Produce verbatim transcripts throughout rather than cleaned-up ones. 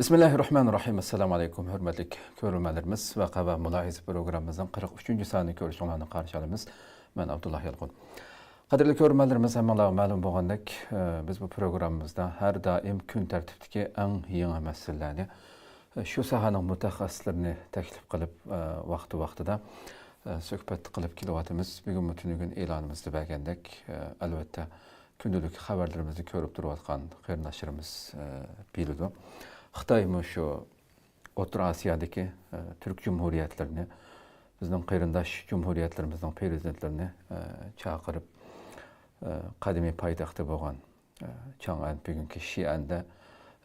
بىسمىللاھىررەھمانىررەھىم. ئەسسالامۇ ئەلەيكۇم، ھۆرمەتلىك كۆرۈرمەنلىرىمىز. ۋەقە ۋە مۇلاھىزە پروگراممىمىزنىڭ قىرىق ئۈچىنچى سانىنى كۆرۈشۈڭلارنى قارشى ئالىمىز. مەن ئابدۇللا يالقۇن. قەدىرلىك كۆرۈرمەنلىرىمىز، ھەممىڭلارغا مەلۇم بولغاندەك، ئە، بىز بۇ پروگراممىمىزدا ھەر دائىم كۈن تەرتىپتىكى ئەڭ يېڭى مەسىلىلەرنى، ئە، شۇ ساھەنىڭ مۇتەخەسسىسلىرىنى تەكلىپ قىلىپ، ئە، ۋاقتى ۋاقتىدا، ئە، سۆھبەت قىلىپ كېلىۋاتىمىز. بۈگۈنمۇ تۈنۈگۈن ئېلانىمىزدا بەرگەندەك، ئە، ئەلۋەتتە، كۈندىلىك خەۋەرلىرىمىزنى كۆرۈپ تۇرۇۋاتقان قېرىنداشلىرىمىز، ئە، بىلىدۇ. خىتاي مۇشۇ ئوتتۇرا ئاسىيادىكى، ئە، تۈرك جۇمھۇرىيەتلىرىنى، بىزنىڭ قېرىنداش جۇمھۇرىيەتلىرىمىزنىڭ پىرېزىدېنتلىرىنى، ئە، چاقىرىپ، ئە، قەدىمىي پايتەختى بولغان، ئە، چاڭئەن، بۈگۈنكى شىئەندە،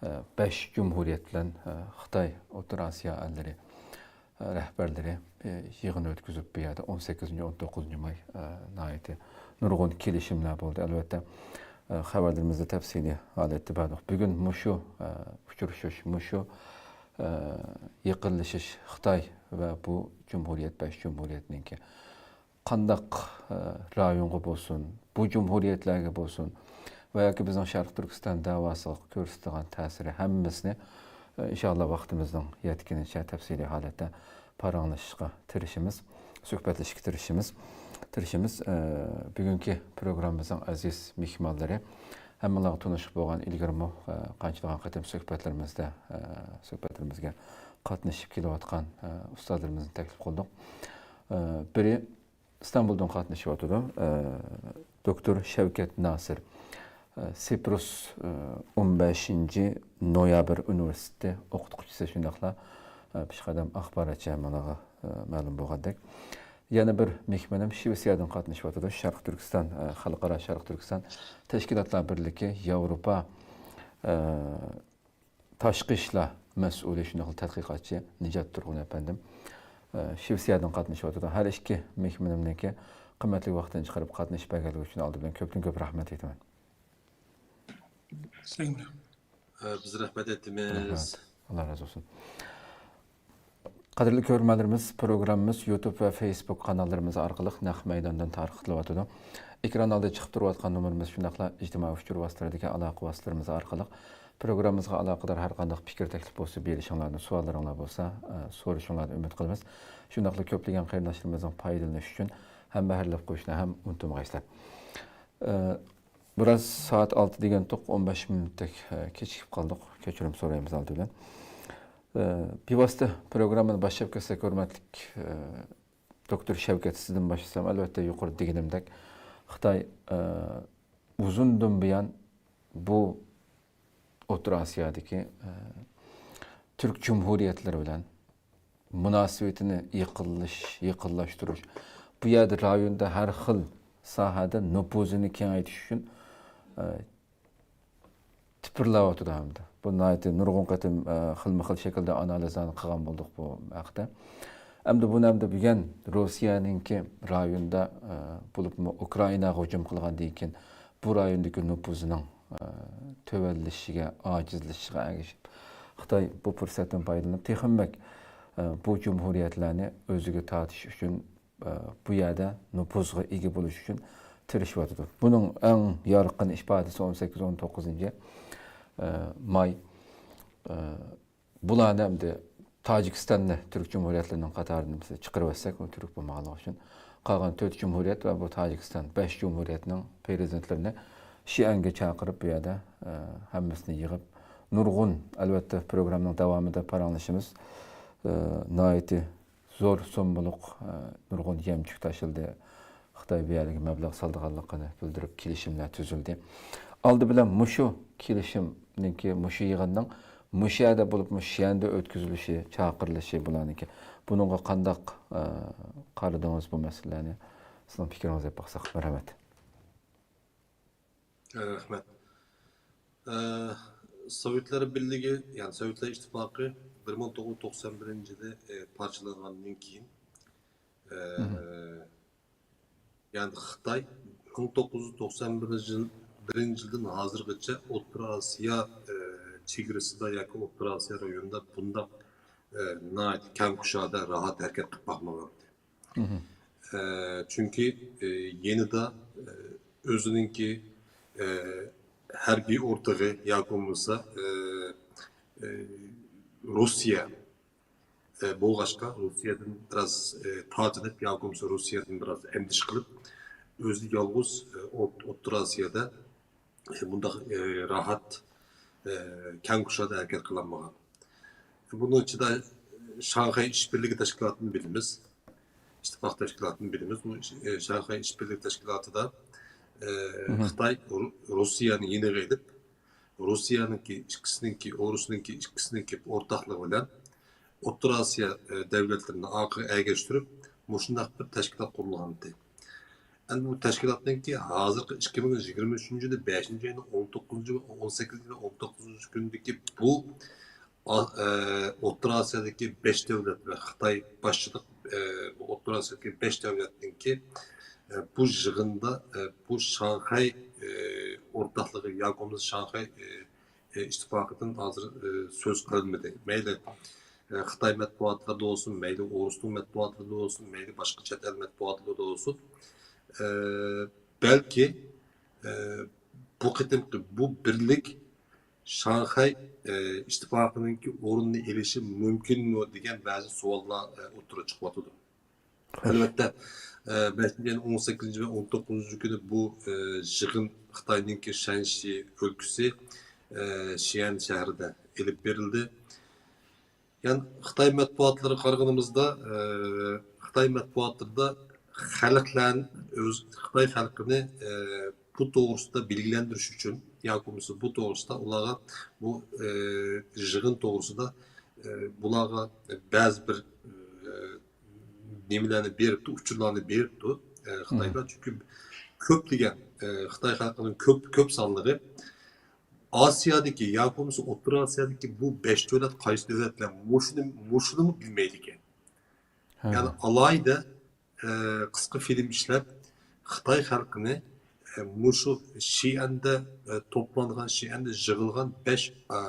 ئە، بەش جۇمھۇرىيەت بىلەن، ئە، خىتاي ئوتتۇرا ئاسىيا ئەللىرى، ئە، رەھبەرلىرى، ئە، يىغىن ئۆتكۈزۈپ، بۇ يەردە ئون سەككىزىنچى، ئون توققۇزىنچى ماي، ئە، ناھايىتى نۇرغۇن كېلىشىملەر بولدى. ئەلۋەتتە، ئە، خەۋەرلىرىمىزدە تەپسىلىي ھالەتتە بەردۇق. بۈگۈن مۇشۇ، ئە، ئۇچرىشىش، مۇشۇ، ئە، يېقىنلىشىش خىتاي ۋە بۇ جۇمھۇرىيەت، بەش جۇمھۇرىيەتنىڭكى قانداق، ئە، رايونغا بولسۇن، بۇ جۇمھۇرىيەتلەرگە بولسۇن ۋە ياكى بىزنىڭ شەرقىي تۈركىستان دەۋاسىغا كۆرسىتىدىغان تەسىرى ھەممىسىنى، ئە، ئىنشاللا ۋاقتىمىزنىڭ يەتكىنىچە تەپسىلىي ھالەتتە پاراڭلىشىشقا تىرىشىمىز، سۆھبەتلىشىشكە تىرىشىمىز، تىرىشىمىز. ئە، بۈگۈنكى پروگراممىمىزنىڭ ئەزىز مېھمانلىرى ھەممىڭلارغا تونۇش بولغان، ئىلگىرىمۇ، ئە، قانچىلىغان قېتىم سۆھبەتلىرىمىزدە، ئە، سۆھبەتلىرىمىزگە قاتنىشىپ كېلىۋاتقان، ئە، ئۇستازلىرىمىزنى تەكلىپ قىلدۇق. ئە، بىرى ئىستانبۇلدىن قاتنىشىۋاتىدۇ. ئە، دوكتور شەۋكەت ناسىر، ئە، سىپرۇس، ئە، ئون بەشىنچى نويابىر ئۇنىۋېرسىتېتى ئوقۇتقۇچىسى، شۇنداقلا، ئە، پېشقەدەم ئاخباراتچى، ھەممىڭلارغا، ئە، مەلۇم بولغاندەك. يەنە بىر مېھمىنىم شىۋېتسىيەدىن قاتنىشىۋاتىدۇ. شەرقىي تۈركىستان، ئە، خەلقئارا شەرقىي تۈركىستان تەشكىلاتلار بىرلىكى ياۋروپا، ئە، تاشقى ئىشلار مەسئۇلى، شۇنداقلا تەتقىقاتچى نىجات تۇرغۇن ئەپەندىم، ئە، شىۋېتسىيەدىن قاتنىشىۋاتىدۇ. ھەر ئىككى مېھمىنىمنىڭكى قىممەتلىك ۋاقتىنى چىقىرىپ قاتنىشىپ بەرگەنلىكى ئۈچۈن ئالدى بىلەن كۆپتىن كۆپ رەھمەت ئېيتىمەن. سەڭگە. ئە، بىز رەھمەت ئېيتىمىز. رەھمەت. ئاللا رازى بولسۇن. قەدىرلىك كۆرۈرمەنلىرىمىز، پروگراممىمىز يۇتۇب ۋە فېيسبۇك قاناللىرىمىز ئارقىلىق نەق مەيداندىن تارقىتىلىۋاتىدۇ. ئېكران ئالدىدا چىقىپ تۇرۇۋاتقان نومۇرىمىز، شۇنداقلا ئىجتىمائىي ئۇچۇر ۋاسىتىلىرىدىكى ئالاقە ۋاسىتىلىرىمىز ئارقىلىق پروگراممىمىزغا ئالاقىدار ھەر قانداق پىكىر، تەكلىپ بولسا بېرىشىڭلارنى، سوئاللىرىڭلار بولسا، ئە، سورىشىڭلارنى ئۈمىد قىلىمىز. شۇنداقلا كۆپلىگەن قېرىنداشلىرىمىزنىڭ پايدىلىنىشى ئۈچۈن ھەمبەھىرلەپ قويۇشنى ھەم ئۇنتۇمىغايسىلەر. ئە، بىراز سائەت ئالتە دېگەنتۇق، ئون بەش مىنۇتتەك، ئە، كېچىكىپ قالدۇق. كەچۈرۈم سورايمىز ئالدى بىلەن. ئە، بىۋاسىتە پروگراممىنى باشلاپ كەتسەك، ھۆرمەتلىك، ئە، دوكتور شەۋكەت، سىزدىن باشلىسام، ئەلۋەتتە، يۇقىرىدا دېگىنىمدەك، خىتاي، ئە، ئۇزۇندىن بۇيان بۇ ئوتتۇرا ئاسىيادىكى، ئە، تۈرك جۇمھۇرىيەتلىرى بىلەن مۇناسىۋىتىنى يېقىنلىش-، يېقىنلاشتۇرۇش، بۇ يەردە رايوندا ھەر خىل ساھەدە نوپۇزىنى كېڭەيتىش ئۈچۈن، ئە، تىپىرلاۋاتىدۇ ھەمدە. بۇ ناھايىتى نۇرغۇن قېتىم، ئە، خىلمۇ خىل شەكىلدە ئانالىزلارنى قىلغان بولدۇق بۇ ھەقتە. ئەمدى بۇنى ئەمدى بۈگۈن روسىيەنىڭكى رايوندا، ئە، بولۇپمۇ ئۇكرائىناغا ھۇجۇم قىلغاندىن كېيىن بۇ رايوندىكى نوپۇزىنىڭ، ئە، تۆۋەنلىشىشىگە، ئاجىزلىشىشىغا ئەگىشىپ، خىتاي بۇ پۇرسەتتىن پايدىلىنىپ، تېخىمۇ بەك، ئە، بۇ جۇمھۇرىيەتلەرنى ئۆزىگە تارتىش ئۈچۈن، ئە، بۇ يەردە نوپۇزغا ئىگە بولۇش ئۈچۈن تىرىشىۋاتىدۇ. بۇنىڭ ئەڭ يارقىن ئىپادىسى ئون سەككىز، ئون توققۇزىنچى، ئە، ماي، ئە، بۇلارنى ئەمدى تاجىكىستاننى تۈرك جۇمھۇرىيەتلىرىنىڭ قاتارىدىن بىز چىقىرىۋەتسەك، ئۇ تۈرك بولمىغانلىقى ئۈچۈن، قالغان تۆت جۇمھۇرىيەت ۋە بۇ تاجىكىستان، بەش جۇمھۇرىيەتنىڭ پىرېزىدېنتلىرىنى شىئەنگە چاقىرىپ، بۇ يەردە، ئە، ھەممىسىنى يىغىپ، نۇرغۇن، ئەلۋەتتە، پروگراممىنىڭ داۋامىدا پاراڭلىشىمىز، ئە، ناھايىتى زور سوممىلىق، ئە، نۇرغۇن يەمچۈك تاشلىدى. خىتاي بۇ يەرگە مەبلەغ سالىدىغانلىقىنى بىلدۈرۈپ، كېلىشىملەر تۈزۈلدى. ئالدى بىلەن مۇشۇ كېلىشىمنىڭكى، مۇشۇ يىغىننىڭ مۇشۇ يەردە بولۇپمۇ شىئەندە ئۆتكۈزۈلۈشى، چاقىرىلىشى بۇلارنىڭكى، بۇنىڭغا قانداق، ئە، قارىدىڭىز بۇ مەسىلىلەرنى؟ سىزنىڭ پىكرىڭىزنى ئېلىپ باقساق. رەھمەت. رەھمەت. ئە، سوۋېتلار بىرلىكى، يەنى سوۋېتلار ئىتتىپاقى بىر مىڭ توققۇز يۈز توقسان بىرىنچى يىلى، ئە، پارچىلانغاندىن كېيىن، ئە، مم. يەنى خىتاي مىڭ توققۇز يۈز توقسان بىرىنچى يىل، بىرىنچى يىلدىن ھازىرغىچە ئوتتۇرا ئاسىيا، ئە، چېگرىسىدا ياكى ئوتتۇرا ئاسىيا رايونىدا بۇنداق، ئە، ناھايىتى كەڭ كۇشادە راھەت ھەرىكەت قىلىپ باقمىغان. مم. ئە، چۈنكى، ئە، يېنىدا، ئە، ئۆزىنىڭكى، ئە، ھەربىي ئورتىقى ياكى بولمىسا، ئە، ئە، روسىيە، ئە، بولغاچقا، روسىيەدىن بىراز، ئە، تارتىنىپ ياكى بولمىسا روسىيەدىن بىراز ئەندىشە قىلىپ، ئۆزى يالغۇز، ئە، ئوت-، ئوتتۇرا ئاسىيادا، ئە، بۇنداق، ئە، راھەت، ئە، كەڭ كۇشادە ھەرىكەت قىلالمىغان. بۇنىڭ ئىچىدە شاڭخەي ئىشبىرلىكى تەشكىلاتىنى بىلىمىز. ئىتتىپاق تەشكىلاتىنى بىلىمىز. بۇ ئىش-، ئە، شاڭخەي ئىشبىرلىكى تەشكىلاتىدا، ئە، مھم. خىتاي، رۇ-، روسىيەنى يېنىغا ئېلىپ، روسىيەنىڭكى ئىككىسىنىڭكى، ئورۇسنىڭكى ئىككىسىنىڭكى ئورتاقلىقى بىلەن ئوتتۇرا ئاسىيا، ئە، دەۋلەتلىرىنى ئارقىغا ئەگەشتۈرۈپ، مۇشۇنداق بىر تەشكىلات قۇرۇلغانىدى. ئەمدى بۇ تەشكىلاتنىڭكى ھازىرقى ئىككى مىڭ يىگىرمە ئۈچىنچى يىلى بەشىنچى ئاينىڭ ئون توققۇزىنچى ۋە ئون سەككىزىنچى ۋە ئون توققۇزىنچى كۈنىدىكى بۇ ئا-، ئە، ئوتتۇرا ئاسىيادىكى بەش دۆلەت ۋە خىتاي باشچىلىق، ئە، بۇ ئوتتۇرا ئاسىيادىكى بەش دۆلەتنىڭكى، ئە، بۇ يىغىندا، ئە، بۇ شاڭخەي، ئە، ئورتاقلىقى ياكى بولمىسا شاڭخەي، ئە، ئە، ئىتتىپاقىدىن ھازىر، ئە، سۆز قىلىنمىدى. مەيلى، ئە، خىتاي مەتبۇئاتلىرىدا بولسۇن، مەيلى ئورۇسنىڭ مەتبۇئاتلىرىدا بولسۇن، مەيلى باشقا چەت ئەل مەتبۇئاتلىرىدا بولسۇن. ئە، بەلكى، ئە، بۇ قېتىمقى بۇ بىرلىك شاڭخەي، ئە، ئىتتىپاقىنىڭكى ئورنىنى ئېلىشى مۇمكىنمۇ دېگەن بەزى سوئاللار، ئە، ئوتتۇرىغا چىقىۋاتىدۇ. خوش. ئەلۋەتتە، ئە، بەشىنچى ئاينىڭ ئون سەككىزىنچى ۋە ئون توققۇزىنچى كۈنى بۇ، ئە، يىغىن خىتاينىڭكى شەنشى ئۆلكىسى، ئە، شيەن شەھىرىدە ئېلىپ بېرىلدى. يەنى خىتاي مەتبۇئاتلىرىغا قارىغىنىمىزدا، ئە، خىتاي مەتبۇئاتلىرىدا خەلقلەر ئۆز، خىتاي خەلقىنى، ئە، بۇ توغرىسىدا بىلگىلەندۈرۈش ئۈچۈن ياكى بولمىسا بۇ توغرىسىدا ئۇلارغا بۇ، ئە، يىغىن توغرىسىدا، ئە، بۇلارغا بەزى بىر، ئە، نېمىلەرنى بېرىپتۇ، ئۇچۇرلارنى بېرىپتۇ، ئە، خىتايغا. مم. چۈنكى كۆپلىگەن، ئە، خىتاي خەلقىنىڭ كۆپ، كۆپ سانلىقى ئاسىيادىكى ياكى بولمىسا ئوتتۇرا ئاسىيادىكى بۇ بەش دۆلەت قايسى دۆلەتلەر مۇشۇنى، مۇشۇنىمۇ بىلمەيدىكەن. ھە. يەنى ئالاھىدە، ئە، قىسقا فىلىم ئىشلەپ، خىتاي خەلقىنى، ئە، مۇشۇ شىئەندە، ئە، توپلانغان، شىئەندە يىغىلغان بەش، ئە،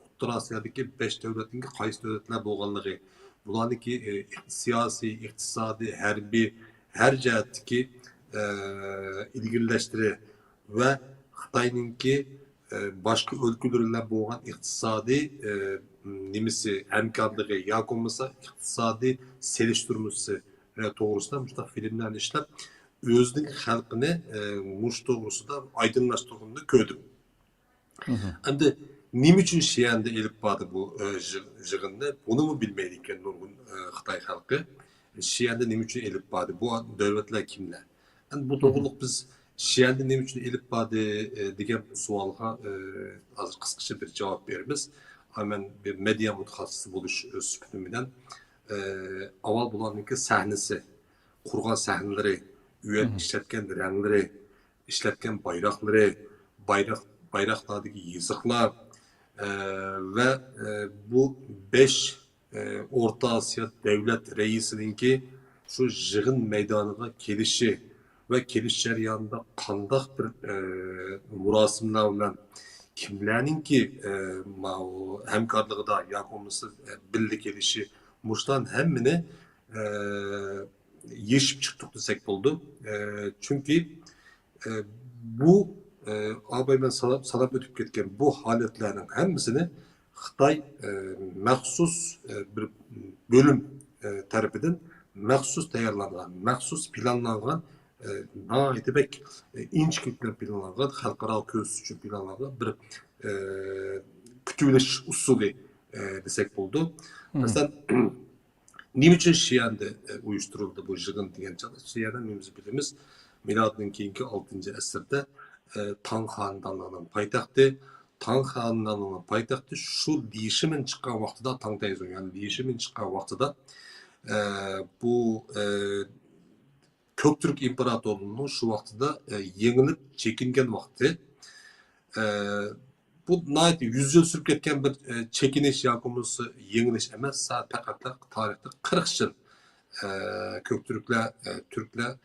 ئوتتۇرا ئاسىيادىكى بەش دۆلەتنىڭكى قايسى دۆلەتلەر بولغانلىقى، بۇلارنىڭكى، ئە، سىياسىي، ئىقتىسادىي، ھەربىي، ھەر جەھەتتىكى، ئە، ئىلگىرىلەشلىرى ۋە خىتاينىڭكى، ئە، باشقا ئۆلكىلەر بىلەن بولغان ئىقتىسادىي، ئە، نېمىسى، ھەمكارلىقى ياكى بولمىسا ئىقتىسادىي سېلىشتۇرمىسى، ئە، توغرىسىدا مۇشۇنداق فىلىملەرنى ئىشلەپ، ئۆزىنىڭ خەلقىنى، ئە، مۇشۇ توغرىسىدا ئايدىڭلاشتۇرغىنىنى كۆردۈم. مھم. ئەمدى نېمە ئۈچۈن شىئەندە ئېلىپ باردى بۇ، ئە، يىغ-، يىغىننى؟ بۇنىمۇ بىلمەيدىكەن نۇرغۇن، ئە، خىتاي خەلقى. شىئەندە نېمە ئۈچۈن ئېلىپ باردى؟ بۇ دۆلەتلەر كىملەر؟ ئەمدى بۇ مھم. توغرۇلۇق بىز شىئەندە نېمە ئۈچۈن ئېلىپ باردى، ئە، دېگەن سوئالغا، ئە، ھازىر قىسقىچە بىر جاۋاب بېرىمىز. ئا، مەن بىر مېدىيا مۇتەخەسسىسى بولۇش، ئە، سۈپىتىم بىلەن، ئە، ئاۋۋال بۇلارنىڭكى سەھنىسى، قۇرغان سەھنىلىرى، ئۇ يەردە مھم. ئىشلەتكەن رەڭلىرى، ئىشلەتكەن بايراقلىرى، بايراق، بايراقلاردىكى يېزىقلار، ئە، ۋە، ئە، بۇ بەش، ئە، ئورتا ئاسىيا دۆلەت رەئىسىنىڭكى شۇ يىغىن مەيدانىغا كېلىشى ۋە كېلىش جەريانىدا قانداق بىر، ئە، مۇراسىملار بىلەن كىملەرنىڭكى، ئە، ماۋۇ ھەمكارلىقىدا ياكى بولمىسا، ئە، بىللە كېلىشى، مۇشۇلارنىڭ ھەممىنى، ئە، يېشىپ چىقتۇق دېسەك بولىدۇ. ئە، چۈنكى، ئە، بۇ، ئە، ئاباي مەن ساناپ، ساناپ ئۆتۈپ كەتكەن بۇ ھالەتلەرنىڭ ھەممىسىنى خىتاي، ئە، مەخسۇس، ئە، بىر بۆلۈم، ئە، تەرىپىدىن مەخسۇس تەييارلانغان، مەخسۇس پىلانلانغان، ئە، ناھايىتى بەك، ئە، ئىنچىكىلىك بىلەن پىلانلانغان، خەلقئاراغا كۆرسىتىش ئۈچۈن پىلانلانغان بىر، ئە، كۈتۈۋېلىش ئۇسۇلى، ئە، دېسەك بولىدۇ. مم. مەسىلەن، نېمە ئۈچۈن شىئەندە، ئە، ئۇيۇشتۇرۇلدى بۇ يىغىن دېگەن چاغدا، شىئەن ھەممىمىز بىلىمىز، مىلادتىن كېيىنكى ئالتىنچى ئەسىردە، ئە، تاڭ خانىدانلىقىنىڭ پايتەختى، تاڭ خانىدانلىقىنىڭ پايتەختى شۇ لى شىمىن چىققان ۋاقتىدا، تاڭ تەيزۇڭ، يەنى لى شىمىن چىققان ۋاقتىدا، ئە، بۇ، ئە، كۆكتۈرك ئىمپېراتورلۇقىنىڭ شۇ ۋاقتىدا، ئە، يېڭىلىپ چېكىنگەن ۋاقتى. ئە، بۇ ناھايىتى يۈز يىل سۈرۈپ كەتكەن بىر، ئە، چېكىنىش ياكى بولمىسا يېڭىلىش ئەمەس، سا-، پەقەتلا تارىختا قىرىق يىل، ئە، كۆكتۈركلەر، ئە، تۈركلەر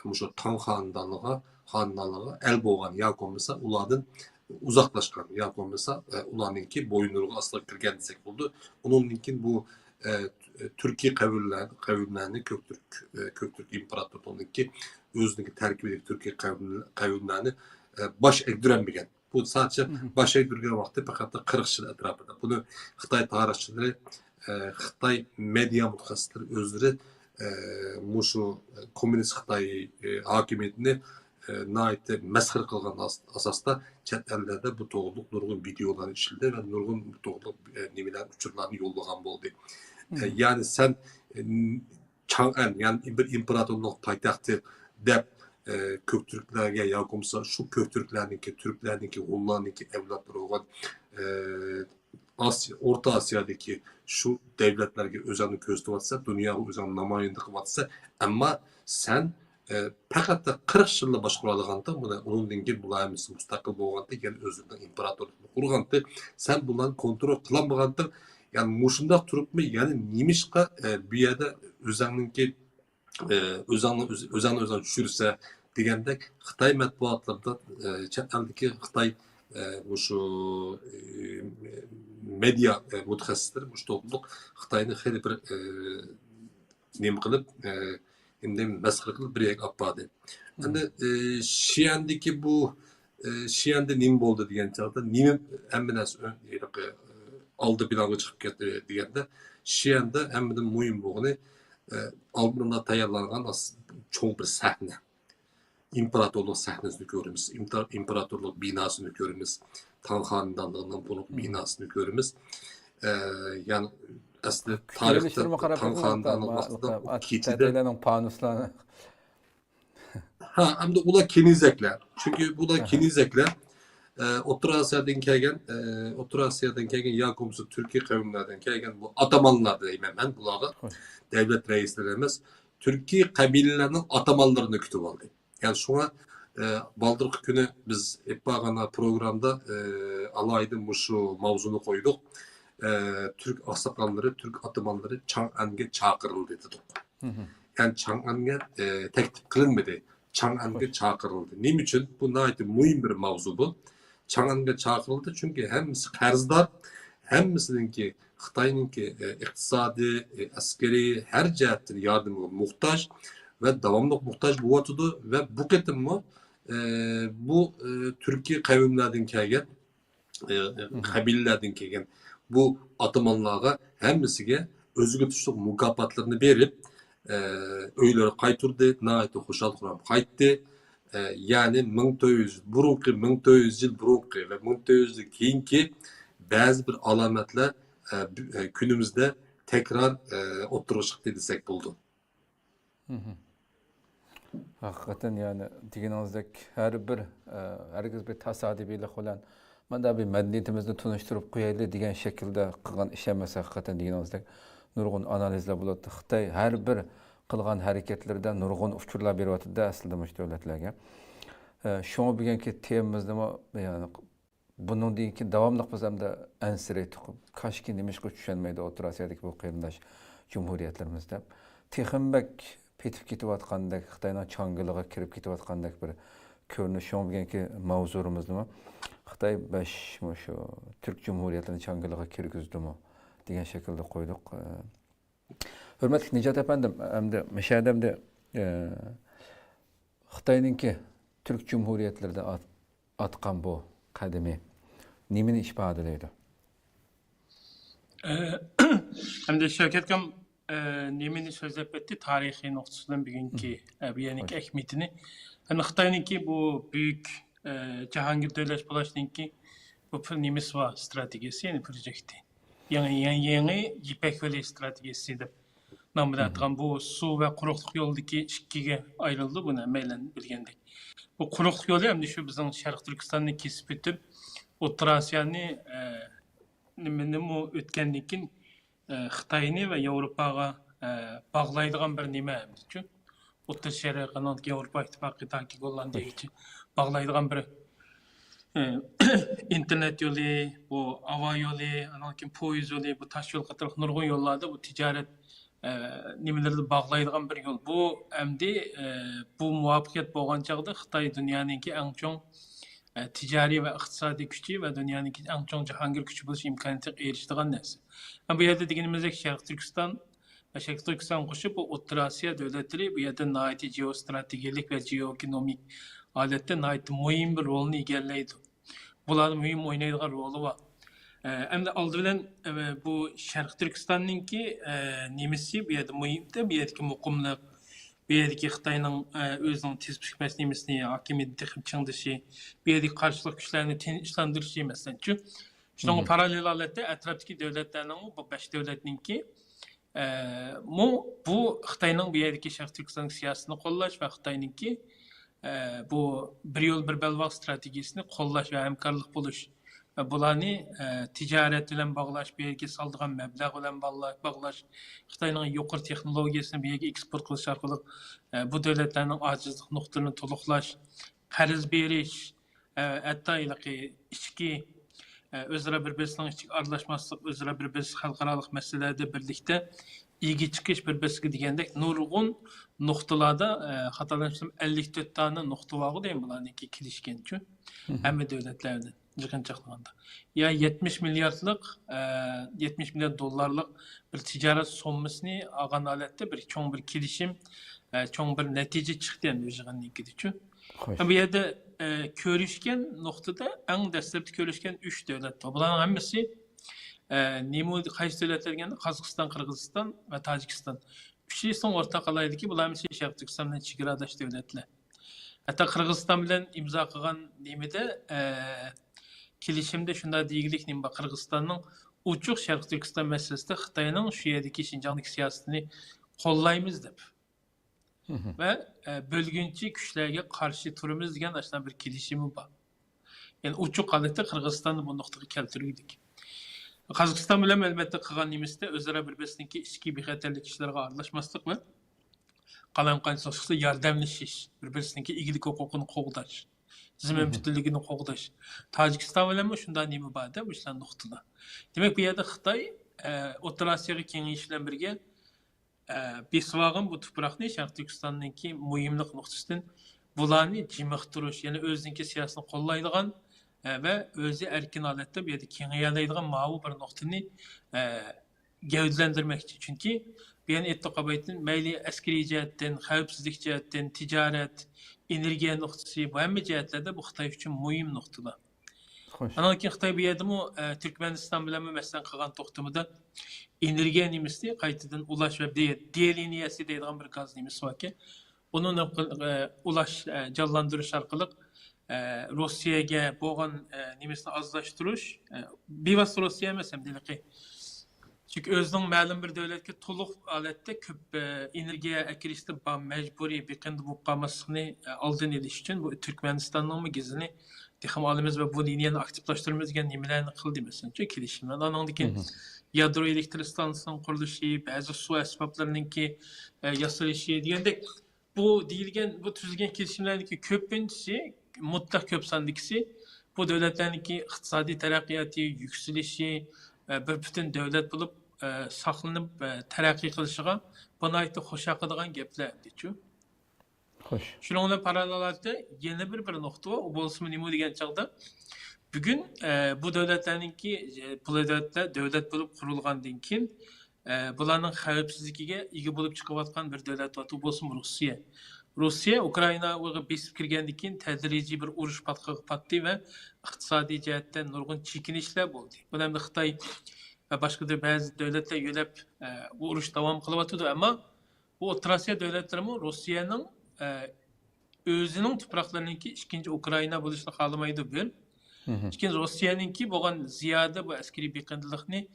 مۇشۇ تاڭ خانىدانلىقىغا، خانىدانلىقىغا ئەل بولغان ياكى بولمىسا ئۇلاردىن ئۇزاقلاشقان ياكى بولمىسا، ئە، ئۇلارنىڭكى بويۇنلىرىغا ئاستىغا كىرگەن دېسەك بولىدۇ. ئۇنىڭدىن كېيىن بۇ، ئە، تۈركىي قەۋملەر، قەۋملەرنى كۆكتۈرك، ئە، كۆكتۈرك ئىمپېراتورلۇقىنىڭكى ئۆزىنىڭكى تەركىبىدىكى تۈركىي قەۋم-، قەۋملەرنى، ئە، باش ئەگدۈرەلمىگەن. بۇ سادىچە باشلاپ تۇرغان ۋاقتى پەقەت قىرىق يىل ئەتراپىدا. بۇنى خىتاي تارىخچىلىرى، ئە، خىتاي مېدىيا مۇتەخەسسىسلىرى ئۆزلىرى، ئە، مۇشۇ كوممۇنىست خىتاي، ئە، ھاكىمىيىتىنى، ئە، ناھايىتى مەسخىرە قىلغان ئاس-، ئاساستا چەت ئەللەردە بۇ توغرۇلۇق نۇرغۇن ۋىدېئولارنى ئىشلىدى ۋە نۇرغۇن بۇ توغرۇلۇق، ئە، نېمىلەرنى، ئۇچۇرلارنى يوللىغان بولدى. ئە، يەنى سەن، ئە، چاڭئەن، يەنى بىر ئىمپېراتورلۇق پايتەختى دەپ، ئە، كۆكتۈركلەرگە ياكى بولمىسا شۇ كۆكتۈركلەرنىڭكى، تۈركلەرنىڭكى، ھونلارنىڭكى ئەۋلادلىرى بولغان، ئە، ئاسىيا، ئورتا ئاسىيادىكى شۇ دۆلەتلەرگە ئۆزۈڭنى كۆرسىتىۋاتىسەن، دۇنياغا ئۆزۈڭنى نامايەندە قىلىۋاتىسەن، ئەمما سەن، ئە، پەقەت قىرىق يىللا باشقۇرالىغانتىڭ، مانا ئۇنىڭدىن كېيىن بۇلار ھەممىسى مۇستەقىل بولغانتى، يەنە ئۆزلىرىنىڭ ئىمپېراتورلۇقىنى قۇرغانتى، سەن بۇلارنى كونترول قىلالمىغانتىڭ، يەنى مۇشۇنداق تۇرۇپمۇ، يەنە نېمىشقا، ئە، بۇ يەردە ئۆزۈڭنىڭكى ئۆزۈڭنى ئۆزۈڭ چۈشۈرسە دېگەندەك خىتاي مەتبۇئاتلىرىدا، چەت ئەلدىكى خىتاي مۇشۇ مېدىيا مۇتەخەسسىسلىرى مۇشۇ توغرۇلۇق خىتاينى خېلى بىر نېمە قىلىپ، ئەمدى مەسخىرە قىلىپ بىر يەرگە ئاپاردى. ئەمدى شىئەندىكى بۇ شىئەندە نېمە بولدى دېگەن چاغدا، نېمە ھەممە نەرسە ئالدى پىلانغا چىقىپ كەتتى دېگەندە، شىئەندە ھەممىدىن مۇھىم بولغىنى، ئالدىن ئالا تەييارلانغان چوڭ بىر سەھنە. ئىمپېراتورلۇق سەھنىسىنى كۆرىمىز. ئىمپېراتورلۇق بىناسىنى كۆرىمىز. تاڭ خانىدانلىقىنىڭ بۇنىڭ بىناسىنى كۆرىمىز. يەنى ئەسلى تارىختا تاڭ خانىدانلىق ۋاقتىدا كېچىدە پانۇسلارنى. ھا، ئەمدى ئۇلار كېنىزەكلەر. چۈنكى بۇلار كېنىزەكلەر. ئوتتۇرا ئاسىيادىن كەلگەن، ئوتتۇرا ئاسىيادىن كەلگەن ياكى بولمىسا تۈركىي قەۋملەردىن كەلگەن بۇ ئاتامانلار دەيمەن مەن بۇلارغا. دۆلەت رەئىسلىرى ئەمەس، تۈركىي قەبىلىلەرنىڭ ئاتامانلىرىنى كۈتۈۋالدى. يەنى شۇڭا، بالدۇرقى كۈنى بىز ئېلىپ بارغان پروگرامدا ئالاھىدە مۇشۇ ماۋزۇنى قويدۇق. تۈرك ئاقساقاللىرى، تۈرك ئاتامانلىرى چاڭئەنگە چاقىرىلدى دېدۇق. يەنى چاڭئەنگە تەكلىپ قىلىنمىدى. چاڭئەنگە چاقىرىلدى. نېمە ئۈچۈن؟ بۇ ناھايىتى مۇھىم بىر ماۋزۇ بۇ. چاڭئەنگە چاقىرىلدى، چۈنكى ھەممىسى قەرزدار، ھەممىسىنىڭكى خىتاينىڭكى ئىقتىسادىي، ئەسكىرىي، ھەر جەھەتتىن ياردىمىغا موھتاج ۋە داۋاملىق موھتاج بولۇۋاتىدۇ ۋە بۇ قېتىممۇ بۇ تۈركىي قەۋملەردىن كەلگەن، قەبىلىلەردىن كەلگەن بۇ ئاتامانلارغا ھەممىسىگە ئۆزىگە تۇشلۇق مۇكاپاتلىرىنى بېرىپ، ئۆيلىرىگە قايتۇردى، ناھايىتى خۇشال-خۇرام قايتتى. يەنى مىڭ تۆت يۈز، بۇرۇنقى، مىڭ تۆت يۈز يىل بۇرۇنقى ۋە مىڭ تۆت يۈز يىل كېيىنكى بەزى بىر ئالامەتلەر كۈنىمىزدە تەكرار ئوتتۇرىغا چىقتى دېسەك بولىدۇ. ھەقىقەتەن، يەنى دېگىنىڭىزدەك ھەر بىر، ھەرگىز بىر تاسادىپىيلىق بىلەن مۇنداق بىر مەدەنىيىتىمىزنى تونۇشتۇرۇپ قويايلى دېگەن شەكىلدە قىلغان ئىش ئەمەس. ھەقىقەتەن دېگىنىڭىزدەك نۇرغۇن ئانالىزلار بولاتتى. خىتاي ھەر بىر قىلغان ھەرىكەتلىرىدە نۇرغۇن ئۇچۇرلار بېرىۋاتىدۇ ئەسلىدە مۇشۇ دۆلەتلەرگە. شۇڭا بۈگۈنكى تېمىمىزنىمۇ، يەنى بۇنىڭدىن كېيىن داۋاملىق بىز ئەمدى ئەنسىرەيتتۇق. كاشكى نېمىشقا چۈشەنمەيدۇ ئوتتۇرا ئاسىيادىكى بۇ قېرىنداش جۇمھۇرىيەتلىرىمىز دەپ. تېخىمۇ بەك پېتىپ كېتىۋاتقاندەك، خىتاينىڭ چاڭگىلىغا كىرىپ كېتىۋاتقاندەك بىر كۆرۈنۈش. شۇڭا بۈگۈنكى ماۋزۇمىزنىمۇ خىتاي بەش مۇشۇ تۈرك جۇمھۇرىيەتلىرىنى چاڭگىلىغا كىرگۈزدىمۇ دېگەن شەكىلدە قويدۇق. ھۆرمەتلىك نىجات ئەپەندىم، ئەمدى مۇشۇ يەردە ئەمدى، ئە، خىتاينىڭكى تۈرك جۇمھۇرىيەتلىرىدە ئات-، ئاتقان بۇ قەدىمى نېمىنى ئىپادىلەيدۇ؟ ئە، ئەمدى شەۋكەت ئاكام، ئە، نېمىنى سۆزلەپ ئۆتتى؟ تارىخىي نۇقتىسىدىن بۈگۈنكى، ئە، بۇ يەرنىڭكى ئەھمىيىتىنى. ئەمدى خىتاينىڭكى بۇ بۈيۈك، ئە، جاھانگىر دۆلەت پالاشنىڭكى بۇ پىر-، نېمىسى بار، ئىستراتېگىيەسى، يەنى پروژېكتى. يېڭى، يېڭى، يېڭى يىپەك يولى ئىستراتېگىيەسى دەپ ناملىنىۋاتقان بۇ سۇ ۋە قۇرۇقلۇق يولىدىكى ئىككىگە ئايرىلىدۇ، بۇنى ھەممەيلەن بىلگەندەك. بۇ قۇرۇقلۇق يولى ئەمدى شۇ بىزنىڭ شەرقىي تۈركىستاننى كېسىپ ئۆتۈپ، ئوتتۇرا ئاسىيانى، ئە، نېمىنىمۇ ئۆتكەندىن كېيىن، ئە، خىتاينى ۋە ياۋروپاغا، ئە، باغلايدىغان بىر نېمە ئەمدىچۇ. ئوتتۇرا شەرق، ئانان كېيىن ياۋروپا ئىتتىپاقى تاكى گوللاندىيەگىچە باغلايدىغان بىر، ئى، ئىنتېرنېت يولى، بۇ ھاۋا يولى، ئانان كېيىن پويىز يولى، بۇ تاش يول قاتارلىق نۇرغۇن يوللاردا بۇ تىجارەت، ئە، نېمىلىرىنى باغلايدىغان بىر يول. بۇ ئەمدى، ئە، بۇ مۇۋەپپەقىيەت بولغان چاغدا خىتاي دۇنيانىڭكى ئەڭ چوڭ، ئە، تىجارىي ۋە ئىقتىسادىي كۈچى ۋە دۇنيانىڭكى ئەڭ چوڭ جاھانگىر كۈچى بولۇش ئىمكانىيىتىگە ئېرىشىدىغان نەرسە. ھەم بۇ يەردە دېگىنىمىزدەك شەرقىي تۈركىستان ۋە شەرقىي تۈركىستانغا قوشۇپ بۇ ئوتتۇرا ئاسىيا دۆلەتلىرى بۇ يەردە ناھايىتى جېئوستراتېگىيەلىك ۋە جېئوئېكونومىك ھالەتتە ناھايىتى مۇھىم بىر رولنى ئىگىلەيدۇ. بۇلاردا مۇھىم ئوينايدىغان رولى بار. ئە، ئەمدى ئالدى بىلەن، ئە، بۇ شەرقىي تۈركىستاننىڭكى، ئە، نېمىسى بۇ يەردە مۇھىمدە، بۇ يەردىكى مۇقىملىق، بۇ يەردىكى خىتاينىڭ، ئە، ئۆزىنىڭ تېز پىشىپ كەتمەس نېمىسىنى، ھاكىمىيىتىنى تېخىمۇ چىڭىتىشى، بۇ يەردىكى قارشىلىق كۈچلەرنى تىنچلاندۇرۇشى، مەسىلەن، شۇ. شۇنىڭغا پاراللېل ھالەتتە ئەتراپتىكى دۆلەتلەرنىڭمۇ، بۇ بەش دۆلەتنىڭكى، ئە، مۇ-، بۇ خىتاينىڭ بۇ يەردىكى شەرقىي تۈركىستان سىياسىتىنى قوللاش ۋە خىتاينىڭكى، ئە، بۇ بىر يول، بىر بەلباغ ئىستراتېگىيىسىنى قوللاش ۋە ھەمكارلىق بولۇش، ئە، بۇلارنى، ئە، تىجارەت بىلەن باغلاش، بۇ يەرگە سالىدىغان مەبلەغ بىلەن باغلا-، باغلاش، خىتاينىڭ يۇقىرى تېخنولوگىيەسىنى بۇ يەرگە ئېكسپورت قىلىش ئارقىلىق، ئە، بۇ دۆلەتلەرنىڭ ئاجىزلىق نۇقتىلىرىنى تولۇقلاش، قەرز بېرىش، ئە، ھەتتا ھېلىقى ئىچكى، ئە، ئۆزئارا بىر-بىرسىنىڭ ئىچىگە ئارىلاشماسلىق، ئۆزئارا بىر-بىرسى خەلقئارالىق مەسىلىلەردە بىرلىكتە ئىگە چىقىش، بىر-بىرسىگە دېگەندەك نۇرغۇن نۇقتىلاردا، ئە، خاتالانمىسام، ئەللىك تۆت دانە نۇقتا بارغۇ دەيمەن بۇلارنىڭكى كېلىشكەنچۇ. ھەممە دۆلەتلەر بىلەن يىغىنچاقلىغاندا. يا يەتمىش مىلياردلىق، ئە، يەتمىش مىليارد دوللارلىق بىر تىجارەت سوممىسىنى ئالغان ھالەتتە بىر چوڭ بىر كېلىشىم، ئە، چوڭ بىر نەتىجە چىقتى ئەمدى يىغىننىڭكىدىچۇ. خوش. بۇ يەردە، ئە، كۆرۈشكەن نۇقتىدا ئەڭ دەسلەپتە كۆرۈشكەن ئۈچ دۆلەت بار. بۇلارنىڭ ھەممىسى، ئە، نېمە، قايسى دۆلەتلەر دېگەندە، قازاقىستان، قىرغىزىستان ۋە تاجىكىستان. ئۈچىسىنىڭ ئورتاق ئالاھىدىلىكى، بۇلار ھەممىسى شەرقىي تۈركىستان بىلەن چېگراداش دۆلەتلەر. ھەتتا قىرغىزىستان بىلەن ئىمزا قىلغان نېمىدە، ئە، كېلىشىمدە شۇنداق دېگۈلۈك نېمە بار، قىرغىزىستاننىڭ ئوچۇق شەرقىي تۈركىستان مەسىلىسىدە خىتاينىڭ شۇ يەردىكى شىنجاڭدىكى سىياسىتىنى قوللايمىز دەپ. ۋە، ئە، بۆلگۈنچى كۈچلەرگە قارشى تۇرىمىز دېگەن ئاشۇنداق بىر كېلىشىمى بار. يەنى ئوچۇق ھالەتتە قىرغىزىستاننى بۇ نۇقتىغا كەلتۈرگۈدەك. قازاقىستان بىلەن ئەلۋەتتە قىلغان نېمىسىدە ئۆزئارا بىر-بىرسىنىڭكى ئىچكى بىخەتەرلىك ئىشلىرىغا ئارىلاشماسلىق ۋە قالايمىقانچىلىق چىقسا ياردەملىشىش، بىر-بىرسىنىڭكى ئىگىلىك ھوقۇقىنى قوغداش، زېمىن پۈتۈنلۈكىنى قوغداش. تاجىكىستان بىلەنمۇ شۇنداق نېمە بار دە، مۇشۇنداق نۇقتىدا. دېمەك، بۇ يەردە خىتاي، ئە، ئوتتۇرا ئاسىياغا كېڭىيىش بىلەن بىرگە، ئە، بېسىۋالغان بۇ تۇپراقنى شەرقىي تۈركىستاننىڭكى مۇھىملىق نۇقتىسىدىن بۇلارنى جىمىقتۇرۇش، يەنى ئۆزىنىڭكى سىياسىتىنى قوللايدىغان، ئە، ۋە ئۆزى ئەركىن ھالەتتە بۇ يەردە كېڭىيەلەيدىغان ماۋۇ بىر نۇقتىنى، ئە، گەۋدىلەندۈرمەكچى. چۈنكى بۇ يەنە ئېيتتۇق ئابايتىن، مەيلى ئەسكىرىي جەھەتتىن، خەۋپسىزلىك جەھەتتىن، تىجارەت، ئېنېرگىيە نۇقتىسى، بۇ ھەممە جەھەتلەردە بۇ خىتاي ئۈچۈن مۇھىم نۇقتىلار. خوش. ئانان كېيىن خىتاي بۇ يەردىمۇ، ئە، تۈركمەنىستان بىلەنمۇ مەسىلەن قىلغان توختىمىدا ئېنېرگىيە نېمىسىنى قايتىدىن ئۇلاش ۋە دې-، دېلىنىيەسى دەيدىغان بىر گاز نېمىسى باركەن. ئۇنى نېمە قىل-، ئە، ئۇلاش، ئە، جانلاندۇرۇش ئارقىلىق، ئە، روسىيەگە بولغان، ئە، نېمىسىنى ئازلاشتۇرۇش، ئە، بىۋاسىتە روسىيە ئەمەس ئەمدى ھېلىقى. چۈنكى ئۆزىنىڭ مەلۇم بىر دۆلەتكە تولۇق ھالەتتە كۆپ، ئە، ئېنېرگىيە ئەكىرىشتە با-، مەجبۇرىي بېقىندى بولۇپ قالماسلىقىنى، ئە، ئالدىنى ئېلىش ئۈچۈن بۇ تۈركمەنىستاننىڭمۇ گېزىنى تېخىمۇ ئالىمىز ۋە بۇ لىنىيەنى ئاكتىپلاشتۇرىمىز دېگەن نېمىلەرنى قىلدى، مەسىلەن، شۇ كېلىشىملەر. ئانىڭدىن كېيىن يادرو ئېلېكتر ئىستانسىسىنىڭ قۇرۇلۇشى، بەزى سۇ ئەسۋابلىرىنىڭكى، ئە، ياسىلىشى دېگەندەك، بۇ دېيىلگەن، بۇ تۈزۈلگەن كېلىشىملەرنىڭكى كۆپىنچىسى، مۇتلەق كۆپ ساندىكىسى بۇ دۆلەتلەرنىڭكى ئىقتىسادىي تەرەققىياتى، يۈكسىلىشى، ئە، بىر پۈتۈن دۆلەت بولۇپ، ئە، ساقلىنىپ، ئە، تەرەققىي قىلىشىغا بۇ ناھايىتى خۇشال قىلىدىغان گەپلەر ئەمدىچۇ. خوش. شۇنىڭ بىلەن پاراللېل ھالەتتە يەنە بىر، بىر نۇقتا بار. ئۇ بولسىمۇ نېمە دېگەن چاغدا، بۈگۈن، ئە، بۇ دۆلەتلەرنىڭكى، ئە، بۇ دۆلەتلەر دۆلەت بولۇپ قۇرۇلغاندىن كېيىن، ئە، بۇلارنىڭ خەۋپسىزلىكىگە ئىگە بولۇپ چىقىۋاتقان بىر دۆلەت بار، ئۇ بولسىمۇ روسىيە. روسىيە ئۇكرائىناغا بېسىپ كىرگەندىن كېيىن تەدرىجىي بىر ئۇرۇش پاتقىقى پاتتى ۋە ئىقتىسادىي جەھەتتە نۇرغۇن چېكىنىشلەر بولدى. بۇنى ئەمدى خىتاي ۋە باشقا دۆ-، بەزى دۆلەتلەر يۆلەپ، ئە، بۇ ئۇرۇش داۋام قىلىۋاتىدۇ. ئەمما بۇ ئوتتۇرا ئاسىيا دۆلەتلىرىمۇ روسىيەنىڭ، ئە، ئۆزىنىڭ تۇپراقلىرىنىڭكى ئىككىنچى ئۇكرائىنا بولۇشىنى خالىمايدۇ، بىر. ئىككىنچى، روسىيەنىڭكى بولغان زىيادە بۇ ئەسكىرىي بېقىندىلىقنى،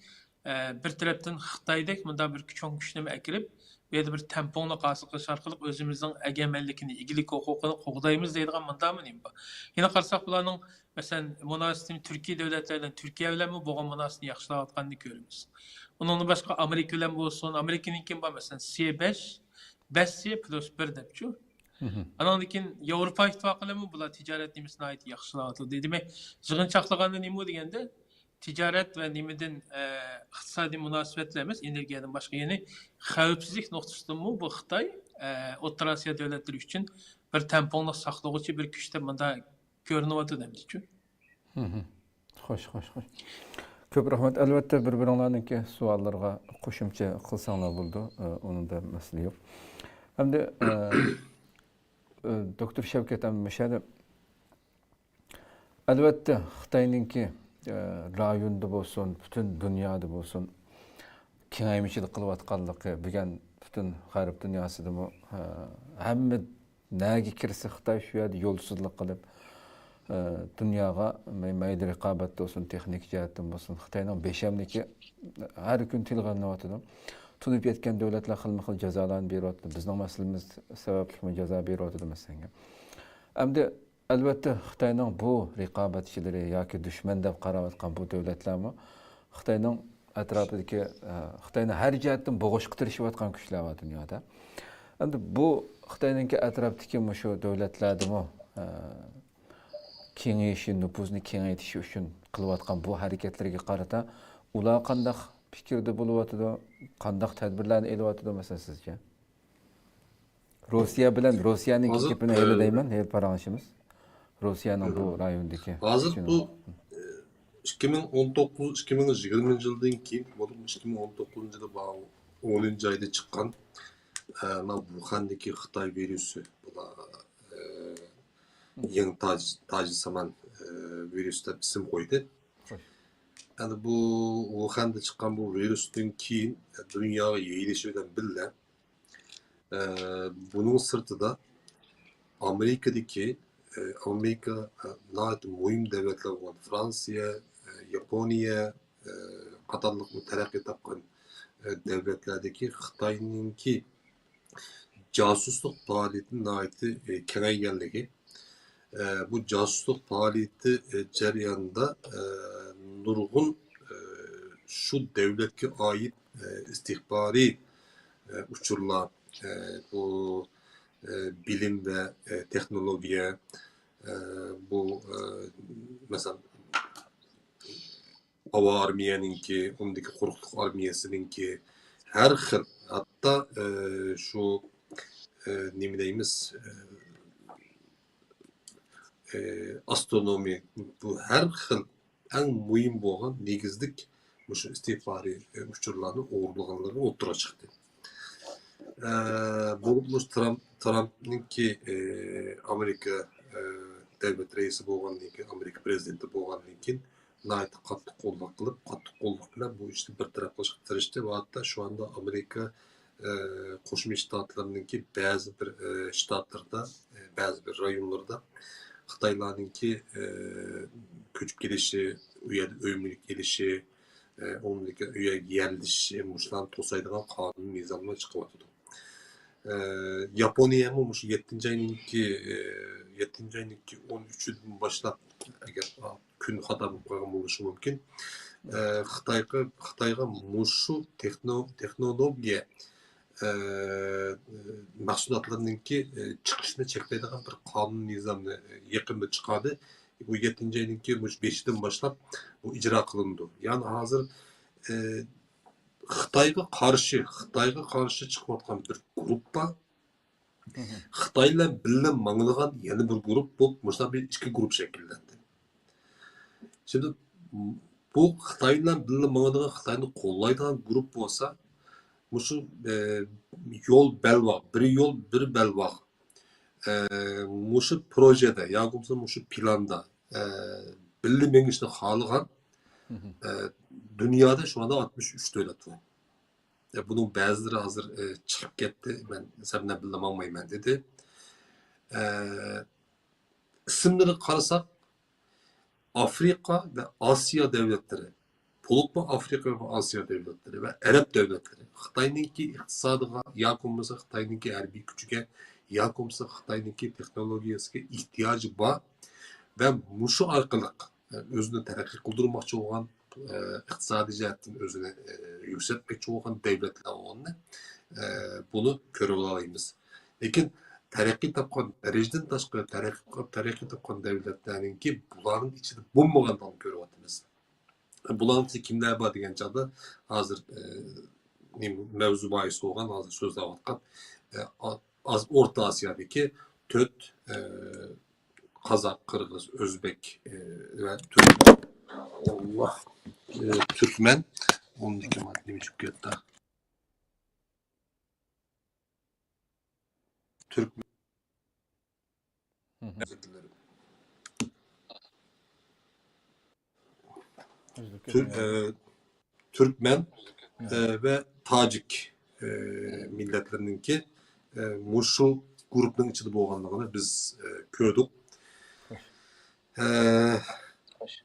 ئە، بىر تەرەپتىن خىتايدەك مۇنداق بىر كۈچ-، چوڭ كۈچنى ئەكىرىپ، بۇ يەردە بىر تەڭپۇڭلۇق ھاسىل قىلىش ئارقىلىق ئۆزىمىزنىڭ ئەگەمەنلىكىنى، ئىگىلىك ھوقۇقىنى قوغدايمىز دەيدىغان مۇنداقمۇ نېمە بار؟ يەنە قارىساق، بۇلارنىڭ، مەسىلەن، مۇناسىۋىتىنى تۈركىي دۆلەتلەر بىلەن، تۈركىيە بىلەنمۇ بولغان مۇناسىۋىتىنى ياخشىلاۋاتقاننى كۆرىمىز. ئۇنىڭدىن باشقا، ئامېرىكا بىلەن بولسۇن، ئامېرىكىنىڭكى بار، مەسىلەن، سى بەش، بەش سى پلۇس بىر دەپچۇ. ئانىڭدىن كېيىن ياۋروپا ئىتتىپاقى بىلەنمۇ بۇلار تىجارەت نېمىسىنى ناھايىتى ياخشىلاۋاتىدۇ. دېمەك، يىغىنچاقلىغاندا نېمە دېگەندە، تىجارەت ۋە نېمىدىن، ئە، ئىقتىسادىي مۇناسىۋەتلەر ئەمەس، ئېنېرگىيەدىن باشقا، يەنى خەۋپسىزلىك نۇقتىسىدىنمۇ بۇ خىتاي، ئە، ئوتتۇرا ئاسىيا دۆلەتلىرى ئۈچۈن بىر تەڭپۇڭلۇق ساقلىغۇچى بىر كۈچ دەپ مۇنداق كۆرۈنۈۋاتىدۇ ئەمدىچۇ. خوش، خوش، خوش. كۆپ رەھمەت. ئەلۋەتتە، بىر-بىرىڭلارنىڭكى سوئاللىرىغا قوشۇمچە قىلساڭلار بولىدۇ. ئۇنىڭدا مەسىلە يوق. ئەمدى، ئە، ئە، دوكتور شەۋكەت، ئەمدى مۇشۇ يەردە ئەلۋەتتە، خىتاينىڭكى، ئە، رايوندا بولسۇن، پۈتۈن دۇنيادا بولسۇن، كېڭەيمىچىلىك قىلىۋاتقانلىقى، بۈگۈن پۈتۈن غەرب دۇنياسىدىمۇ، ئە، ھەممە نەگە كىرسە خىتاي شۇ يەردە يولسىزلىق قىلىپ، ئە، دۇنياغا مەي-، مەيلى رىقابەتتە بولسۇن، تېخنىكا جەھەتتىن بولسۇن، خىتاينىڭ بېشەملىكى ھەر كۈن تىلغا ئېلىنىۋاتىدۇ. تونۇپ يەتكەن دۆلەتلەر خىلمۇ خىل جازالارنى بېرىۋاتىدۇ. بىزنىڭ مەسىلىمىز سەۋەبلىكمۇ جازا بېرىۋاتىدۇ، مەسىلەن. ئەمدى ئەلۋەتتە، خىتاينىڭ بۇ رىقابەتچىلىرى ياكى دۈشمەن دەپ قاراۋاتقان بۇ دۆلەتلەرمۇ خىتاينىڭ ئەتراپىدىكى، ئە، خىتاينى ھەر جەھەتتىن بوغۇشقا تىرىشىۋاتقان كۈچلەر بار دۇنيادا. ئەمدى بۇ خىتاينىڭكى ئەتراپتىكى مۇشۇ دۆلەتلەردىمۇ، ئە، كېڭىيىشى، نوپۇزنى كېڭەيتىشى ئۈچۈن قىلىۋاتقان بۇ ھەرىكەتلىرىگە قارىتا ئۇلار قانداق پىكىردە بولۇۋاتىدۇ، قانداق تەدبىرلەرنى ئېلىۋاتىدۇ، مەسىلەن، سىزچە؟ روسىيە بىلەن، روسىيەنىڭكى ھازىر، گېپىنى ھېلى ئە، دەيمەن، ھېلى پاراڭلىشىمىز. روسىيەنىڭ بۇ، مم، رايوندىكى ھازىر كۈچىنى. بۇ، ئە، ئىككى مىڭ ئون توققۇز، ئىككى مىڭ يىگىرمىنچى يىلدىن كېيىن، بولۇپمۇ ئىككى مىڭ ئون توققۇزىنچى يىلى بار ئونىنچى ئايدا چىققان، ئە، مانا ۋۇخەندىكى خىتاي ۋىرۇسى، بۇلار، ئە، يېڭى تاج، تاجسىمان، ئە، ۋىرۇس دەپ ئىسىم قويدى. خوش. ئەنە بۇ ۋۇخەندە چىققان بۇ ۋىرۇستىن كېيىن دۇنياغا يېيىلىشى بىلەن بىللە، ئە، بۇنىڭ سىرتىدا ئامېرىكىدىكى، ئە، ئامېرىكا، ئە، ناھايىتى مۇھىم دۆلەتلەر بولغان فرانسىيە، ئە، ياپونىيە، ئە، قاتارلىق بۇ تەرەققىي تاپقان، ئە، دۆلەتلەردىكى خىتاينىڭكى جاسۇسلۇق پائالىيىتى ناھايىتى، ئە، كېڭەيگەنلىكى، ئە، بۇ جاسۇسلۇق پائالىيىتى، ئە، جەريانىدا، ئە، نۇرغۇن، ئە، شۇ دۆلەتكە ئائىت، ئە، ئىستىخبارىي، ئە، ئۇچۇرلار، ئە، بۇ، ئە، بىلىم ۋە، ئە، تېخنولوگىيە، ئە، بۇ، ئە، مەسىلەن، ھاۋا ئارمىيەنىڭكى، ئۇندىكى قۇرۇقلۇق ئارمىيەسىنىڭكى، ھەر خىل، ھەتتا، ئە، شۇ، ئە، نېمە دەيمىز، ئە، ئە، ئاسترونومىيە، بۇ ھەر خىل ئەڭ مۇھىم بولغان نېگىزلىك مۇشۇ ئىستىخبارىي، ئە، ئۇچۇرلارنى ئوغرىلىغانلىرى ئوتتۇرىغا چىقتى. ئە، بولۇپ مۇشۇ ترامپ، ترامپنىڭكى، ئە، ئامېرىكا، ئە، دۆلەت رەئىسى بولغاندىن كېيىن، ئامېرىكا پرېزىدېنتى بولغاندىن كېيىن ناھايىتى قاتتىق قوللاپ قىلىپ، قاتتىق قوللۇق بىلەن بۇ ئىشنى بىر تەرەپ قىلىشقا تىرىشتى. ۋە ھەتتا شۇ ئاندا ئامېرىكا، ئە، قوشما شتاتلىرىنىڭكى بەزى بىر، ئە، شتاتلىرىدا، ئە، بەزى بىر رايونلىرىدا خىتايلارنىڭكى، ئە، كۆچۈپ كېلىشى، ئۇ يەردە ئۆي مۈلۈك ئېلىشى، ئە، ئۇنىڭدىن كېيىن ئۇ يەرگە يەرلىشىشى، مۇشۇلارنى توسايدىغان قانۇن نىزاملار چىقىۋاتىدۇ. ئە، ياپونىيەمۇ مۇشۇ يەتتىنچى ئاينىڭكى، ئە، يەتتىنچى ئاينىڭكى ئون ئۈچىدىن باشلاپ، ئەگەر كۈن خاتا بولۇپ قالغان بولۇشى مۇمكىن. ئە، خىتايغا، خىتايغا مۇشۇ تېخنو-، تېخنولوگىيە، ئە، مەھسۇلاتلىرىنىڭكى، ئە، چىقىشىنى چەكلەيدىغان بىر قانۇن نىزامنى يېقىندا چىقاردى. بۇ يەتتىنچى ئاينىڭكى مۇشۇ بېشىدىن باشلاپ بۇ ئىجرا قىلىنىدۇ. يەنى ھازىر، ئە، خىتايغا قارشى، خىتايغا قارشى چىقىۋاتقان بىر گۇرۇپپا، مهم. خىتاي بىلەن بىللە ماڭىدىغان يەنە بىر گۇرۇپ بولۇپ، مۇشۇنداق بىر ئىككى گۇرۇپ شەكىللەندى. شۇنداق بۇ خىتاي بىلەن بىللە ماڭىدىغان، خىتاينى قوللايدىغان گۇرۇپ بولسا، مۇشۇ، ئە، يول بەلباغ، بىر يول، بىر بەلباغ. ئە، مۇشۇ پروژېدە ياكى بولمىسا مۇشۇ پىلاندا، ئە، بىللە مېڭىشنى خالىغان، مهم. ئە، دۇنيادا شۇ ئاندا ئاتمىش ئۈچ دۆلەت بار. ئە، بۇنىڭ بەزىلىرى ھازىر، ئە، چىقىپ كەتتى، مەن سەن بىلەن بىللە ماڭمايمەن دېدى. ئە، ئىسىملىرىغا قارىساق، ئافرىقا ۋە ئاسىيا دۆلەتلىرى، بولۇپمۇ ئافرىقا ۋە ئاسىيا دۆلەتلىرى ۋە ئەرەب دۆلەتلىرى خىتاينىڭكى ئىقتىسادىغا ياكى بولمىسا خىتاينىڭكى ھەربىي كۈچىگە ياكى بولمىسا خىتاينىڭكى تېخنولوگىيەسىگە ئېھتىياجى بار ۋە مۇشۇ ئارقىلىق ئۆزىنى تەرەققىي قىلدۇرماقچى بولغان، ئىقتىسادىي جەھەتتىن ئۆزىنى يۈكسەلتمەكچى بولغان دۆلەتلەر ئورنىنى، بۇنى كۆرۈۋالالايمىز. لېكىن تەرەققىي تاپقان، دەرىجىدىن تاشقىرى تەرەققىي، تەرەققىي تاپقان دۆلەتلەرنىڭكى بۇلارنىڭ ئىچىدە بولمىغانلىقىنى كۆرۈۋاتىمىز. بۇلارنىڭ ئىچىدە كىملەر بار دېگەن چاغدا، ھازىر، ئە، نېمە، مەۋزۇ باھىسى بولغان، ھازىر سۆزلەۋاتقان، ئە، ئا-، ئاز-، ئورتا ئاسىيادىكى تۆت، ئە، قازاق، قىرغىز، ئۆزبېك، ئە، ۋە تۈرك-، ئاللا، ئە، تۈركمەن، ئۇندىن كېيىن نېمە چۈشۈپ كەتتى؟ تۈركمەن. مهم. ئۆزبېكلەر. تۈر-، ئە، تۈركمەن، ئە، ۋە تاجىك، ئە، مىللەتلىرىنىڭكى، ئە، مۇشۇ گۇرۇپنىڭ ئىچىدە بولغانلىقىنى بىز، ئە، كۆردۇق. ئە،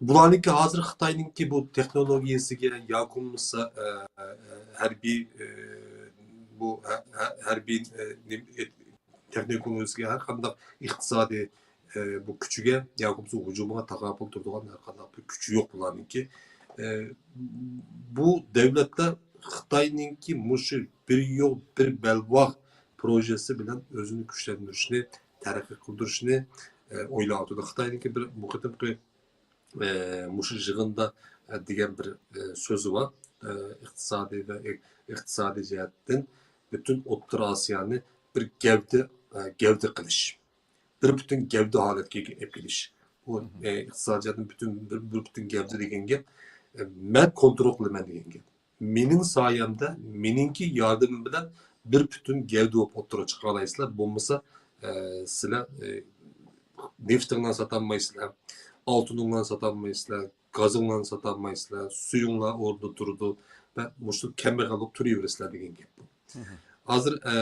بۇلارنىڭكى ھازىر خىتاينىڭكى بۇ تېخنولوگىيەسىگە ياكى بولمىسا، ئە، ئە، ھەربىي، ئە، بۇ ھە-، ھە-، ھەربىي، ئە، نېمە، تېخنىكا ئۈستىگە ھەر قانداق ئىقتىسادىي، ئە، بۇ كۈچىگە ياكى بولمىسا ھۇجۇمىغا تاقابىل تۇرىدىغان ھەر قانداق بىر كۈچى يوق بۇلارنىڭكى. ئە، بۇ دۆلەتلەر خىتاينىڭكى مۇشۇ بىر يول، بىر بەلباغ پروژېسى بىلەن ئۆزىنى كۈچلەندۈرۈشنى، تەرەققىي قىلدۇرۇشنى، ئە، ئويلاۋاتىدۇ. خىتاينىڭكى بىر بۇ قېتىمقى، ئە، مۇشۇ يىغىندا، ئە، دېگەن بىر، ئە، سۆزى بار. ئە، ئىقتىسادىي ۋە ئىق-، ئىقتىسادىي جەھەتتىن پۈتۈن ئوتتۇرا ئاسىيانى بىر گەۋدە، ئە، گەۋدە قىلىش، بىر پۈتۈن گەۋدە ھالەتكە ئېلىپ كېلىش. بۇ، ئە، ئىقتىسادىي جەھەتتىن پۈتۈن، بىر، بىر پۈتۈن گەۋدە دېگەن گەپ، ئە، مەن كونترول قىلىمەن دېگەن گەپ. مېنىڭ سايەمدە، مېنىڭكى ياردىمىم بىلەن بىر پۈتۈن گەۋدە بولۇپ ئوتتۇرىغا چىقالايسىلەر. بولمىسا، ئە، سىلەر، ئە، نېفىتىڭلارنى ساتالمايسىلەر، ئالتۇنۇڭلارنى ساتالمايسىلەر، گازىڭلارنى ساتالمايسىلەر، سۈيۈڭلار ئورنىدا تۇرىدۇ ۋە مۇشۇ كەمبەغەل بولۇپ تۇرۇۋېرىسىلەر دېگەن گەپ بۇ. ھازىر، ئە،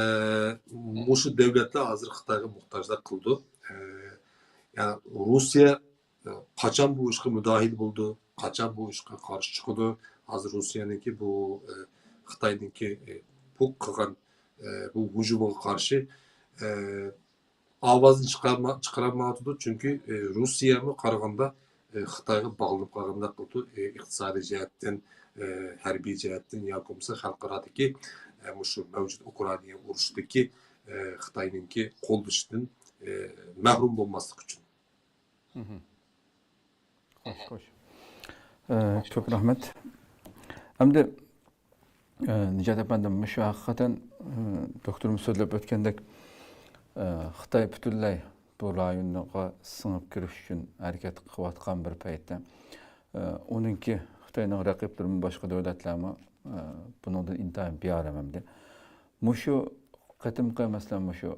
مۇشۇ دۆلەتلەر ھازىر خىتايغا موھتاجلىق قىلىدۇ. ئە، يەنى روسىيە، ئە، قاچان بۇ ئىشقا مۇداخىل بولىدۇ، قاچان بۇ ئىشقا قارشى چىقىدۇ؟ ھازىر روسىيەنىڭكى بۇ، ئە، خىتاينىڭكى، ئە، بۇ قىلغان، ئە، بۇ ھۇجۇمىغا قارشى، ئە، ئاۋازنى چىقارما-، چىقىرالمايۋاتىدۇ. چۈنكى، ئە، روسىيەمۇ قارىغاندا، ئە، خىتايغا باغلىنىپ قالغاندەك قىلىدۇ. ئە، ئىقتىسادىي جەھەتتىن، ئە، ھەربىي جەھەتتىن ياكى بولمىسا خەلقئارادىكى، ئە، مۇشۇ مەۋجۇت ئۇكرائىنا ئۇرۇشىدىكى، ئە، خىتاينىڭكى قوللىشىدىن، ئە، مەھرۇم بولماسلىق ئۈچۈن. خوش، خوش. ئە، كۆپ رەھمەت. ئەمدى، ئە، نىجات ئەپەندىم، مۇشۇ ھەقىقەتەن، ئە، دوكتورىمىز سۆزلەپ ئۆتكەندەك، ئە، خىتاي پۈتۈنلەي بۇ رايونغا سىڭىپ كىرىش ئۈچۈن ھەرىكەت قىلىۋاتقان بىر پەيتتە، ئە، ئۇنىڭكى خىتاينىڭ رەقىبلىرىمۇ باشقا دۆلەتلەرمۇ، ئە، بۇنىڭدىن ئىنتايىن بىئارام ئەمدى. مۇشۇ قېتىمقى، مەسىلەن، مۇشۇ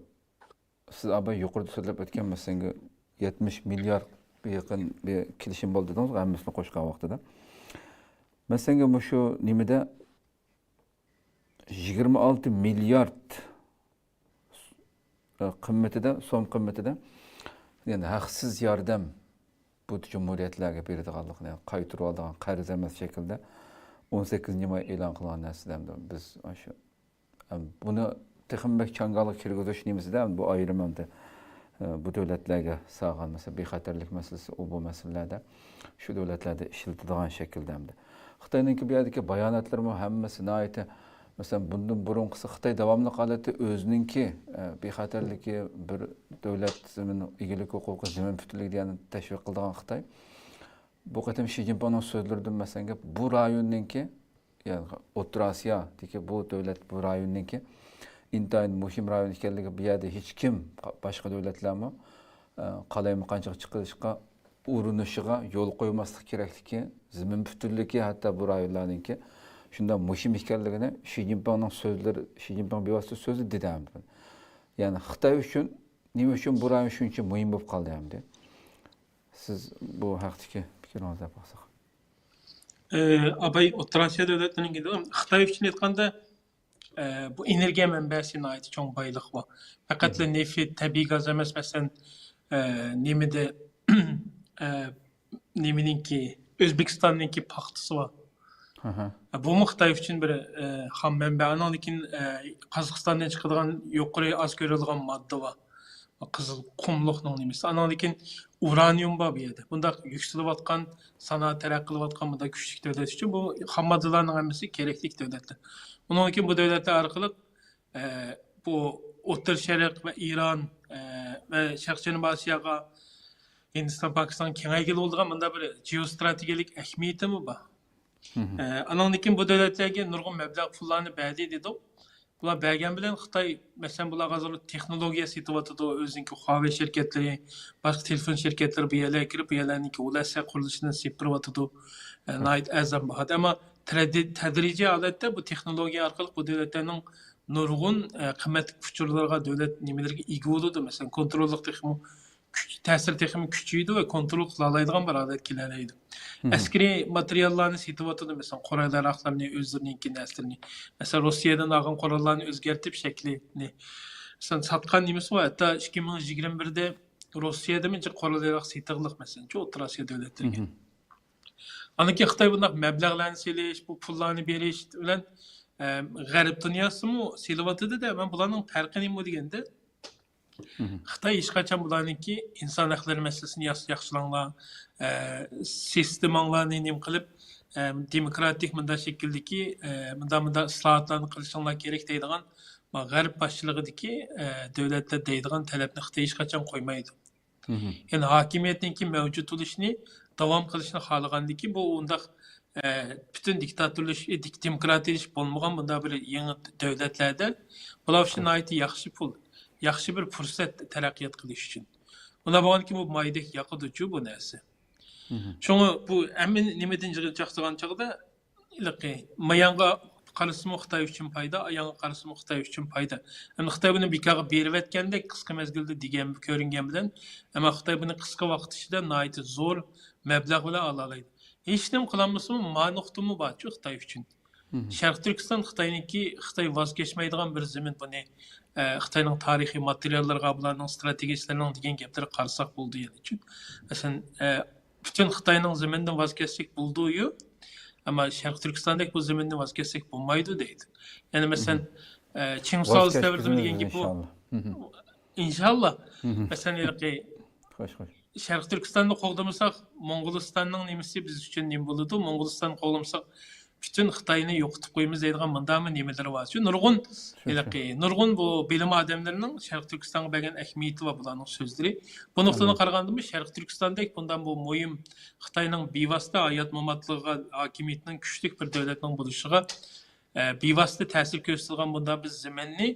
سىز ئاباي يۇقىرىدا سۆزلەپ ئۆتكەن، مەسىلەن، يەتمىش مىلياردقا يېقىن بىر كېلىشىم بولدى دېدىڭىز، ھەممىسىنى قوشقان ۋاقتىدا. مەسىلەن، مۇشۇ نېمىدە يىگىرمە ئالتە مىليارد قىممىتىدە، سوم قىممىتىدە، يەنى ھەقسىز ياردەم بۇ جۇمھۇرىيەتلەرگە بېرىدىغانلىقىنى، قايتۇرۇۋالىدىغان قەرز ئەمەس شەكىلدە ئون سەككىزىنچى ماي ئېلان قىلغان نەرسىلەر. بىز شۇ بۇنى تېخىمۇ بەك چاڭگالغا كىرگۈزۈش نېمىسىدە بۇ ئايرىم ئەمدى، ئە، بۇ دۆلەتلەرگە سالغان، مەسىلەن، بىخەتەرلىك مەسىلىسى، ئۇ بۇ مەسىلىلەردە شۇ دۆلەتلەردە ئىشلىتىدىغان شەكىلدە ئەمدى. خىتاينىڭكى بۇ يەردىكى باياناتلىرىمۇ ھەممىسى ناھايىتى، مەسىلەن، بۇندىن بۇرۇنقىسى خىتاي داۋاملىق ھالەتتە ئۆزىنىڭكى، ئە، بىخەتەرلىكى، بىر دۆلەت زېمىن ئىگىلىك ھوقۇقى، زېمىن پۈتۈنلۈكى دېگەننى تەشۋىق قىلىدىغان خىتاي. بۇ قېتىم شى جىنپىڭنىڭ سۆزلىرىدىن، مەسىلەن، گەپ بۇ رايوننىڭكى، يەنى ئوتتۇرا ئاسىيادىكى بۇ دۆلەت، بۇ رايوننىڭكى ئىنتايىن مۇھىم رايون ئىكەنلىكى، بۇ يەردە ھېچكىم، باشقا دۆلەتلەرمۇ، ئە، قالايمىقانچىلىق چىقىرىشقا ئۇرۇنۇشىغا يول قويماسلىق كېرەكلىكى، زېمىن پۈتۈنلۈكى، ھەتتا بۇ رايونلارنىڭكى شۇنداق مۇھىم ئىكەنلىكىنى شى جىنپىڭنىڭ سۆزلىرى، شى جىنپىڭ بىۋاسىتە سۆزى دېدى. يەنى خىتاي ئۈچۈن، نېمە ئۈچۈن بۇ رايون شۇنچە مۇھىم بولۇپ قالدى ئەمدى؟ سىز بۇ ھەقتىكى پىكرىڭىزنى دەپ باقساق. ئە، ئاباي ئوتتۇرا ئاسىيا دۆلەتلىرىنىڭكى، خىتاي ئۈچۈن ئېيتقاندا، ئە، بۇ ئېنېرگىيە مەنبەسى ناھايىتى چوڭ بايلىق بۇ. پەقەتلا نېفىت، تەبىئىي گاز ئەمەس، مەسىلەن، ئە، نېمىدە، ئە، نېمىنىڭكى، ئۆزبېكىستاننىڭكى پاختىسى بار. ئە، بۇمۇ خىتاي ئۈچۈن بىر، ئە، خام مەنبە. ئانىڭدىن كېيىن، ئە، قازاقىستاندىن چىقىدىغان يۇقىرى ئاز كۆرۈلىدىغان ماددا بار. قىزىل قۇملۇقنىڭ نېمىسى. ئانىڭدىن كېيىن ئۇرانىيۇم بار بۇ يەردە. بۇنداق يۈكسىلىۋاتقان، سانائەت تەرەققىي قىلىۋاتقان بۇنداق كۈچلۈك دۆلەت ئۈچۈن بۇ خام ماددىلارنىڭ ھەممىسى كېرەكلىك دۆلەتلەر. ئۇنىڭدىن كېيىن بۇ دۆلەتلەر ئارقىلىق، ئە، بۇ ئوتتۇرا شەرق ۋە ئىران، ئە، ۋە شەرقىي جەنۇبىي ئاسىياغا ھىندىستان، پاكىستانغا كېڭەيگىلى بولىدىغان مۇنداق بىر جېئوستراتېگىيەلىك ئەھمىيىتىمۇ بار. ئە، ئانىڭدىن كېيىن بۇ دۆلەتلەرگە نۇرغۇن مەبلەغ پۇللارنى بەردى دېدۇق. بۇلار بەرگەن بىلەن خىتاي، مەسىلەن، بۇلارغا ھازىر تېخنولوگىيە سېتىۋاتىدۇ، ئۆزىنىڭكى خۇاۋېي شىركەتلىرى، باشقا تېلېفون شىركەتلىرى بۇ يەرلەرگە كىرىپ، بۇ يەرلەرنىڭكى ئۇل ئەسلىھە قۇرۇلۇشىنى سېتىپ بېرىۋاتىدۇ. ئە، ناھايىتى ئەرزان باھادا. ئەمما تەدرىجىي ھالەتتە بۇ تېخنولوگىيە ئارقىلىق بۇ دۆلەتلەرنىڭ نۇرغۇن، ئە، قىممەتلىك ئۇچۇرلىرىغا، دۆلەت نېمىلىرىگە ئىگە بولىدۇ. مەسىلەن، كونتروللۇق تېخىمۇ كۈچ، تەسىرى تېخىمۇ كۈچىيىدۇ ۋە كونترول قىلالايدىغان بىر ھالەتكە كېلەلەيدۇ. ئەسكىرىي ماتېرىياللارنى سېتىۋاتىدۇ، مەسىلەن، قورال ياراغلارنى، ئۆزلىرىنىڭكى نەرسىلىرىنى، مەسىلەن، روسىيەدىن ئالغان قوراللارنى ئۆزگەرتىپ شەكلىنى، مەسىلەن، ساتقان نېمىسى بار. ھەتتا ئىككى مىڭ يىگىرمە بىردە روسىيەدىمۇ جىق قورال ياراغ سېتىغلىق، مەسىلەن، شۇ ئوتتۇرا ئاسىيا دۆلەتلىرىگە. ئاندىن كېيىن خىتاي بۇنداق مەبلەغلەرنى سېلىش، بۇ پۇللارنى بېرىش بىلەن، ئە، غەرب دۇنياسىمۇ سېلىۋاتىدۇ-دە، مەن بۇلارنىڭ پەرقى نېمە دېگەندە، خىتاي ھېچقاچان بۇلارنىڭكى ئىنسان ھەقلىرى مەسىلىسىنى ياخ-، ياخشىلاڭلار، ئە، سىستېماڭلارنى نېمە قىلىپ، ئە، دېموكراتىك مۇنداق شەكىلدىكى، ئە، مۇنداق، مۇنداق ئىسلاھاتلارنى قىلىشىڭلار كېرەك دەيدىغان، ما، غەرب باشچىلىقىدىكى، ئە، دۆلەتلەر دەيدىغان تەلەپنى خىتاي ھېچقاچان قويمايدۇ. يەنى ھاكىمىيەتنىڭكى مەۋجۇت بولۇشىنى داۋام قىلىشنى خالىغاندىكى بۇ ئۇنداق، ئە، پۈتۈن دىكتاتورلىشىش، دېموكراتىيەلىشىش بولمىغان بۇنداق بىر يېڭى دۆلەتلەردە بۇلار ئۈچۈن ناھايىتى ياخشى پۇل، ياخشى بىر پۇرسەت تەرەققىيات قىلىش ئۈچۈن. ئۇنداق بولغاندىكىن بۇ مايدەك ياقىدۇچۇ بۇ نەرسە. شۇڭا بۇ ھەممە نېمىدىن يىغىنچاقلىغان چاغدا ھېلىقى مايانغا قارىسىمۇ خىتاي ئۈچۈن پايدا، ئايانغا قارىسىمۇ خىتاي ئۈچۈن پايدا. ئەمدى خىتاي بۇنى بىكارغا بېرىۋەتكەندەك قىسقا مەزگىلدە دېگەن، كۆرۈنگەن بىلەن، ئەمما خىتاي بۇنى قىسقا ۋاقىت ئىچىدە ناھايىتى زور مەبلەغ بىلەن ئالالايدۇ. ھېچنېمە قىلالمىسىمۇ، ما نۇقتىمۇ بارچۇ خىتاي ئۈچۈن. شەرقىي تۈركىستان خىتاينىڭكى، خىتاي ۋاز كەچمەيدىغان بىر زېمىن، بۇنى، ئە، خىتاينىڭ تارىخىي ماتېرىياللىرىغا، بۇلارنىڭ ستراتېگىيىچىلىرىنىڭ دېگەن گەپلىرىگە قارىساق بولىدۇ يەنىچۇ. مەسىلەن، ئە، پۈتۈن خىتاينىڭ زېمىنىدىن ۋاز كەچسەك بولىدۇيۇ، ئەمما شەرقىي تۈركىستاندەك بۇ زېمىندىن ۋاز كەچسەك بولمايدۇ دەيدۇ. يەنى مەسىلەن، ئە، چىڭ ساۋۇز تەۋرىدىمۇ دېگەن گېپى بۇ. ئىنشاللا. مەسىلەن، ھېلىقى خوش، خوش. شەرقىي تۈركىستاننى قوغدىمىساق، موڭغۇلىستاننىڭ نېمىسى بىز ئۈچۈن نېمە بولىدۇ؟ موڭغۇلىستاننى قوغدىمىساق، پۈتۈن خىتاينى يوقىتىپ قويىمىز دەيدىغان مۇنداقمۇ نېمىلىرى بار. شۇ نۇرغۇن، ھېلىقى نۇرغۇن بۇ بىلىم ئادەملىرىنىڭ شەرقىي تۈركىستانغا بەرگەن ئەھمىيىتى بار بۇلارنىڭ سۆزلىرى. بۇ نۇقتىدىن قارىغاندىمۇ، شەرقىي تۈركىستاندەك بۇنداق بۇ مۇھىم خىتاينىڭ بىۋاسىتە ھايات ماماتلىقىغا، ھاكىمىيىتىنىڭ كۈچلۈك بىر دۆلەتنىڭ بولۇشىغا، ئە، بىۋاسىتە تەسىر كۆرسىتىدىغان بۇنداق بىر زېمىننى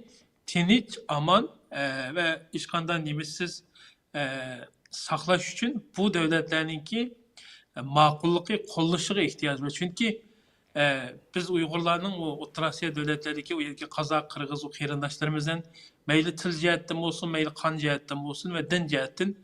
تىنچ، ئامان، ئە، ۋە ھېچقانداق نېمىسىز، ئە، ساقلاش ئۈچۈن بۇ دۆلەتلەرنىڭكى، ئە، ماقۇللۇقى، قوللىشىغا ئېھتىياج بار. چۈنكى، ئە، بىز ئۇيغۇرلارنىڭ ئۇ ئوتتۇرا ئاسىيا دۆلەتلىرىدىكى ئۇ يەردىكى قازاق، قىرغىز، ئۇ قېرىنداشلىرىمىز بىلەن مەيلى تىل جەھەتتىن بولسۇن، مەيلى قان جەھەتتىن بولسۇن ۋە دىن جەھەتتىن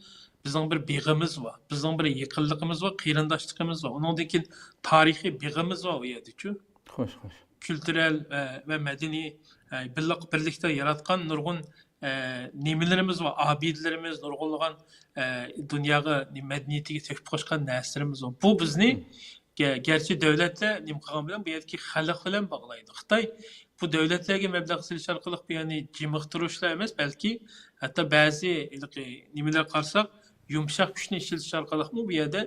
بىزنىڭ بىر بېغىمىز بار، بىزنىڭ بىر يېقىنلىقىمىز بار، قېرىنداشلىقىمىز بار. ئۇنىڭدىن كېيىن تارىخىي بېغىمىز بار ئۇ يەردىچۇ. خوش، خوش. كۈلتۈرەل ۋە، ۋە مەدەنىي، ئە، بىللە-، بىرلىكتە ياراتقان نۇرغۇن، ئە، نېمىلىرىمىز بار، ئابىدىلىرىمىز، نۇرغۇنلىغان، ئە، دۇنياغا مەدەنىيىتىگە تۆھپە قوشقان نەرسىلىرىمىز بار. بۇ بىزنى گە-، گەرچە دۆلەتلەر نېمە قىلغان بىلەن، بۇ يەردىكى خەلق بىلەن باغلايدۇ. خىتاي بۇ دۆلەتلەرگە مەبلەغ سېلىش ئارقىلىق بۇ يەرنى جىمىقتۇرۇشلا ئەمەس، بەلكى ھەتتا بەزى ھېلىقى نېمىلەرگە قارىساق، يۇمشاق كۈچنى ئىشلىتىش ئارقىلىقمۇ بۇ يەردە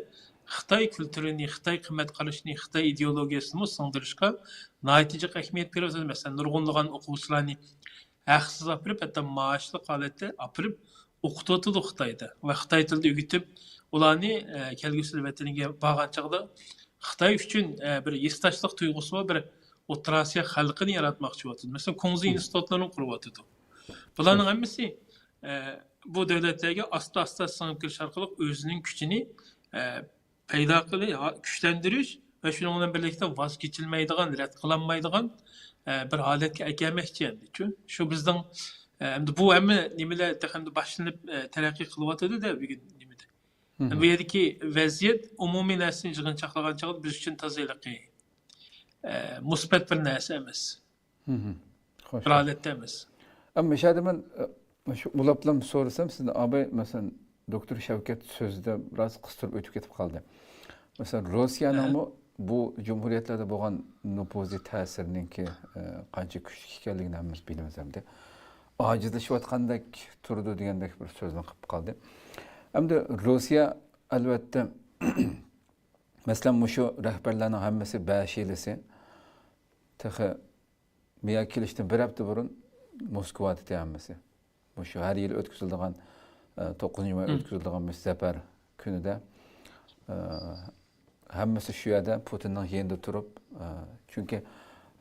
خىتاي كۈلتۈرىنى، خىتاي قىممەت قارىشىنى، خىتاي ئىدېئولوگىيەسىنىمۇ سىڭدۈرۈشقا ناھايىتى جىق ئەھمىيەت بېرىۋاتىدۇ. مەسىلەن، نۇرغۇنلىغان ئوقۇغۇچىلارنى ھەقسىز ئاپىرىپ، ھەتتا مائاشلىق ھالەتتە ئاپىرىپ ئوقۇتۇۋاتىدۇ خىتايدا. ۋە خىتاي تىلىدا ئۆگىتىپ، ئۇلارنى، ئە، كەلگۈسىدە ۋەتىنىگە بارغان چاغدا خىتاي ئۈچۈن، ئە، بىر ھېسداشلىق تۇيغۇسى بار، بىر ئوتتۇرا ئاسىيا خەلقىنى ياراتماقچى بولۇۋاتىدۇ. مەسىلەن، كۇڭزى ئىنستىتۇتلىرىنى قۇرۇۋاتىدۇ. بۇلارنىڭ ھەممىسى، ئە، بۇ دۆلەتلەرگە ئاستا-ئاستا سىڭىپ كىرىش ئارقىلىق ئۆزىنىڭ كۈچىنى، ئە، پەيدا قىلىش، ھا-، كۈچلەندۈرۈش ۋە شۇنىڭ بىلەن بىرلىكتە ۋاز كېچىلمەيدىغان، رەت قىلالمايدىغان، ئە، بىر ھالەتكە ئەكەلمەكچى ئەمدىچۇ. شۇ بىزنىڭ، ئە، ئەمدى بۇ ھەممە نېمىلەر تېخى ئەمدى باشلىنىپ، ئە، تەرەققىي قىلىۋاتىدۇ-دە بۈگۈن نېمىدە. بۇ يەردىكى ۋەزىيەت ئومۇمىي نەرسىنى يىغىنچاقلىغان چاغدا بىز ئۈچۈن تازا ھېلىقى، ئە، مۇسبەت بىر نەرسە ئەمەس. خوش. بىر ھالەتتە ئەمەس. ئەمما مۇشۇ يەردە مەن، ئە، شۇ ئۇلاپلا سورىسام، سىزنى ئاباي، مەسىلەن، دوكتور شەۋكەت سۆزىدە بىراز قىستۇرۇپ ئۆتۈپ كېتىپ قالدى. مەسىلەن، روسىيەنىڭمۇ بۇ جۇمھۇرىيەتلەردە بولغان نوپۇزى، تەسىرىنىڭكى، ئە، قانچە كۈچلۈك ئىكەنلىكىنى ھەممىمىز بىلىمىز ئەمدى. ئاجىزلىشىۋاتقاندەك تۇرىدۇ دېگەندەك بىر سۆزنى قىلىپ قالدى. ئەمدى روسىيە، ئەلۋەتتە، مەسىلەن، مۇشۇ رەھبەرلەرنىڭ ھەممىسى بەشىلىسى تېخى مېياگە كېلىشتىن بىر ھەپتە بۇرۇن موسكۋادىتى ھەممىسى. مۇشۇ ھەر يىلى ئۆتكۈزۈلىدىغان، ئە، توققۇزىنچى ماي ئۆتكۈزۈلىدىغان مۇشۇ زەپەر كۈنىدە، ئە، ھەممىسى شۇ يەردە پۇتىننىڭ يېنىدا تۇرۇپ، ئە، چۈنكى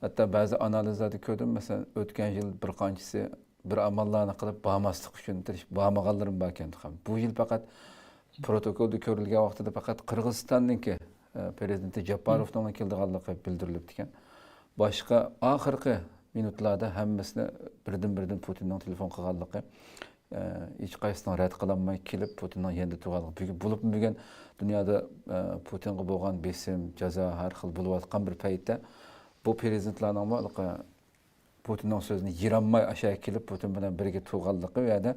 ھەتتا بەزى ئانالىزلاردا كۆردۈم، مەسىلەن، ئۆتكەن يىل بىر قانچىسى بىر ئاماللارنى قىلىپ بارماسلىق ئۈچۈن تىرىشىپ بارمىغانلىرىمۇ باركەن تېخى. بۇ يىل پەقەت پروتوكولدا كۆرۈلگەن ۋاقتىدا پەقەت قىرغىزىستاننىڭكى، ئە، پىرېزىدېنتى جاپپاروفنىڭلا كېلىدىغانلىقى بىلدۈرۈلۈپتىكەن. باشقا ئاخىرقى مىنۇتلاردا ھەممىسىنى بىردىن-بىردىن پۇتىننىڭ تېلېفون قىلغانلىقى، ئە، ھېچقايسىنىڭ رەت قىلالماي كېلىپ، پۇتىننىڭ يېنىدا تۇرغانلىقى. بۈگۈن، بولۇپمۇ بۈگۈن دۇنيادا، ئە، پۇتىنغا بولغان بېسىم، جازا ھەر خىل بولۇۋاتقان بىر پەيتتە، بۇ پىرېزىدېنتلارنىڭمۇ ھېلىقى پۇتىننىڭ سۆزىنى يىرالماي ئاشۇ يەرگە كېلىپ، پۇتىن بىلەن بىرگە تۇرغانلىقى، ئۇ يەردە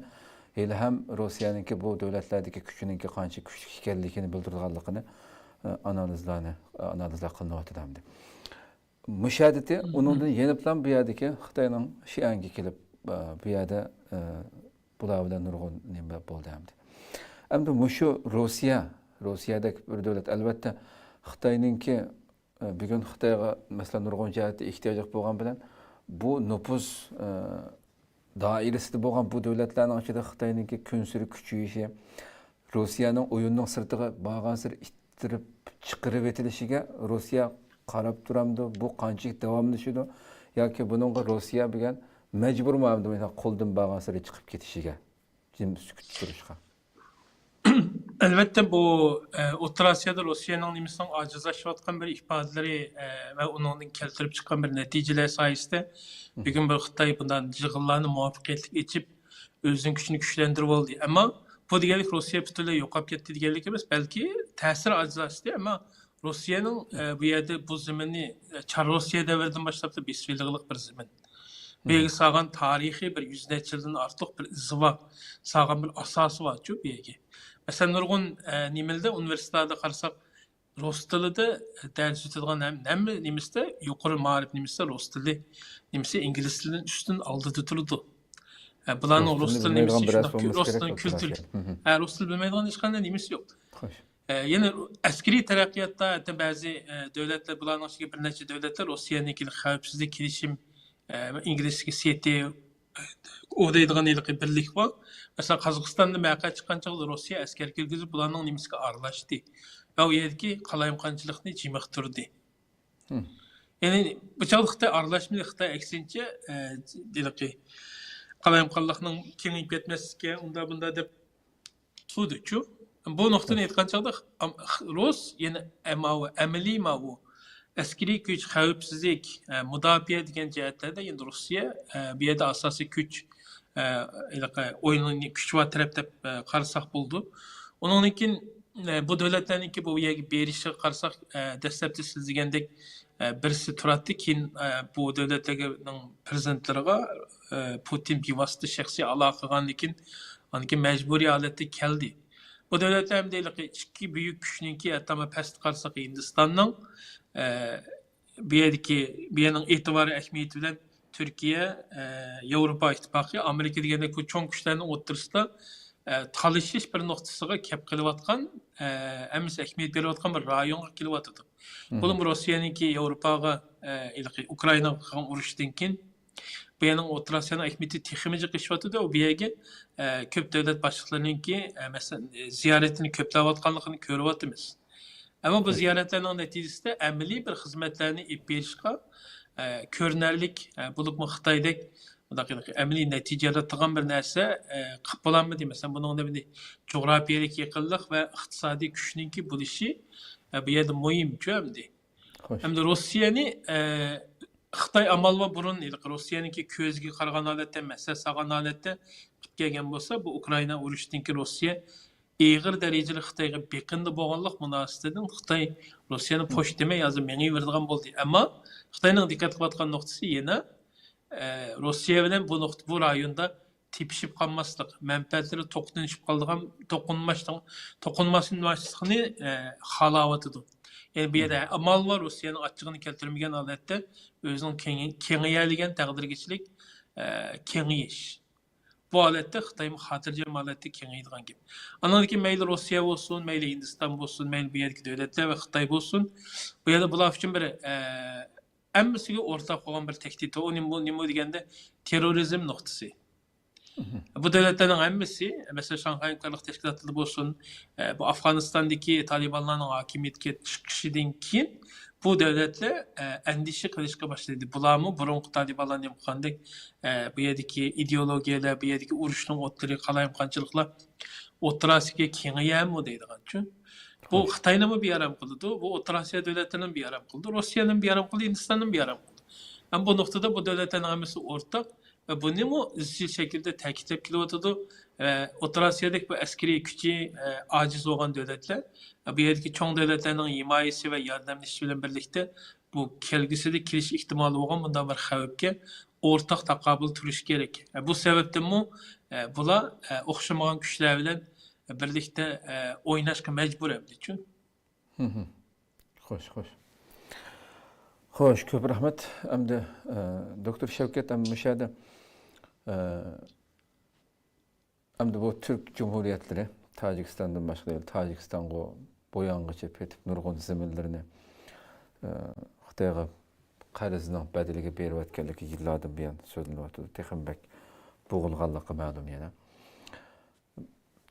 ھېلىھەم روسىيەنىڭكى بۇ دۆلەتلەردىكى كۈچىنىڭكى قانچە كۈچلۈك ئىكەنلىكىنى بىلدۈرىدىغانلىقىنى، ئە، ئانالىزلارنى، ئانالىزلار قىلىنىۋاتىدۇ ئەمدى. مۇشۇ يەردىكى، ئۇنىڭدىن يېنىپلا بۇ يەردىكى خىتاينىڭ شىئەنگە كېلىپ، ئە، بۇ يەردە، ئە، بۇلار بىلەن نۇرغۇن نېمە بولدى ئەمدى. ئەمدى مۇشۇ روسىيە، روسىيەدەك بىر دۆلەت، ئەلۋەتتە، خىتاينىڭكى، ئە، بۈگۈن خىتايغا، مەسىلەن، نۇرغۇن جەھەتتە ئېھتىياجلىق بولغان بىلەن، بۇ نوپۇز، ئە، دائىرىسىدە بولغان بۇ دۆلەتلەرنىڭ ئىچىدە خىتاينىڭكى كۈنسېرى كۈچىيىشى، روسىيەنىڭ ئويۇننىڭ سىرتىغا بارغانسېرى ئىتتىرىپ چىقىرىۋېتىلىشىگە روسىيە قاراپ تۇرامدۇ؟ بۇ قانچىلىك داۋاملىشىدۇ؟ ياكى بۇنىڭغا روسىيە بۈگۈن مەجبۇرمۇ ئەمدى قولدىن بارغانسېرى چىقىپ كېتىشىگە، جىم سۈكۈتتە تۇرۇشقا؟ ئەلۋەتتە، بۇ، ئە، ئوتتۇرا ئاسىيادا روسىيەنىڭ نېمىسىنىڭ ئاجىزلاشىۋاتقان بىر ئىپادىلىرى، ئە، ۋە ئۇنىڭدىن كەلتۈرۈپ چىققان بىر نەتىجىلەر سايىسىدە بۈگۈن بىر خىتاي بۇنداق يىغىنلارنى مۇۋەپپەقىيەتلىك ئېچىپ، ئۆزىنىڭ كۈچىنى كۈچلەندۈرۈۋالدى. ئەمما بۇ دېگەنلىك روسىيە پۈتۈنلەي يوقاپ كەتتى دېگەنلىك ئەمەس، بەلكى تەسىرى ئاجىزلاشتى، ئەمما روسىيەنىڭ، ئە، بۇ يەردە بۇ زېمىننى، ئە، چار روسىيە دەۋرىدىن باشلاپلا بېسىۋېلىغلىق بىر زېمىن. بۇ يەرگە سالغان تارىخىي بىر يۈز نەچچە يىلدىن ئارتۇق بىر ئىزى بار، سالغان بىر ئاساسى بارچۇ بۇ يەرگە. مەسىلەن، نۇرغۇن، ئە، نېمىلەردە، ئۇنىۋېرسىتېتلاردا قارىساق، رۇس تىلىدا دەرس ئۆتىدىغان ھەم-، ھەممە نېمىسىدە، يۇقىرى مائارىپ نېمىسىدە رۇس تىلى نېمىسى ئىنگلىز تىلىدىن ئۈستۈن ئالدىدا تۇرىدۇ. ئە، بۇلارنىڭ رۇس تىلى نېمىسى شۇنداق، رۇس تىلى كۈلتۈرى. ھە، رۇس تىلى بىلمەيدىغان ھېچقانداق نېمىسى يوق. ئە، يەنە ئەسكىرىي تەرەققىياتتا ھەتتا بەزى، ئە، دۆلەتلەر، بۇلارنىڭ ئىچىدىكى بىر نەچچە دۆلەتلەر روسىيەنىڭكى خەۋپسىزلىك كېلىشىم، ئە، ئىنگلىزچىگە سىتى، ئۇ دەيدىغان ھېلىقى بىرلىك بار. مەسىلەن، قازاقىستاندا ۋەقە چىققان چاغدا روسىيە ئەسكەر كىرگۈزۈپ، بۇلارنىڭ نېمىسىگە ئارىلاشتى ۋە ئۇ يەردىكى قالايمىقانچىلىقنى جىمىقتۇردى. يەنى بۇ چاغدا خىتاي ئارىلاشمىدى، خىتاي ئەكسىنچە، ئە، ھېلىقى قالايمىقانلىقنىڭ كېڭىيىپ كەتمەسلىككە، ئۇنداق بۇنداق دەپ تۇردىچۇ. بۇ نۇقتىنى ئېيتقان چاغدا، ئام-، خ-، رۇس يەنە ئەماۋۇ، ئەمەلىي ماۋۇ ئەسكىرىي كۈچ، خەۋپسىزلىك، ئە، مۇداپىئە دېگەن جەھەتلەردە يەنە روسىيە، ئە، بۇ يەردە ئاساسىي كۈچ، ئە، ھېلىقى ئويۇننى كۈچ بار تەرەپ دەپ، ئە، قارىساق بولىدۇ. ئۇنىڭدىن كېيىن، ئە، بۇ دۆلەتلەرنىڭكى بۇ يەرگە بېرىشىغا قارىساق، ئە، دەسلەپتە سىز دېگەندەك، ئە، بىرسى تۇراتتى، كېيىن، ئە، بۇ دۆلەتلەرنىڭ پىرېزىدېنتلىرىغا، ئە، پۇتىن بىۋاسىتە شەخسىي ئالاقە قىلغاندىن كېيىن، ئاندىن كېيىن مەجبۇرىي ھالەتتە كەلدى. بۇ دۆلەتلەر ھەمدە ھېلىقى ئىككى بۈيۈك كۈچنىڭكى، ئاتاما پەستە قارىساق ھىندىستاننىڭ، ئە، بۇ يەردىكى، بۇ يەرنىڭ ئېتىبارى، ئەھمىيىتى بىلەن تۈركىيە، ئە، ياۋروپا ئىتتىپاقى، ئامېرىكا دېگەندەك بۇ چوڭ كۈچلەرنىڭ ئوتتۇرىسىدا، ئە، تالىشىش بىر نۇقتىسىغا كەپ قېلىۋاتقان، ئە، ھەممىسى ئەھمىيەت بېرىۋاتقان بىر رايونغا كېلىۋاتىدۇ. بۇنىمۇ روسىيەنىڭكى ياۋروپاغا، ئە، ھېلىقى ئۇكرائىناغا قىلغان ئۇرۇشتىن كېيىن بۇ يەرنىڭ ئوتتۇرا ئاسىيانىڭ ئەھمىيىتى تېخىمۇ جىق ئېشىۋاتىدۇ. بۇ يەرگە، ئە، كۆپ دۆلەت باشلىقلىرىنىڭكى، ئە، مەسىلەن، ئە، زىيارىتىنى كۆپلەۋاتقانلىقىنى كۆرۈۋاتىمىز. ئەمما بۇ زىيارەتلەرنىڭ نەتىجىسىدە ئەمەلىي بىر خىزمەتلەرنى ئېلىپ بېرىشقا، ئە، كۆرۈنەرلىك، ئە، بولۇپمۇ خىتايدەك بۇنداق ئەمەلىي نەتىجە يارىتىدىغان بىر نەرسە، ئە، قىلىپ بولالمىدى. مەسىلەن، بۇنىڭدا مەندە جۇغراپىيەلىك يېقىنلىق ۋە ئىقتىسادىي كۈچنىڭكى بولۇشى، ئە، بۇ يەردە مۇھىمچۇ ئەمدى. خوش. ئەمدى روسىيەنى، ئە، خىتاي ئامال بار بۇرۇن ھېلىقى روسىيەنىڭكى كۆزىگە قارىغان ھالەتتە، مەسلىھەت سالغان ھالەتتە قىلىپ كەلگەن بولسا، بۇ ئۇكرائىنا ئۇرۇشىدىن كېيىن روسىيە ئېغىر دەرىجىدە خىتايغا بېقىندى بولغانلىق مۇناسىۋىتىدىن خىتاي روسىيەنى پوش دېمەي ھازىر مېڭىۋېرىدىغان بولدى. ئەمما خىتاينىڭ دىققەت قىلىۋاتقان نۇقتىسى يەنە، ئە، روسىيە بىلەن بۇ نۇقتا، بۇ رايوندا تېپىشىپ قالماسلىق، مەنپەئەتلىرى توقۇنۇشۇپ قالىدىغان، توقۇنماسلىق، توقۇنماسلىقنى، ئە، خالاۋاتىدۇ. يەنى بۇ يەردە ئامال بار، روسىيەنىڭ ئاچچىقىنى كەلتۈرمىگەن ھالەتتە ئۆزىنىڭ كېڭى-، كېڭىيەلىگەن تەقدىرگىچىلىك، ئە، كېڭىيىش. بۇ ھالەتتە خىتايمۇ خاتىرجەم ھالەتتە كېڭىيىدىغان گەپ. ئانىڭدىن كېيىن مەيلى روسىيە بولسۇن، مەيلى ھىندىستان بولسۇن، مەيلى بۇ يەردىكى دۆلەتلەر ۋە خىتاي بولسۇن، بۇ يەردە بۇلار ئۈچۈن بىر، ئە، ھەممىسىگە ئورتاق بولغان بىر تەھدىت. ئۇ نېمە، نېمە دېگەندە، تېررورىزم نۇقتىسى. بۇ دۆلەتلەرنىڭ ھەممىسى، مەسىلەن، شاڭخەي ھەمكارلىق تەشكىلاتىدا بولسۇن، ئە، بۇ ئافغانىستاندىكى تالىبانلارنىڭ ھاكىمىيەتكە چىقىشىدىن كېيىن بۇ دۆلەتلەر، ئە، ئەندىشە قىلىشقا باشلىدى. بۇلارمۇ بۇرۇنقى تالىبانلار نېمە قىلغاندەك، ئە، بۇ يەردىكى ئىدېئولوگىيەلەر، بۇ يەردىكى ئۇرۇشنىڭ ئوتلىرى، قالايمىقانچىلىقلار ئوتتۇراسىگە كېڭىيەمۇ دەيدىغانچۇ. بۇ خىتاينىمۇ بىئارام قىلىدۇ، بۇ ئوتتۇرا ئاسىيا دۆلەتلىرىنىمۇ بىئارام قىلىدۇ، روسىيەنىمۇ بىئارام قىلىدۇ، ھىندىستاننىمۇ بىئارام قىلىدۇ. ئەمما بۇ نۇقتىدا بۇ دۆلەتلەرنىڭ ھەممىسى ئورتاق، ۋە بۇنىمۇ ئىزچىل شەكىلدە تەكىتلەپ كېلىۋاتىدۇ. ئە، ئوتتۇرا ئاسىيادىكى بۇ ئەسكىرىي كۈچى، ئە، ئاجىز بولغان دۆلەتلەر، ئە، بۇ يەردىكى چوڭ دۆلەتلەرنىڭ ھىمايىسى ۋە ياردەملىشىشى بىلەن بىرلىكتە بۇ كەلگۈسىدە كېلىش ئېھتىمالى بولغان بۇنداق بىر خەۋپكە ئورتاق تاقابىل تۇرۇش كېرەك. ئە، بۇ سەۋەبتىنمۇ، ئە، بۇلار، ئە، ئوخشىمىغان كۈچلەر بىلەن بىرلىكتە، ئە، ئويناشقا مەجبۇر ئەمدىچۇ. خوش، خوش. خوش، كۆپ رەھمەت. ئەمدى، ئە، دوكتور شەۋكەت، ئەمدى مۇشۇ يەردە، ئە، ئەمدى بۇ تۈرك جۇمھۇرىيەتلىرى، تاجىكىستاندىن باشقا دەل تاجىكىستانغۇ بويانغىچە پېتىپ نۇرغۇن زېمىنلىرىنى، ئە، خىتايغا قەرزنىڭ بەدىلىگە بېرىۋەتكەنلىكى يىللاردىن بۇيان سۆزلىنىۋاتىدۇ. تېخىمۇ بەك بوغۇلغانلىقى مەلۇم يەنە.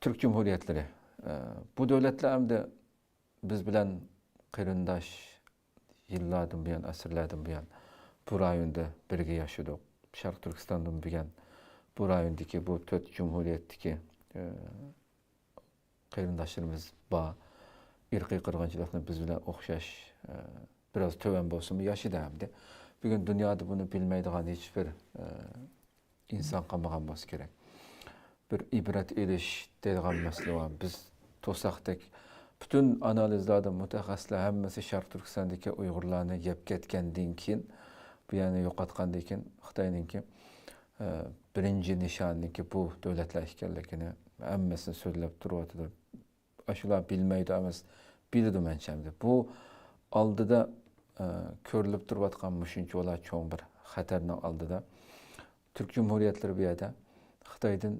تۈرك جۇمھۇرىيەتلىرى، ئە، بۇ دۆلەتلەر ئەمدى بىز بىلەن قېرىنداش، يىللاردىن بۇيان، ئەسىرلەردىن بۇيان بۇ رايوندا بىرگە ياشىدۇق. شەرقىي تۈركىستاندىن بۇيان بۇ رايوندىكى بۇ تۆت جۇمھۇرىيەتتىكى، ئە، قېرىنداشلىرىمىز بار. ئىرقىي قىرغىنچىلىقنى بىز بىلەن ئوخشاش، ئە، بىراز تۆۋەن بولسىمۇ ياشىدى ئەمدى. بۈگۈن دۇنيادا بۇنى بىلمەيدىغان ھېچبىر، ئە، ئىنسان قالمىغان بولسا كېرەك. بىر ئىبرەت ئېلىش دەيدىغان مەسىلە بار. بىز توساقتەك پۈتۈن ئانالىزلاردا مۇتەخەسسىسلەر ھەممىسى شەرقىي تۈركىستاندىكى ئۇيغۇرلارنى يەپ كەتكەندىن كېيىن، بۇ يەرنى يوقاتقاندىن كېيىن خىتاينىڭكى، ئە، بىرىنچى نىشانىنىڭكى بۇ دۆلەتلەر ئىكەنلىكىنى ھەممىسىنى سۆزلەپ تۇرۇۋاتىدۇ. ئاشۇلار بىلمەيدۇ ئەمەس، بىلىدۇ مەنچە ئەمدى. بۇ ئالدىدا، ئە، كۆرۈلۈپ تۇرۇۋاتقان مۇشۇنچىۋالا چوڭ بىر خەتەرنىڭ ئالدىدا تۈرك جۇمھۇرىيەتلىرى بۇ يەردە خىتايدىن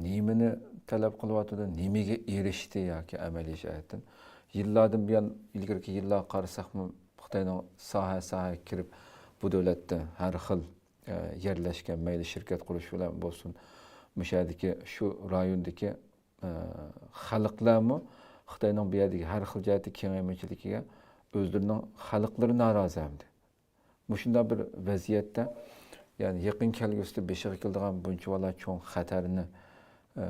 نېمىنى تەلەپ قىلىۋاتىدۇ، نېمىگە ئېرىشتى ياكى ئەمەلىي جەھەتتىن؟ يىللاردىن بۇيان، ئىلگىرىكى يىللارغا قارىساقمۇ، خىتاينىڭ ساھە-ساھەگە كىرىپ، بۇ دۆلەتتە ھەر خىل، ئە، يەرلەشكەن، مەيلى شىركەت قۇرۇش بىلەن بولسۇن، مۇشۇ يەردىكى، شۇ رايوندىكى، ئە، خەلقلەرمۇ خىتاينىڭ بۇ يەردىكى ھەر خىل جەھەتتە كېڭەيمىچىلىكىگە ئۆزلىرىنىڭ خەلقلىرى نارازى ئەمدى. مۇشۇنداق بىر ۋەزىيەتتە، يەنى يېقىن كەلگۈسىدە بېشىغا كېلىدىغان بۇنچىۋالا چوڭ خەتەرنى، ئە،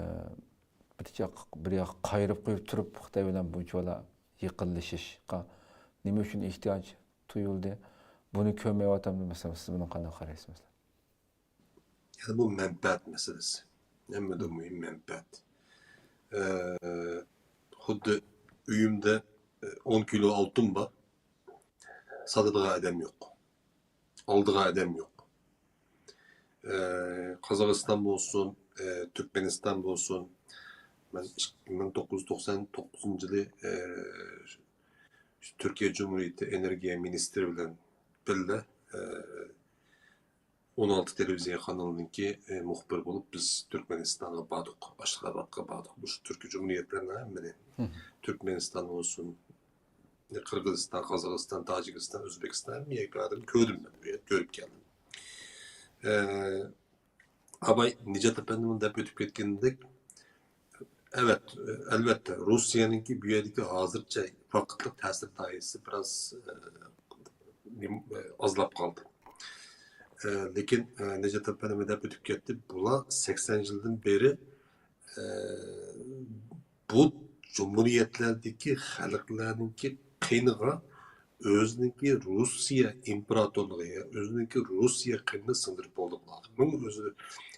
بىر چاق-، بىر ياققا قايرىپ قويۇپ تۇرۇپ، خىتاي بىلەن بۇنچىۋالا يېقىنلىشىشقا نېمە ئۈچۈن ئېھتىياج تۇيۇلدى؟ بۇنى كۆرمەيۋاتامدۇ؟ مەسىلەن، سىز بۇنىڭغا قانداق قارايسىز، مەسىلەن؟ يەنى بۇ مەنپەئەت مەسىلىسى. ھەممىدىن مۇھىم مەنپەئەت. ئە، خۇددى ئۆيۈمدە، ئە، ئون كىلو ئالتۇن بار. ساتىدىغان ئادەم يوق. ئالىدىغان ئادەم يوق. ئە، قازاقىستان بولسۇن، ئە، تۈركمەنىستان بولسۇن. مەن ئىككى مىڭ توققۇز يۈز توقسان توققۇزىنچى يىلى، ئە، تۈركىيە جۇمھۇرىيىتى ئېنېرگىيە مىنىستىرى بىلەن بىللە، ئە، ئون ئالتە تېلېۋىزىيە قانىلىنىڭكى، ئە، مۇخبىرى بولۇپ، بىز تۈركمەنىستانغا باردۇق، ئاشخابادقا باردۇق. مۇشۇ تۈركىي جۇمھۇرىيەتلەرنىڭ ھەممىنى، تۈركمەنىستان بولسۇن، قىرغىزىستان، قازاقىستان، تاجىكىستان، ئۆزبېكىستان، ھەممە يەرگە باردىم، كۆردۈم مەن بۇ يەردە، كۆرۈپ كەلدىم. ئە، ئاباي نىجات ئەپەندىمۇ دەپ ئۆتۈپ كەتكىنىدەك، ئەۋەت، ئەلۋەتتە، روسىيەنىڭكى بۇ يەردىكى ھازىرچە ۋاقىتلىق تەسىر دائىرىسى بىراز، ئە، نېم-، ئازلاپ قالدى. ئە، لېكىن، ئە، نىجات ئەپەندىمۇ دەپ ئۆتۈپ كەتتى، بۇلار سەكسەن يىلدىن بېرى، ئە، بۇ جۇمھۇرىيەتلەردىكى خەلقلەرنىڭكى قېنىغا ئۆزىنىڭكى روسىيە ئىمپېراتورلۇقى، يا ئۆزىنىڭكى روسىيە قېنىنى سىڭدۈرۈپ بولدى بۇلار. مىڭ ئۆزى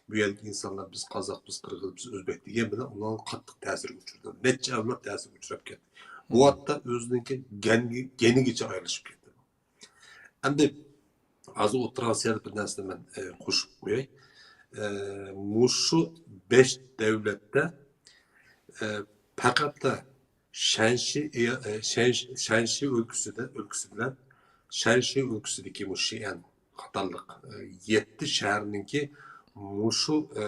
بۇ يەردىكى ئىنسانلار بىز قازاق، بىز قىرغىز، بىز ئۆزبېك دېگەن بىلەن ئۇلارغا قاتتىق تەسىرگە ئۇچرىدى. نەچچە ئەۋلاد تەسىرگە ئۇچراپ كەتتى. بۇ ھەتتا ئۆزىنىڭكى گەنگى-، گېنىگىچە ئايرىلىشىپ كەتتى. ئەمدى ھازىر ئوتتۇرا ئاسىيادا بىر نەرسىنى مەن، ئە، قوشۇپ قوياي. ئە، مۇشۇ بەش دەۋلەتتە، ئە، پەقەتلا شەنشى، ئە، شەنشى، شەنشى ئۆلكىسىدە، ئۆلكىسى بىلەن شەنشى ئۆلكىسىدىكى مۇشۇ شىئەن قاتارلىق، ئە، يەتتە شەھەرنىڭكى مۇشۇ، ئە،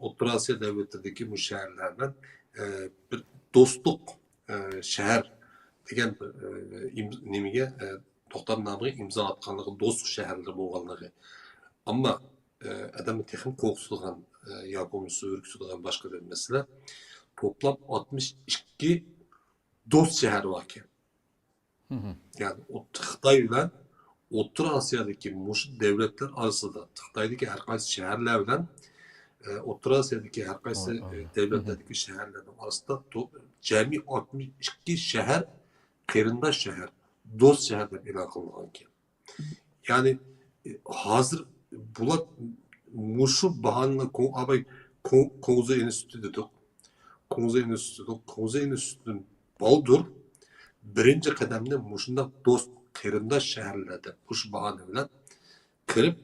ئوتتۇرا ئاسىيا دەۋلەتلىرىدىكى مۇشۇ شەھەرلەر بىلەن، ئە، بىر دوستلۇق، ئە، شەھەر دېگەن بىر، ئە، ئىم-، نېمىگە، ئە، توختامنامىگە ئىمزا ئاتقانلىقى، دوستلۇق شەھەرلىرى بولغانلىقى. ئەمما، ئە، ئادەمنى تېخىمۇ قورقۇتىدىغان، ئە، يا بولمىسا ھۈركۈتىدىغان باشقا بىر مەسىلە، توپلام ئاتمىش ئىككى دوست شەھەر باركەن. يەنى ئوت-، خىتاي بىلەن ئوتتۇرا ئاسىيادىكى مۇشۇ دەۋلەتلەر ئارىسىدا، خىتايدىكى ھەر قايسى شەھەرلەر بىلەن، ئە، ئوتتۇرا ئاسىيادىكى ھەر قايسى، ئە، دەۋلەتلەردىكى شەھەرلەرنىڭ ئارىسىدا تو-، جەمئىي ئاتمىش ئىككى شەھەر قېرىنداش شەھەر، دوست شەھەر دەپ ئېلان قىلىنغانىكەن. يەنى، ئە، ھازىر بۇلار مۇشۇ باھانىنى كۇڭ-، ئاباي كۇڭ-، كۇڭزى ئىنستىتۇتى دېدۇق. كۇڭزى ئىنستىتۇتى، كۇڭزى ئىنستىتۇتىدىن بالدۇر بىرىنچى قەدەمنى مۇشۇنداق دوست، قېرىنداش شەھەرلەردە مۇشۇ باھانە بىلەن كىرىپ،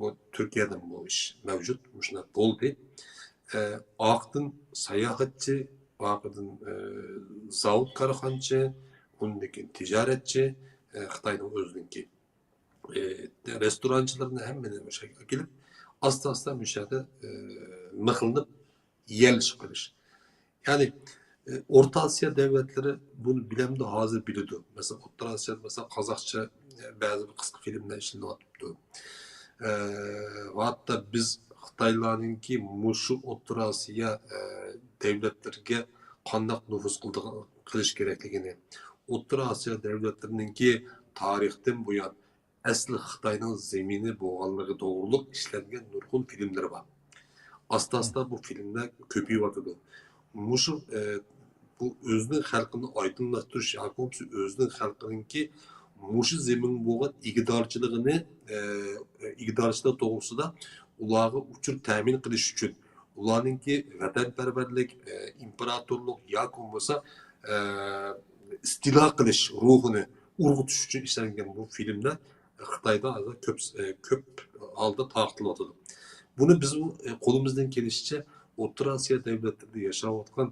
بۇ تۈركىيەدىمۇ بۇ ئىش مەۋجۇت، مۇشۇنداق بولدى. ئە، ئارقىدىن ساياھەتچى، ئارقىدىن، ئە، زاۋۇت كارخانىچى، ئۇندىن كېيىن تىجارەتچى، ئە، خىتاينىڭ ئۆزىنىڭكى، ئە، رېستورانچىلىرىنى ھەممىنى ئوشۇ يەرگە ئەكېلىپ، ئاستا-ئاستا مۇشۇ يەردە، ئە، مىخلىنىپ يەرلىشىپ قېلىش. يەنى، ئە، ئورتا ئاسىيا دۆلەتلىرى بۇنى بىلەمدۇ؟ ھازىر بىلىدۇ. مەسىلەن، ئوتتۇرا ئاسىيا، مەسىلەن، قازاقچە، ئە، بەزى بىر قىسقا فىلىملەر ئىشلىنىۋاتىدۇ. ئە، ۋە ھەتتا بىز خىتايلارنىڭكى مۇشۇ ئوتتۇرا ئاسىيا، ئە، دۆلەتلىرىگە قانداق نوپۇز قىلىدىغان، قىلىش كېرەكلىكىنى، ئوتتۇرا ئاسىيا دۆلەتلىرىنىڭكى تارىختىن بۇيان ئەسلى خىتاينىڭ زېمىنى بولغانلىقى توغرۇلۇق ئىشلەنگەن نۇرغۇن فىلىملىرى بار. ئاستا-ئاستا بۇ فىلىملەر كۆپىيىۋاتىدۇ. مۇشۇ، ئە، بۇ ئۆزىنىڭ خەلقىنى ئايدىڭلاشتۇرۇش ياكى بولمىسا ئۆزىنىڭ خەلقىنىڭكى مۇشۇ زېمىنغا بولغان ئىگىدارچىلىقىنى، ئە، ئىگىدارچىلىق توغرىسىدا ئۇلارغا ئۇچۇر تەمىن قىلىش ئۈچۈن، ئۇلارنىڭكى ۋەتەنپەرۋەرلىك، ئە، ئىمپېراتورلۇق ياكى بولمىسا، ئە، ئىستىلا قىلىش روھىنى ئۇرغۇتۇش ئۈچۈن ئىشلەنگەن بۇ فىلىملەر خىتايدا ھازىر كۆپ، ئە، كۆپ ھالدا تارقىتىلىۋاتىدۇ. بۇنى بىز، ئە، قولىمىزدىن كېلىشىچە ئوتتۇرا ئاسىيا دۆلەتلىرىدە ياشاۋاتقان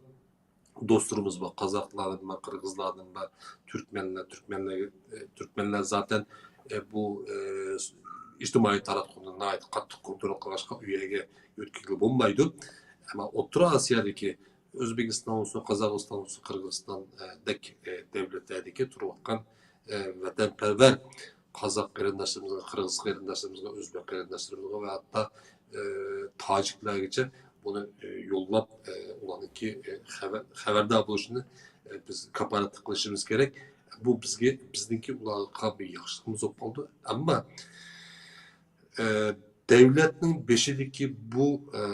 دوستلىرىمىز بار، قازاقلاردىن بار، قىرغىزلاردىن بار، تۈركمەنلەر، تۈركمەنلەرگە، ئە، تۈركمەنلەر زاتەن، ئە، بۇ، ئە، ئىجتىمائىي تاراتقۇنى ناھايىتى قاتتىق كونترول قىلغاچقا ئۇ يەرگە يۆتكىگىلى بولمايدۇ. ئەمما ئوتتۇرا ئاسىيادىكى ئۆزبېكىستان بولسۇن، قازاقىستان بولسۇن، قىرغىزىستان، ئە، دەك، ئە، دۆلەتلەردىكى تۇرۇۋاتقان، ئە، ۋەتەنپەرۋەر قازاق قېرىنداشلىرىمىزغا، قىرغىز قېرىنداشلىرىمىزغا، ئۆزبېك قېرىنداشلىرىمىزغا ۋە ھەتتا، ئە، تاجىكلارغىچە بۇنى، ئە، يوللاپ، ئە، ئۇلارنىڭكى، ئە، خەۋەر-، خەۋەردار بولۇشىنى، ئە، بىز كاپالەتلىك قىلىشىمىز كېرەك. بۇ بىزگە، بىزنىڭكى ئۇلارغا قىلغان بىر ياخشىلىقىمىز بولۇپ قالىدۇ. ئەمما، ئە، دۆلەتنىڭ بېشىدىكى بۇ، ئە،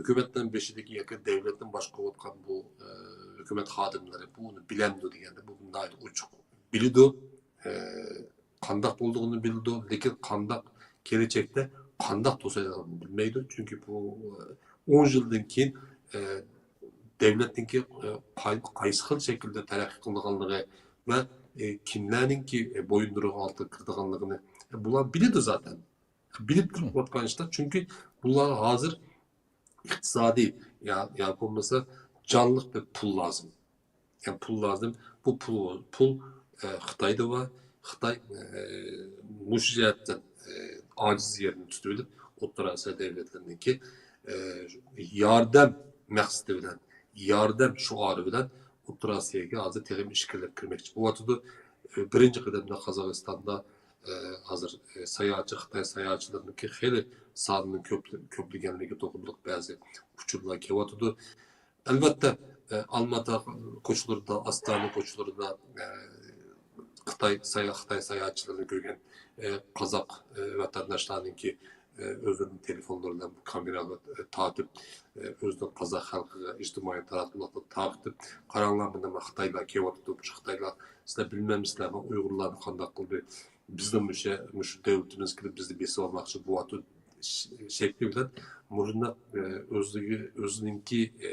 ھۆكۈمەتنىڭ بېشىدىكى ياكى دۆلەتنى باشقۇرۇۋاتقان بۇ، ئە، ھۆكۈمەت خادىملىرى بۇنى بىلەمدۇ دېگەندە، بۇ ناھايىتى ئوچۇق بىلىدۇ. ئە، قانداق بولىدىغىنىنى بىلىدۇ، لېكىن قانداق، كېلەچەكتە قانداق توسايدىغانلىقىنى بىلمەيدۇ. چۈنكى بۇ، ئە، ئون يىلدىن كېيىن، ئە، دۆلەتنىڭكى، ئە، قاي-، قايسى خىل شەكىلدە تەرەققىي قىلىدىغانلىقى ۋە، ئە، كىملەرنىڭكى، ئە، بويۇندۇرۇقى ئالدىدا كىرىدىغانلىقىنى، ئە، بۇلار بىلىدۇ زاتەن. بىلىپ تۇرۇۋاتقان ئىشلار. چۈنكى بۇلار ھازىر ئىقتىسادىي يا، يا بولمىسا جانلىق بىر پۇل لازىم. يا پۇل لازىم. بۇ پۇل، پۇل، ئە، خىتايدا بار. خىتاي، ئە، مۇشۇ جەھەتتىن، ئە، ئاجىز يېرىنى تۇتۇۋېلىپ، ئوتتۇرا ئاسىيا دۆلەتلىرىنىڭكى، ئە، ياردەم مەقسىتى بىلەن، ياردەم شوئارى بىلەن ئوتتۇرا ئاسىياگە ھازىر تېخىمۇ ئىچكىرىلەپ كىرمەكچى بولۇۋاتىدۇ. ئە، بىرىنچى قەدەمدە قازاقىستاندا، ئە، ھازىر، ئە، ساياھەتچى، خىتاي ساياھەتچىلىرىنىڭكى خېلى سانىنىڭ كۆپ-، كۆپلىگەنلىكى توغرۇلۇق بەزى ئۇچۇرلار كېلىۋاتىدۇ. ئەلۋەتتە، ئە، ئالماتا كوچىلىرىدا، ئاستانا كوچىلىرىدا، ئە، خىتاي سايا-، خىتاي ساياھەتچىلىرىنى كۆرگەن، ئە، قازاق، ئە، ۋەتەنداشلارنىڭكى، ئە، ئۆزلىرىنىڭ تېلېفونلىرى بىلەن كامېرا، ئە، تارتىپ، ئە، ئۆزىنىڭ قازاق خەلقىگە ئىجتىمائىي تاراتقۇلاردا تارقىتىپ، «قاراڭلار، مانا خىتايلار كېلىۋاتىدۇ، مۇشۇ خىتايلار، سىلەر بىلمەمسىلەر، ما ئۇيغۇرلارنى قانداق قىلدى؟» بىزنىڭ مۇشۇ، مۇشۇ دۆلىتىمىز كېلىپ بىزنى بېسىۋالماقچى بولۇۋاتىدۇ ش-، شەكلى بىلەن مۇشۇنداق، ئە، ئۆزلۈكى، ئۆزىنىڭكى، ئە،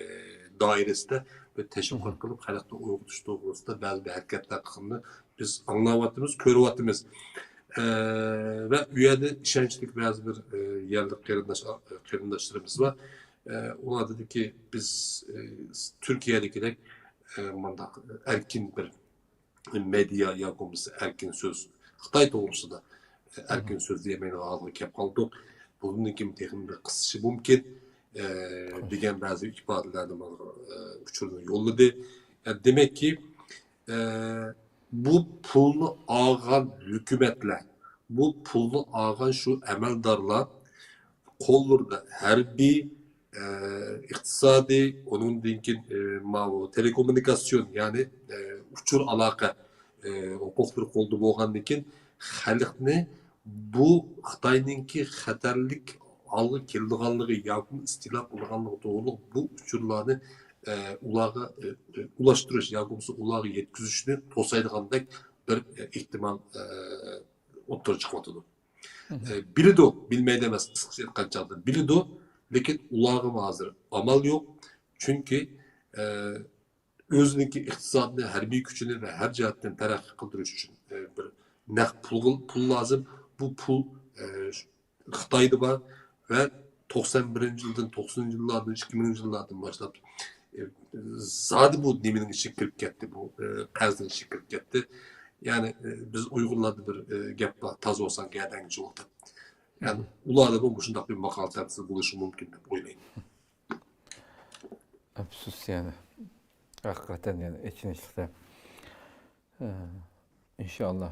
دائىرىسىدە بىر تەشۋىقات قىلىپ، خەلقنى ئويغىتىش توغرىسىدا بەزى بىر ھەرىكەتلەر قىلغىنىنى بىز ئاڭلاۋاتىمىز، كۆرۈۋاتىمىز. ئە، ۋە ئۇ يەردە ئىشەنچلىك بەزى بىر، ئە، يەرلىك قېرىنداش، قېرىنداشلىرىمىز بار. ئە، ئۇلار دېدىكى، بىز، ئە، تۈركىيەدىكىدەك، ئە، مۇنداق ئەركىن بىر مېدىيا يا بولمىسا ئەركىن سۆز، خىتاي توغرىسىدا ئەركىن سۆز دېيەلمەيدىغان ھالغا كەپ قالدۇق. بۇندىن كېيىن تېخىمۇ بىر قىسىشى مۇمكىن، ئە، دېگەن بەزى ئىپادىلەرنى ماڭا، ئە، ئۇچۇرنى يوللىدى. ئە، دېمەككى، ئە، بۇ پۇلنى ئالغان ھۆكۈمەتلەر، بۇ پۇلنى ئالغان شۇ ئەمەلدارلار قوللىرىدا ھەربىي، ئىقتىسادىي، ئۇنىڭدىن كېيىن، ماۋۇ تېلېكوممۇنىكاتسىيون، يەنى، ئۇچۇر ئالاقە، ھوقۇقلىرى قولدا بولغاندىن كېيىن، خەلقنى بۇ خىتاينىڭكى خەتەرلىك ھالغا كېلىدىغانلىقى ياكى ئىستىلا قىلىدىغانلىقى توغرۇلۇق بۇ ئۇچۇرلارنى، ئۇلارغا، ئۇلاشتۇرۇش ياكى بولمىسا ئۇلارغا يەتكۈزۈشنى توسايدىغاندەك بىر، ئېھتىمال، ئوتتۇرىغا چىقىۋاتىدۇ. ئە، بىلىدۇ، بىلمەيدۇ ئەمەس، قىسقىچە ئېيتقان چاغدا بىلىدۇ، لېكىن ئۇلارغىمۇ ھازىر ئامال يوق. چۈنكى، ئە، ئۆزىنىڭكى ئىقتىسادنى، ھەربىي كۈچىنى ۋە ھەر جەھەتتىن تەرەققىي قىلدۇرۇش ئۈچۈن، ئە، بىر نەق پۇل، پۇل لازىم. بۇ پۇل، ئە، خىتايدا بار ۋە توقسان بىرىنچى يىلدىن، توقسىنىنچى يىللاردىن، ئىككى مىڭىنچى يىللاردىن باشلاپ، ئە، زادى بۇ نېمىنىڭ ئىچىگە كىرىپ كەتتى، بۇ، ئە، قەرزنىڭ ئىچىگە كىرىپ كەتتى. يەنى، ئە، بىز ئۇيغۇرلاردا بىر، ئە، گەپ بار، «تاز بولساڭ گەدەڭگە جۇۋۇل» دەپ. يەنى ئۇلاردا بۇ مۇشۇنداق بىر ماقالە تەرتىپى بولۇشى مۇمكىن دەپ ئويلايمەن. ئەپسۇس يەنى. ھەقىقەتەن يەنى ئېچىنىشلىق. ئە، ئىنشاللا.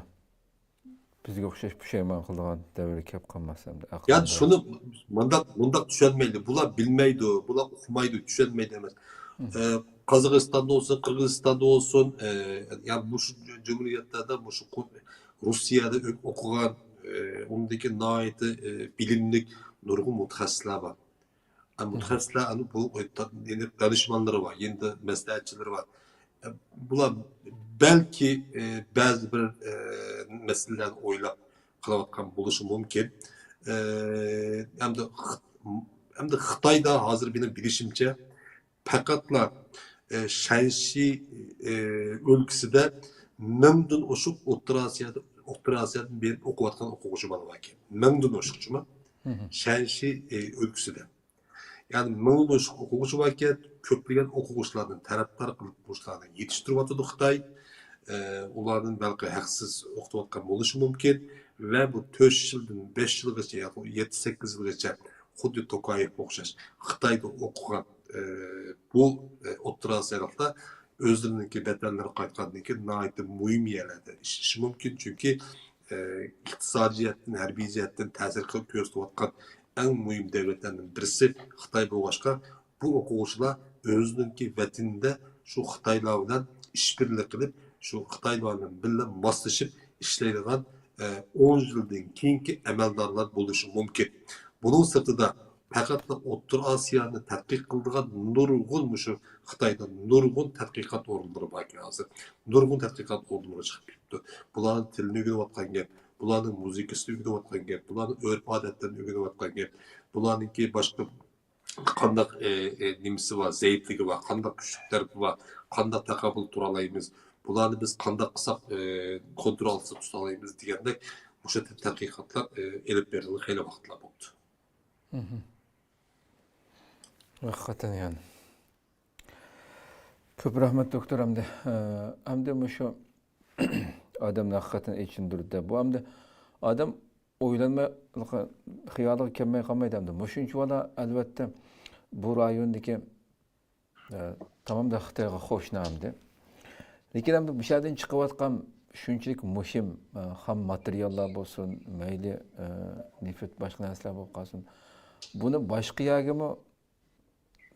بىزگە ئوخشاش پۇشايمان قىلىدىغان دەۋرگە كەپ قالماس ئەمدى. يا، شۇنى مۇنداق، مۇنداق چۈشەنمەيلى. بۇلار بىلمەيدۇ، بۇلار ئۇقمايدۇ، چۈشەنمەيدۇ ئەمەس. ئە، قازاقىستاندا بولسۇن، قىرغىزىستاندا بولسۇن، ئە، يا مۇشۇ جۇمھۇرىيەتلەردە، مۇشۇ قۇ-، روسىيەدە ئۆ-، ئوقۇغان، ئە، ئۇندىكى ناھايىتى، ئە، بىلىملىك نۇرغۇن مۇتەخەسسىسلەر بار. ئە، مۇتەخەسسىسلەر، ئەنە بۇ، ئە، تا-، يەنە دانىشمەنلىرى بار، يەنە مەسلىھەتچىلىرى بار. ئە، بۇلار بەلكى، ئە، بەزى بىر، ئە، مەسىلىلەرنى ئويلاپ قىلىۋاتقان بولۇشى مۇمكىن. ئە، ئەمدى خىت-، ئەمدى خىتايدا ھازىر مېنىڭ بىلىشىمچە، پەقەتلا، ئە، شەنشى، ئە، ئۆلكىسىدە مىڭدىن ئوشۇق ئوتتۇرا ئاسىيادا، ئوتتۇرا ئاسىيادىن بېرىپ ئوقۇۋاتقان ئوقۇغۇچى بالا باركەن. مىڭدىن ئوشۇق جۇما. شەنشى، ئە، ئۆلكىسىدە. يەنى مىڭدىن ئوشۇق ئوقۇغۇچى باركەن، كۆپلىگەن ئوقۇغۇچىلارنى تەرەپدار قىلىپ، ئوقۇغۇچىلارنى يېتىشتۈرۈۋاتىدۇ خىتاي. ئە، ئۇلاردىن بەلكى ھەقسىز ئوقۇتۇۋاتقان بولۇشى مۇمكىن. ۋە بۇ تۆت يىلدىن بەش يىلغىچە ياكى يەتتە، سەككىز يىلغىچە خۇددى توكايېۋقا ئوخشاش خىتايدا ئوقۇغان، ئە، بۇ، ئە، ئوتتۇرا ئاسىيالىقلار ئۆزلىرىنىڭكى ۋەتەنلىرىگە قايتقاندىن كېيىن ناھايىتى مۇھىم يەرلەردە ئىشلىشى مۇمكىن. چۈنكى، ئە، ئىقتىسادىي جەھەتتىن، ھەربىي جەھەتتىن تەسىر قىلىپ كۆرسىتىۋاتقان ئەڭ مۇھىم دۆلەتلەرنىڭ بىرسى خىتاي بولغاچقا، بۇ ئوقۇغۇچىلار ئۆزىنىڭكى ۋەتىنىدە شۇ خىتايلار بىلەن ئىشبىرلىك قىلىپ، شۇ خىتايلار بىلەن بىللە ماسلىشىپ ئىشلەيدىغان، ئە، ئون يىلدىن كېيىنكى ئەمەلدارلار بولۇشى مۇمكىن. بۇنىڭ سىرتىدا، پەقەتلا ئوتتۇرا ئاسىيانى تەتقىق قىلىدىغان نۇرغۇن، مۇشۇ خىتايدا نۇرغۇن تەتقىقات ئورۇنلىرى باركەن ھازىر. نۇرغۇن تەتقىقات ئورۇنلىرى چىقىپ كېتىپتۇ. بۇلارنىڭ تىلىنى ئۆگىنىۋاتقان گەپ، بۇلارنىڭ مۇزىكىسىنى ئۆگىنىۋاتقان گەپ، بۇلارنىڭ ئۆرپ-ئادەتلىرىنى ئۆگىنىۋاتقان گەپ، بۇلارنىڭكى باشقا قانداق، ئە، ئە، نېمىسى بار، زەئىپلىكى بار، قانداق كۈچلۈك تەرىپى بار، قانداق تاقابىل تۇرالايمىز، بۇلارنى بىز قانداق قىلساق، ئە، كونترول ئاستىدا تۇتالايمىز دېگەندەك مۇشۇ تەتقىقاتلار، ئە، ئېلىپ بېرىلغىلى خېلى ۋاقىتلار بوپتۇ. ھەقىقەتەن يەنى. كۆپ رەھمەت، دوكتور. ئەمدى، ئە، ئەمدى مۇشۇ ئادەمنى ھەقىقەتەن ئېچىندۇردى. بۇ ئەمدى ئادەم ئويلانماي، خىيالىغا كەلمەي قالمايدۇ ئەمدى. مۇشۇنچىۋالا، ئەلۋەتتە، بۇ رايوندىكى، ئە، تامامدا خىتايغا قوشنا ئەمدى. لېكىن ئەمدى بۇ يەردىن چىقىۋاتقان شۇنچىلىك مۇھىم، ئە، خام ماتېرىياللار بولسۇن، مەيلى، ئە، نېفىت، باشقا نەرسىلەر بولۇپ قالسۇن، بۇنى باشقا يەرگىمۇ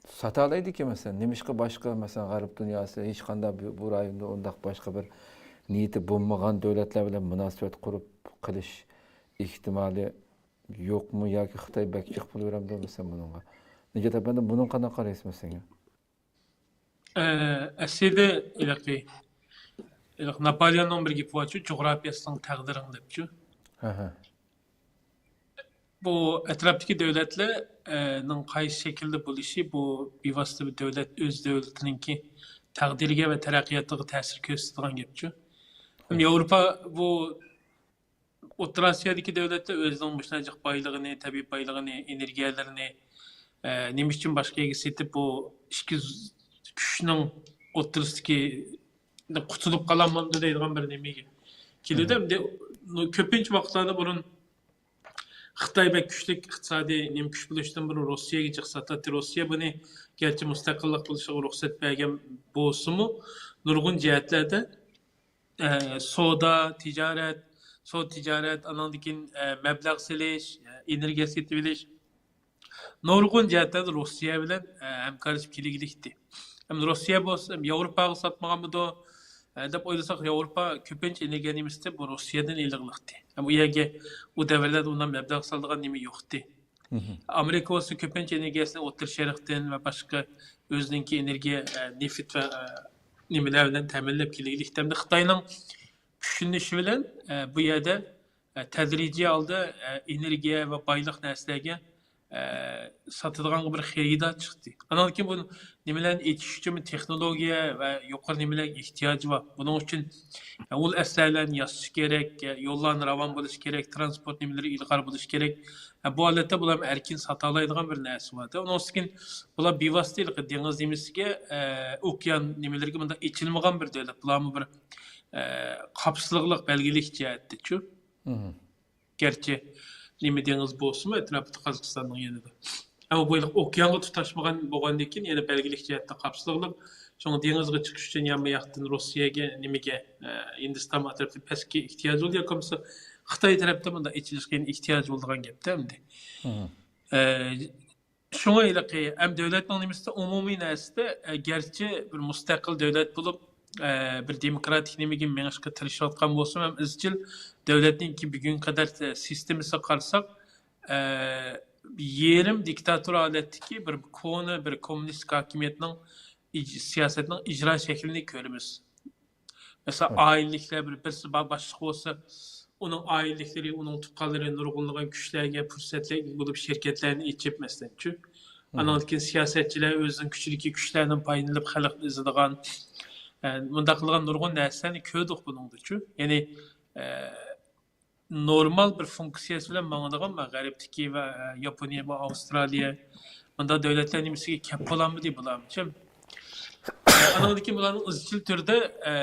ساتالايدىكەن، مەسىلەن، نېمىشقا باشقا، مەسىلەن، غەرب دۇنياسى ھېچقانداق بۇ، بۇ رايوندا ئۇنداق باشقا بىر نىيىتى بولمىغان دۆلەتلەر بىلەن مۇناسىۋەت قۇرۇپ قېلىش ئېھتىمالى يوقمۇ ياكى خىتاي بەك جىق پۇل بېرەمدۇ، مەسىلەن، بۇنىڭغا؟ نىجات ئەپەندى، بۇنىڭغا قانداق قارايسىز، مەسىلەن؟ ئە، ئەسلىدە ھېلىقى، ھېلىقى ناپولېئوننىڭ بىر گېپى بارچۇ، «جۇغراپىيە سېنىڭ تەقدىرىڭ» دەپچۇ. ھە، ھە. بۇ ئەتراپتىكى دۆلەتلەر، ئە، نىڭ قايسى شەكىلدە بولۇشى، بۇ بىۋاسىتە بىر دۆلەت ئۆز دۆلىتىنىڭكى تەقدىرىگە ۋە تەرەققىياتىغا تەسىر كۆرسىتىدىغان گەپچۇ. ھەم ياۋروپا بۇ ئوتتۇرا ئاسىيادىكى دۆلەتلەر ئۆزىنىڭ مۇشۇنداق جىق بايلىقىنى، تەبىئىي بايلىقىنى، ئېنېرگىيەلىرىنى، ئە، نېمە ئۈچۈن باشقا يەرگە سېتىپ، بۇ ئىككى كۈچنىڭ ئوتتۇرىسىدىكى قۇتۇلۇپ قالالمامدۇ دەيدىغان بىر نېمىگە كېلىدۇ. ئەمدى كۆپىنچە ۋاقىتلاردا بۇرۇن خىتاي بەك كۈچلۈك ئىقتىسادىي نېمە كۈچ بولۇشتىن بۇرۇن روسىيەگە جىق ساتاتتى. روسىيە بۇنى گەرچە مۇستەقىللىق قىلىشىغا رۇخسەت بەرگەن بولسىمۇ، نۇرغۇن جەھەتلەردە، ئە، سودا، تىجارەت، سودا تىجارەت، ئاناندىن كېيىن، ئە، مەبلەغ سېلىش، ئە، ئېنېرگىيە سېتىۋېلىش، نۇرغۇن جەھەتلەردە روسىيە بىلەن، ئە، ھەمكارلىشىپ كېلىگىلىكتى. ئەمدى روسىيە بولسا، ئەم، ياۋروپاغا ساتمىغانمىدۇ، ئە، دەپ ئويلىساق، ياۋروپا كۆپىنچە ئېنېرگىيە نېمىسىنى بۇ روسىيەدىن ئېلىغلىقتى. ئەم، ئۇ يەرگە، ئۇ دەۋرلەردە ئۇنداق مەبلەغ سالىدىغان نېمە يوقتى. ئامېرىكا بولسا كۆپىنچە ئېنېرگىيەسىنى ئوتتۇرا شەرقتىن ۋە باشقا ئۆزىنىڭكى ئېنېرگىيە، ئە، نېفىت ۋە، ئە، نېمىلەر بىلەن تەمىنلەپ كېلىگلىكتە. ئەمدى خىتاينىڭ كۈچلىنىشى بىلەن، ئە، بۇ يەردە ئە، تەدرىجىي ھالدا، ئە، ئېنېرگىيە ۋە بايلىق نەرسىلەرگە، ئە، ساتىدىغان بىر خېرىدار چىقتى. ئانان كېيىن بۇ نېمىلەرنى ئېچىش ئۈچۈن تېخنولوگىيە ۋە يۇقىرى نېمىلەرگە ئېھتىياجى بار. بۇنىڭ ئۈچۈن، ئە، ئۇل ئەسلىھەلەرنى ياسىشى كېرەك، ئە، يوللارنى راۋان بولۇشى كېرەك، تىرانسپورت نېمىلىرى ئىلغار بولۇشى كېرەك. ئە، بۇ ھالەتتە بۇلار ئەركىن ساتالايدىغان بىر نەرسە بار. ئۇنىڭ ئۈستىگە بۇلار بىۋاسىتە ھېلىقى دېڭىز نېمىسىگە، ئە، ئوكيان نېمىلىرىگە مۇنداق ئېچىلمىغان بىر دۆلەت. بۇلارمۇ بىر، ئە، قاپسىلىقلىق بەلگىلىك جەھەتتىچۇ. گەرچە نېمە دېڭىز بولسىمۇ، ئەتراپىدا قازاقىستاننىڭ يېنىدا. ئەمما بۇ ھېلىقى ئوكيانغا تۇتاشمىغان بولغاندىن كېيىن يەنە بەلگىلىك جەھەتتە قاپسىلىقلىق. شۇڭا دېڭىزغا چىقىش ئۈچۈن يانما ياقتىن روسىيەگە، نېمىگە، ئە، ھىندىستان ئەتراپىدا پەسكە ئېھتىياج بولىدۇ، ياكى بولمىسا خىتاي تەرەپتە بۇنداق ئېچىلىشقا يەنە ئېھتىياج بولىدىغان گەپتە ئەمدى. ئە، شۇڭا ھېلىقى ھەم دۆلەتنىڭ نېمىسىدە ئومۇمىي نەرسىدە، ئە، گەرچە بىر مۇستەقىل دۆلەت بولۇپ، ئە، بىر دېموكراتىك نېمىگە مېڭىشقا تىرىشىۋاتقان بولسىمۇ، ھەم ئىزچىل دۆلەتنىڭكى بۈگۈنگە قەدەر سىستېمىسىغا قارىساق، ئە، يېرىم دىكتاتور ھالەتتىكى بىر كونا، بىر كوممۇنىستىك ھاكىمىيەتنىڭ ئىج-، سىياسەتنىڭ ئىجرا شەكلىنى كۆرىمىز. مەسىلەن، ئائىلىلىكلەر بىر، بىرسى با-، باشلىق بولسا، ئۇنىڭ ئائىلىلىكلىرى، ئۇنىڭ تۇغقانلىرى نۇرغۇنلىغان كۈچلەرگە، پۇرسەتلەرگە ئىگە بولۇپ، شىركەتلەرنى ئېچىپ، مەسىلەنچۇ. ئانان كېيىن سىياسەتچىلەر ئۆزىنىڭ كۈچىدىكى كۈچلەردىن پايدىلىنىپ، خەلقنى ئېزىدىغان، ئە، مۇنداق قىلغان نۇرغۇن نەرسىلەرنى كۆردۇق بۇنىڭدىچۇ. يەنى، ئە، نورمال بىر فۇنكسىيەسى بىلەن ماڭىدىغان، مەن غەربتىكى ۋە، ئە، ياپونىيە ۋە ئاۋسترالىيە، مۇنداق دۆلەتلەر نېمىسىگە كەپ بولالمىدى بۇلارمۇچۇ. ئانىڭدىن كېيىن بۇلارنىڭ ئىزچىل تۈردە، ئە،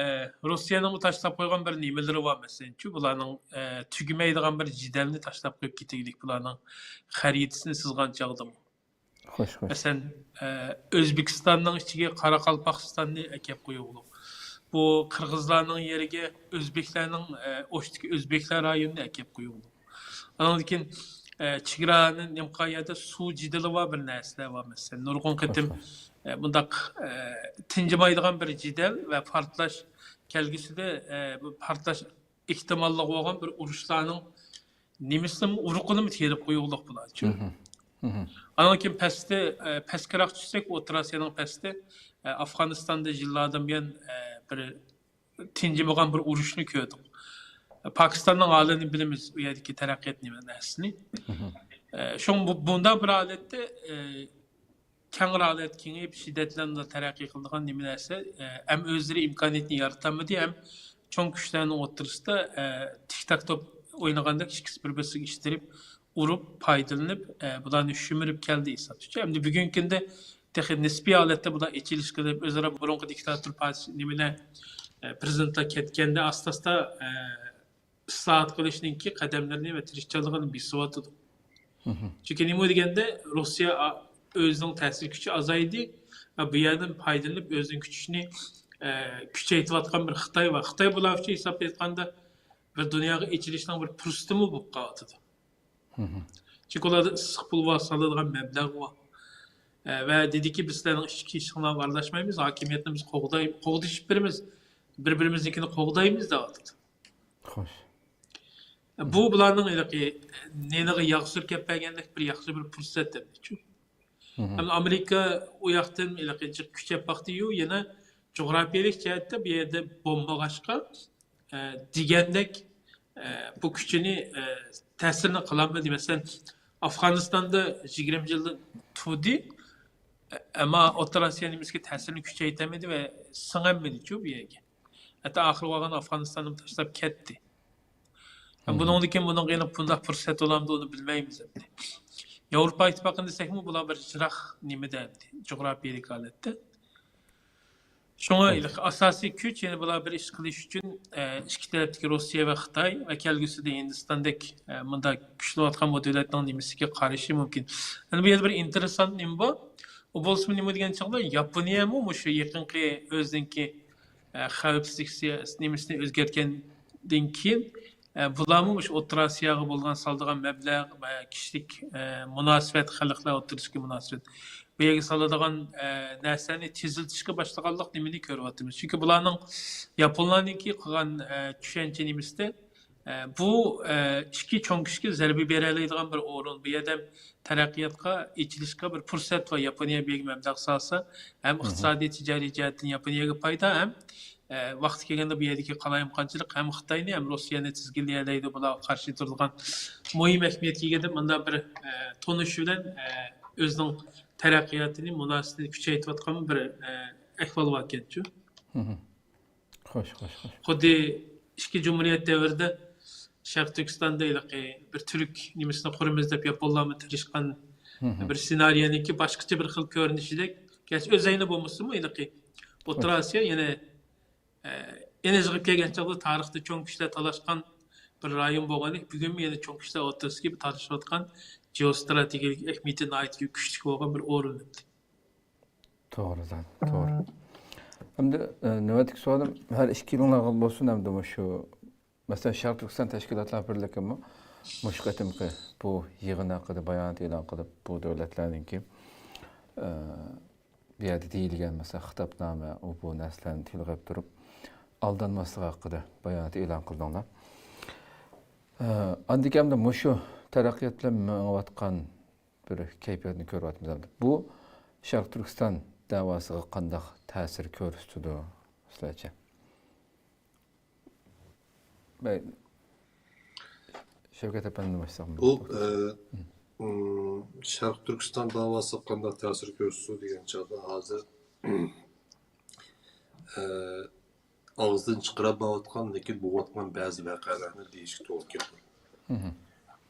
روسىيەنىڭمۇ تاشلاپ قويغان بىر نېمىلىرى بار، مەسىلەنچۇ، بۇلارنىڭ، ئە، تۈگىمەيدىغان بىر جېدەلنى تاشلاپ قويۇپ كېتىگلىك، بۇلارنىڭ خەرىتىسىنى سىزغان چاغدىمۇ. خوش، خوش. مەسىلەن، ئە، ئۆزبېكىستاننىڭ ئىچىگە قاراقالپاقىستاننى ئەكەپ قويۇغلۇق. بۇ قىرغىزلارنىڭ يېرىگە ئۆزبېكلەرنىڭ، ئە، ئوشتىكى ئۆزبېكلەر رايونىنى ئەكەپ قويۇغلۇق. ئانىڭدىن كېيىن، ئە، چېگرانى نېمە قىلغان يەردە سۇ جېدىلى بار، بىر نەرسىلەر بار، مەسىلەن. نۇرغۇن قېتىم، ئە، بۇنداق، ئە، تىنجىمايدىغان بىر جېدەل ۋە پارتلاش كەلگۈسىدە، ئە، بۇ پارتلاش ئېھتىماللىقى بولغان بىر ئۇرۇشلارنىڭ نېمىسىنىمۇ، ئۇرۇقىنىمۇ تېرىپ قويۇغلۇق بۇلارچۇ. ئانىڭدىن كېيىن پەستە، ئە، پەسكىراق چۈشسەك، ئوتتۇرا ئاسىيانىڭ پەستە، ئە، ئافغانىستاندا يىللاردىن بۇيان، ئە، بىر تىنجىمىغان بىر ئۇرۇشنى كۆردۇق. پاكىستاننىڭ ھالىنى بىلىمىز، ئۇ يەردىكى تەرەققىيات نېمە نەرسىنى. ئە، شۇڭا بۇ، بۇنداق بىر ھالەتتە، ئە، كەڭرى ھالەتتە كېڭىيىپ، شىددەتلەنمە تەرەققىي قىلىدىغان نېمە نەرسە، ئە، ھەم ئۆزلىرى ئىمكانىيەتنى يارىتالمىدى، ھەم چوڭ كۈچلەرنىڭ ئوتتۇرىسىدا، ئە، تىك تاك توپ ئوينىغاندەك ئىككىسى بىر-بىرسىگە ئىتتىرىپ، ئۇرۇپ، پايدىلىنىپ، ئە، بۇلارنى شۈمۈرۈپ كەلدى ھېسابتىچۇ. ئەمدى بۈگۈنكى كۈندە تېخى نىسپىي ھالەتتە بۇلار ئېچىلىشقا دەپ ئۆزئارا بۇرۇنقى دىكتاتور پارتىيە نېمىلەر، ئە، پىرېزىدېنتلار كەتكەندە ئاستا-ئاستا، ئە، ئىسلاھات قىلىشنىڭكى قەدەملىرىنى ۋە تىرىشچانلىقىنى بېسىۋاتىدۇ. چۈنكى نېمە دېگەندە، روسىيە ئا-، ئۆزىنىڭ تەسىر كۈچى ئازايدى ۋە بۇ يەردىن پايدىلىنىپ ئۆزىنىڭ كۈچىنى، ئە، كۈچەيتىۋاتقان بىر خىتاي بار. خىتاي بۇلار ئۈچۈن ھېسابلاپ ئېيتقاندا بىر دۇنياغا ئېچىلىشنىڭ بىر پۇرسىتىمۇ بولۇپ قالىۋاتىدۇ. چۈنكى ئۇلاردا ئىسسىق پۇل بار، سالىدىغان مەبلەغ بار. ئە، ۋە دېدىكى، بىز سىلەرنىڭ ئىچكى ئىشىڭلارغا ئارىلاشمايمىز، ھاكىمىيەتنى بىز قوغداي-، قوغدىشىپ بېرىمىز، بىر-بىرىمىزنىڭكىنى قوغدايمىز دەۋاتىدۇ. خوش. بۇ بۇلارنىڭ ھېلىقى نېنىغا ياغ سۈركەپ بەرگەندەك بىر ياخشى بىر پۇرسەت دەپتىچۇ. ھەم ئامېرىكا ئۇ ياقتىن ھېلىقى جىق كۈچەپ باقتى-يۇ، يەنە جۇغراپىيەلىك جەھەتتە بۇ يەردە بومبا باشقا، ئە، دېگەندەك، ئە، بۇ كۈچىنى، ئە، تەسىرىنى قىلالمىدى. مەسىلەن، ئافغانىستاندا يىگىرمە يىلدىن تۇردى، ئەمما ئوتتۇرا ئاسىيا نېمىسىگە تەسىرىنى كۈچەيتەلمىدى ۋە سىڭەلمىدىچۇ بۇ يەرگە. ھەتتا ئاخىرى بارغان ئافغانىستاننى تاشلاپ كەتتى. ھەم بۇنىڭدىن كېيىن بۇنىڭغا يەنە بۇنداق پۇرسەت بولامدۇ، ئۇنى بىلمەيمىز ئەمدى. ياۋروپا ئىتتىپاقىنى دېسەكمۇ، بۇلار بىر يىراق نېمىدە ئەمدى، جۇغراپىيەلىك ھالەتتە. شۇڭا ئاساسىي كۈچ يەنە بۇلار بىر ئىش قىلىش ئۈچۈن، ئە، ئىككى تەرەپتىكى روسىيە ۋە خىتاي ۋە كەلگۈسىدە ھىندىستاندەك، ئە، مۇنداق كۈچلىنىۋاتقان بۇ دۆلەتنىڭ نېمىسىگە قارىشى مۇمكىن. يەنە بۇ يەردە بىر ئىنتېرېسسانت نېمە بار؟ ئۇ بولسىمۇ نېمە دېگەن چاغدا، ياپونىيەمۇ مۇشۇ يېقىنقى ئۆزىنىڭكى، ئە، خەۋپسىزلىك سىياسىتى نېمىسىنى ئۆزگەرتكەندىن كېيىن، ئە، بۇلارمۇ مۇشۇ ئوتتۇرا ئاسىياغا بولغان سالىدىغان مەبلەغ ۋە كىشىلىك، ئە، مۇناسىۋەت، خەلقلەر ئوتتۇرىسىدىكى مۇناسىۋەت، بۇ يەرگە سالىدىغان، ئە، نەرسىلەرنى تېزلىتىشكە باشلىغانلىق نېمىنى كۆرۈۋاتىمىز. چۈنكى بۇلارنىڭ، ياپونلارنىڭكى قىلغان، ئە، چۈشەنچە نېمىسىدە، ئە، بۇ، ئە، ئىككى چوڭ كۈچكە زەربە بېرەلەيدىغان بىر ئورۇن. بۇ يەردە تەرەققىياتقا، ئېچىلىشقا بىر پۇرسەت بار. ياپونىيە بۇ يەرگە مەبلەغ سالسا، ھەم ئىقتىسادىي، تىجارىي جەھەتتىن ياپونىيەگە پايدا، ھەم، ئە، ۋاقتى كەلگەندە بۇ يەردىكى قالايمىقانچىلىق ھەم خىتاينى، ھەم روسىيەنى تىزگىنلىيەلەيدۇ. بۇلارغا قارشى تۇرىدىغان مۇھىم ئەھمىيەتكە ئىگە دەپ، مۇنداق بىر، ئە، تونۇش بىلەن، ئە، ئۆزىنىڭ تەرەققىياتىنى، مۇناسىۋىتىنى كۈچەيتىۋاتقان بىر، ئە، ئەھۋال باركەنچۇ. خوش، خوش، خوش. خۇددى ئىككى جۇمھۇرىيەت دەۋرىدە شەرقىي تۈركىستاندا ھېلىقى بىر تۈرك نېمىسىنى قۇرىمىز دەپ ياپونلارمۇ تىرىشقان بىر سېنارىيەنىڭكى باشقىچە بىر خىل كۆرۈنۈشىدەك. گەرچە ئۆزەينى بولمىسىمۇ، ھېلىقى ئوتتۇرا ئاسىيا يەنە، ئە، ئېنىزغا كەلگەن چاغدا تارىختا چوڭ كۈچلەر تالاشقان بىر رايون بولغاندەك، بۈگۈنمۇ يەنە چوڭ كۈچلەر ئوتتۇرىسىدىكى بىر تالىشىۋاتقان، جېئوستراتېگىيەلىك ئەھمىيىتى ناھايىتى كۈچلۈك بولغان بىر ئورۇن. توغرا، توغرا. ئەمدى، ئە، نۆۋەتتىكى سوئالىم، ھەر ئىككىلىڭلارغا بولسۇن، ئەمدى مۇشۇ، مەسىلەن، شەرقىي تۈركىستان تەشكىلاتلار بىرلىكىمۇ مۇشۇ قېتىمقى بۇ يىغىن ھەققىدە بايانات ئېلان قىلىپ، بۇ دۆلەتلەرنىڭكى، ئە، بۇ يەردە دېيىلگەن، مەسىلەن، خىتابنامە، ئۇ بۇ نەرسىلەرنى تىلغا ئېلىپ تۇرۇپ، ئالدانماسلىق ھەققىدە بايانات ئېلان قىلدىڭلار. ئە، ئاندىن كېيىن ئەمدى مۇشۇ تەرەققىيات بىلەن مېڭىۋاتقان بىر كەيپىياتنى كۆرۈۋاتىمىز ئەمدى. بۇ شەرقىي تۈركىستان دەۋاسىغا قانداق تەسىر كۆرسىتىدۇ سىلەرچە؟ بەي-، شەۋكەت ئەپەندى باشلىساق. بۇ، ئە، ئىم، شەرقىي تۈركىستان دەۋاسىغا قانداق تەسىر كۆرسىتىدۇ دېگەن چاغدا ھازىر، ئە، ئاغزىدىن چىقىرالمايۋاتقان، لېكىن بولۇۋاتقان بەزى ۋەقەلەرنى دېيىشكە توغرا كېلىدۇ.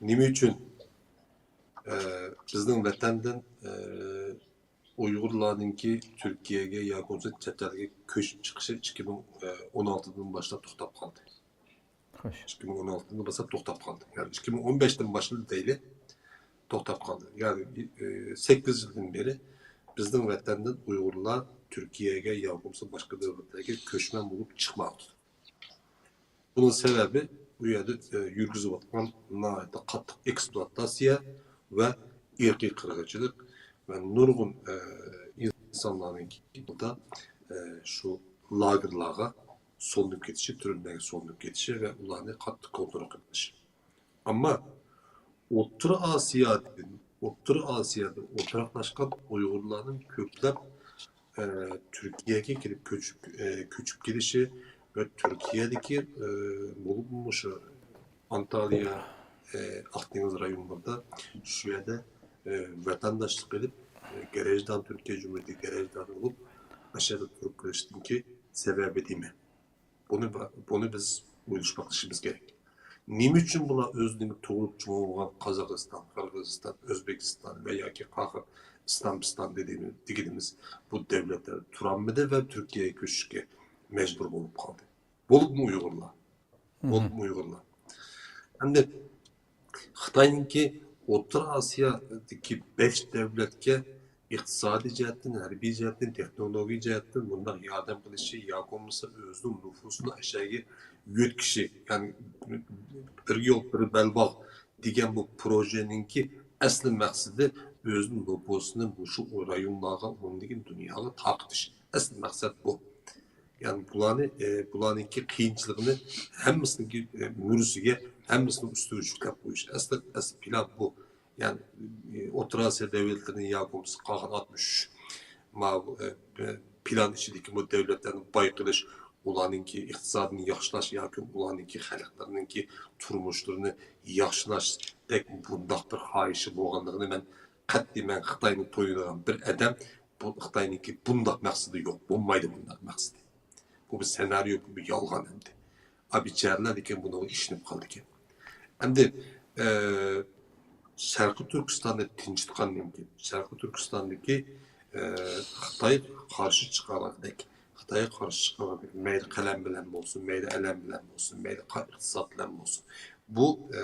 نېمە ئۈچۈن، ئە، بىزنىڭ ۋەتەندىن، ئە، ئۇيغۇرلارنىڭكى تۈركىيەگە ياكى بولمىسا چەت ئەلگە كۆچۈپ چىقىشى ئىككى مىڭ ئون ئالتىدىن باشلاپ توختاپ قالدى. خوش. ئىككى مىڭ ئون ئالتىدىن باشلاپ توختاپ قالدى. يەنى ئىككى مىڭ ئون بەشتىن باشلىدى دەيلى، توختاپ قالدى. يەنى، ئى، سەككىز يىلدىن بېرى بىزنىڭ ۋەتەندىن ئۇيغۇرلار تۈركىيەگە يا بولمىسا باشقا دۆلەتلەرگە كۆچمەن بولۇپ چىقماقتا. بۇنىڭ سەۋەبى بۇ يەردە، ئى، يۈرگۈزۈۋاتقان ناھايىتى قاتتىق ئېكسپلۇئاتاتسىيە ۋە ئىرقىي قىرغىنچىلىق ۋە نۇرغۇن، ئى، ئىنسانلارنىڭ، ئى، شۇ لاگېرلارغا سولىنىپ كېتىشى، تۈرمىلەرگە سولىنىپ كېتىشى ۋە ئۇلارنى قاتتىق كونترول قىلىش. ئەمما ئوتتۇرا ئاسىيادىن، ئوتتۇرا ئاسىيادا ئولتۇراقلاشقان ئۇيغۇرلارنىڭ كۆپلەپ، ئە، تۈركىيەگە كېلىپ كۆچۈپ، ئە، كۆچۈپ كېلىشى ۋە تۈركىيەدىكى، ئە، بولۇپمۇ مۇشۇ ئانتالىيە، ئە، ئاق دېڭىز رايونلىرىدا شۇ يەردە، ئە، ۋەتەنداشلىق ئېلىپ، ئە، گرەجدان، تۈركىيە جۇمھۇرىيىتى گرەجدانى بولۇپ، ئاشۇ يەردە تۇرۇپ قېلىشتىكى سەۋەبى نېمە؟ بۇنى، بۇنى بىز ئويلىشىپ بېقىشىمىز كېرەك. نېمە ئۈچۈن بۇلار ئۆزىنىڭ تۇغۇلۇپ چوڭ بولغان قازاقىستان، قىرغىزىستان، ئۆزبېكىستان ۋە ياكى قاقا ئىسلامىستان دېگىنىمىز بۇ دۆلەتلەر تۇرالمىدى ۋە تۈركىيەگە كۆچۈشكە مەجبۇر بولۇپ قالدى؟ بولۇپمۇ ئۇيغۇرلار. بولۇپمۇ ئۇيغۇرلار. ئەمدى خىتاينىڭكى ئوتتۇرا ئاسىيادىكى بەش دۆلەتكە ئىقتىسادىي جەھەتتىن، ھەربىي جەھەتتىن، تېخنولوگىيە جەھەتتىن بۇنداق ياردەم قىلىشى ياكى بولمىسا ئۆزىنىڭ نوپۇسىنى ئەشەگە يۆتكىشى، يەنى بىر يول، بىر بەلباغ دېگەن بۇ پروژېنىڭكى ئەسلى مەقسىتى ئۆزىنىڭ نوپۇسىنى مۇشۇ رايونلارغا، ئۇنىڭدىن كېيىن دۇنياغا تارقىتىش. ئەسلى مەقسەت بۇ. يەنى بۇلارنى، ئە، بۇلارنىڭكى قىيىنچىلىقىنى ھەممىسىنىڭكى، ئە، مۈرىسىگە، ھەممىسىنىڭ ئۈستىگە يۈكلەپ قويۇش. ئەسلى، ئەسلى پىلان بۇ. يەنى، ئە، ئوتتۇرا ئاسىيا دۆلەتلىرىنى يا بولمىسا قالغان ئاتمىش ئۈچ ماۋۇ، ئە، پىلان ئىچىدىكى بۇ دۆلەتلەرنى باي قىلىش، ئۇلارنىڭكى ئىقتىسادىنى ياخشىلاش ياكى ئۇلارنىڭكى خەلقلىرىنىڭكى تۇرمۇشلىرىنى ياخشىلاشتەك بۇنداق بىر خاھىشى بولغانلىقىنى مەن قەتئىي، مەن خىتاينى تونۇيدىغان بىر ئادەم، بۇ خىتاينىڭكى بۇنداق مەقسىتى يوق، بولمايدۇ بۇنداق مەقسىتى. بۇ بىر سېناريو، بۇ بىر يالغان ئەمدى. ئا، بىچارىلەر لېكىن بۇنىڭغا ئىشىنىپ قالىدىكەن. ئەمدى، ئە، شەرقىي تۈركىستاننى تىنچىتقاندىن كېيىن، شەرقىي تۈركىستاندىكى، ئە، خىتاي قارشى چىقارغاندەك، خىتايغا قارشى چىقارغاندەك، مەيلى قەلەم بىلەن بولسۇن، مەيلى ئەلەم بىلەن بولسۇن، مەيلى قا-، ئىقتىساد بىلەن بولسۇن، بۇ، ئە،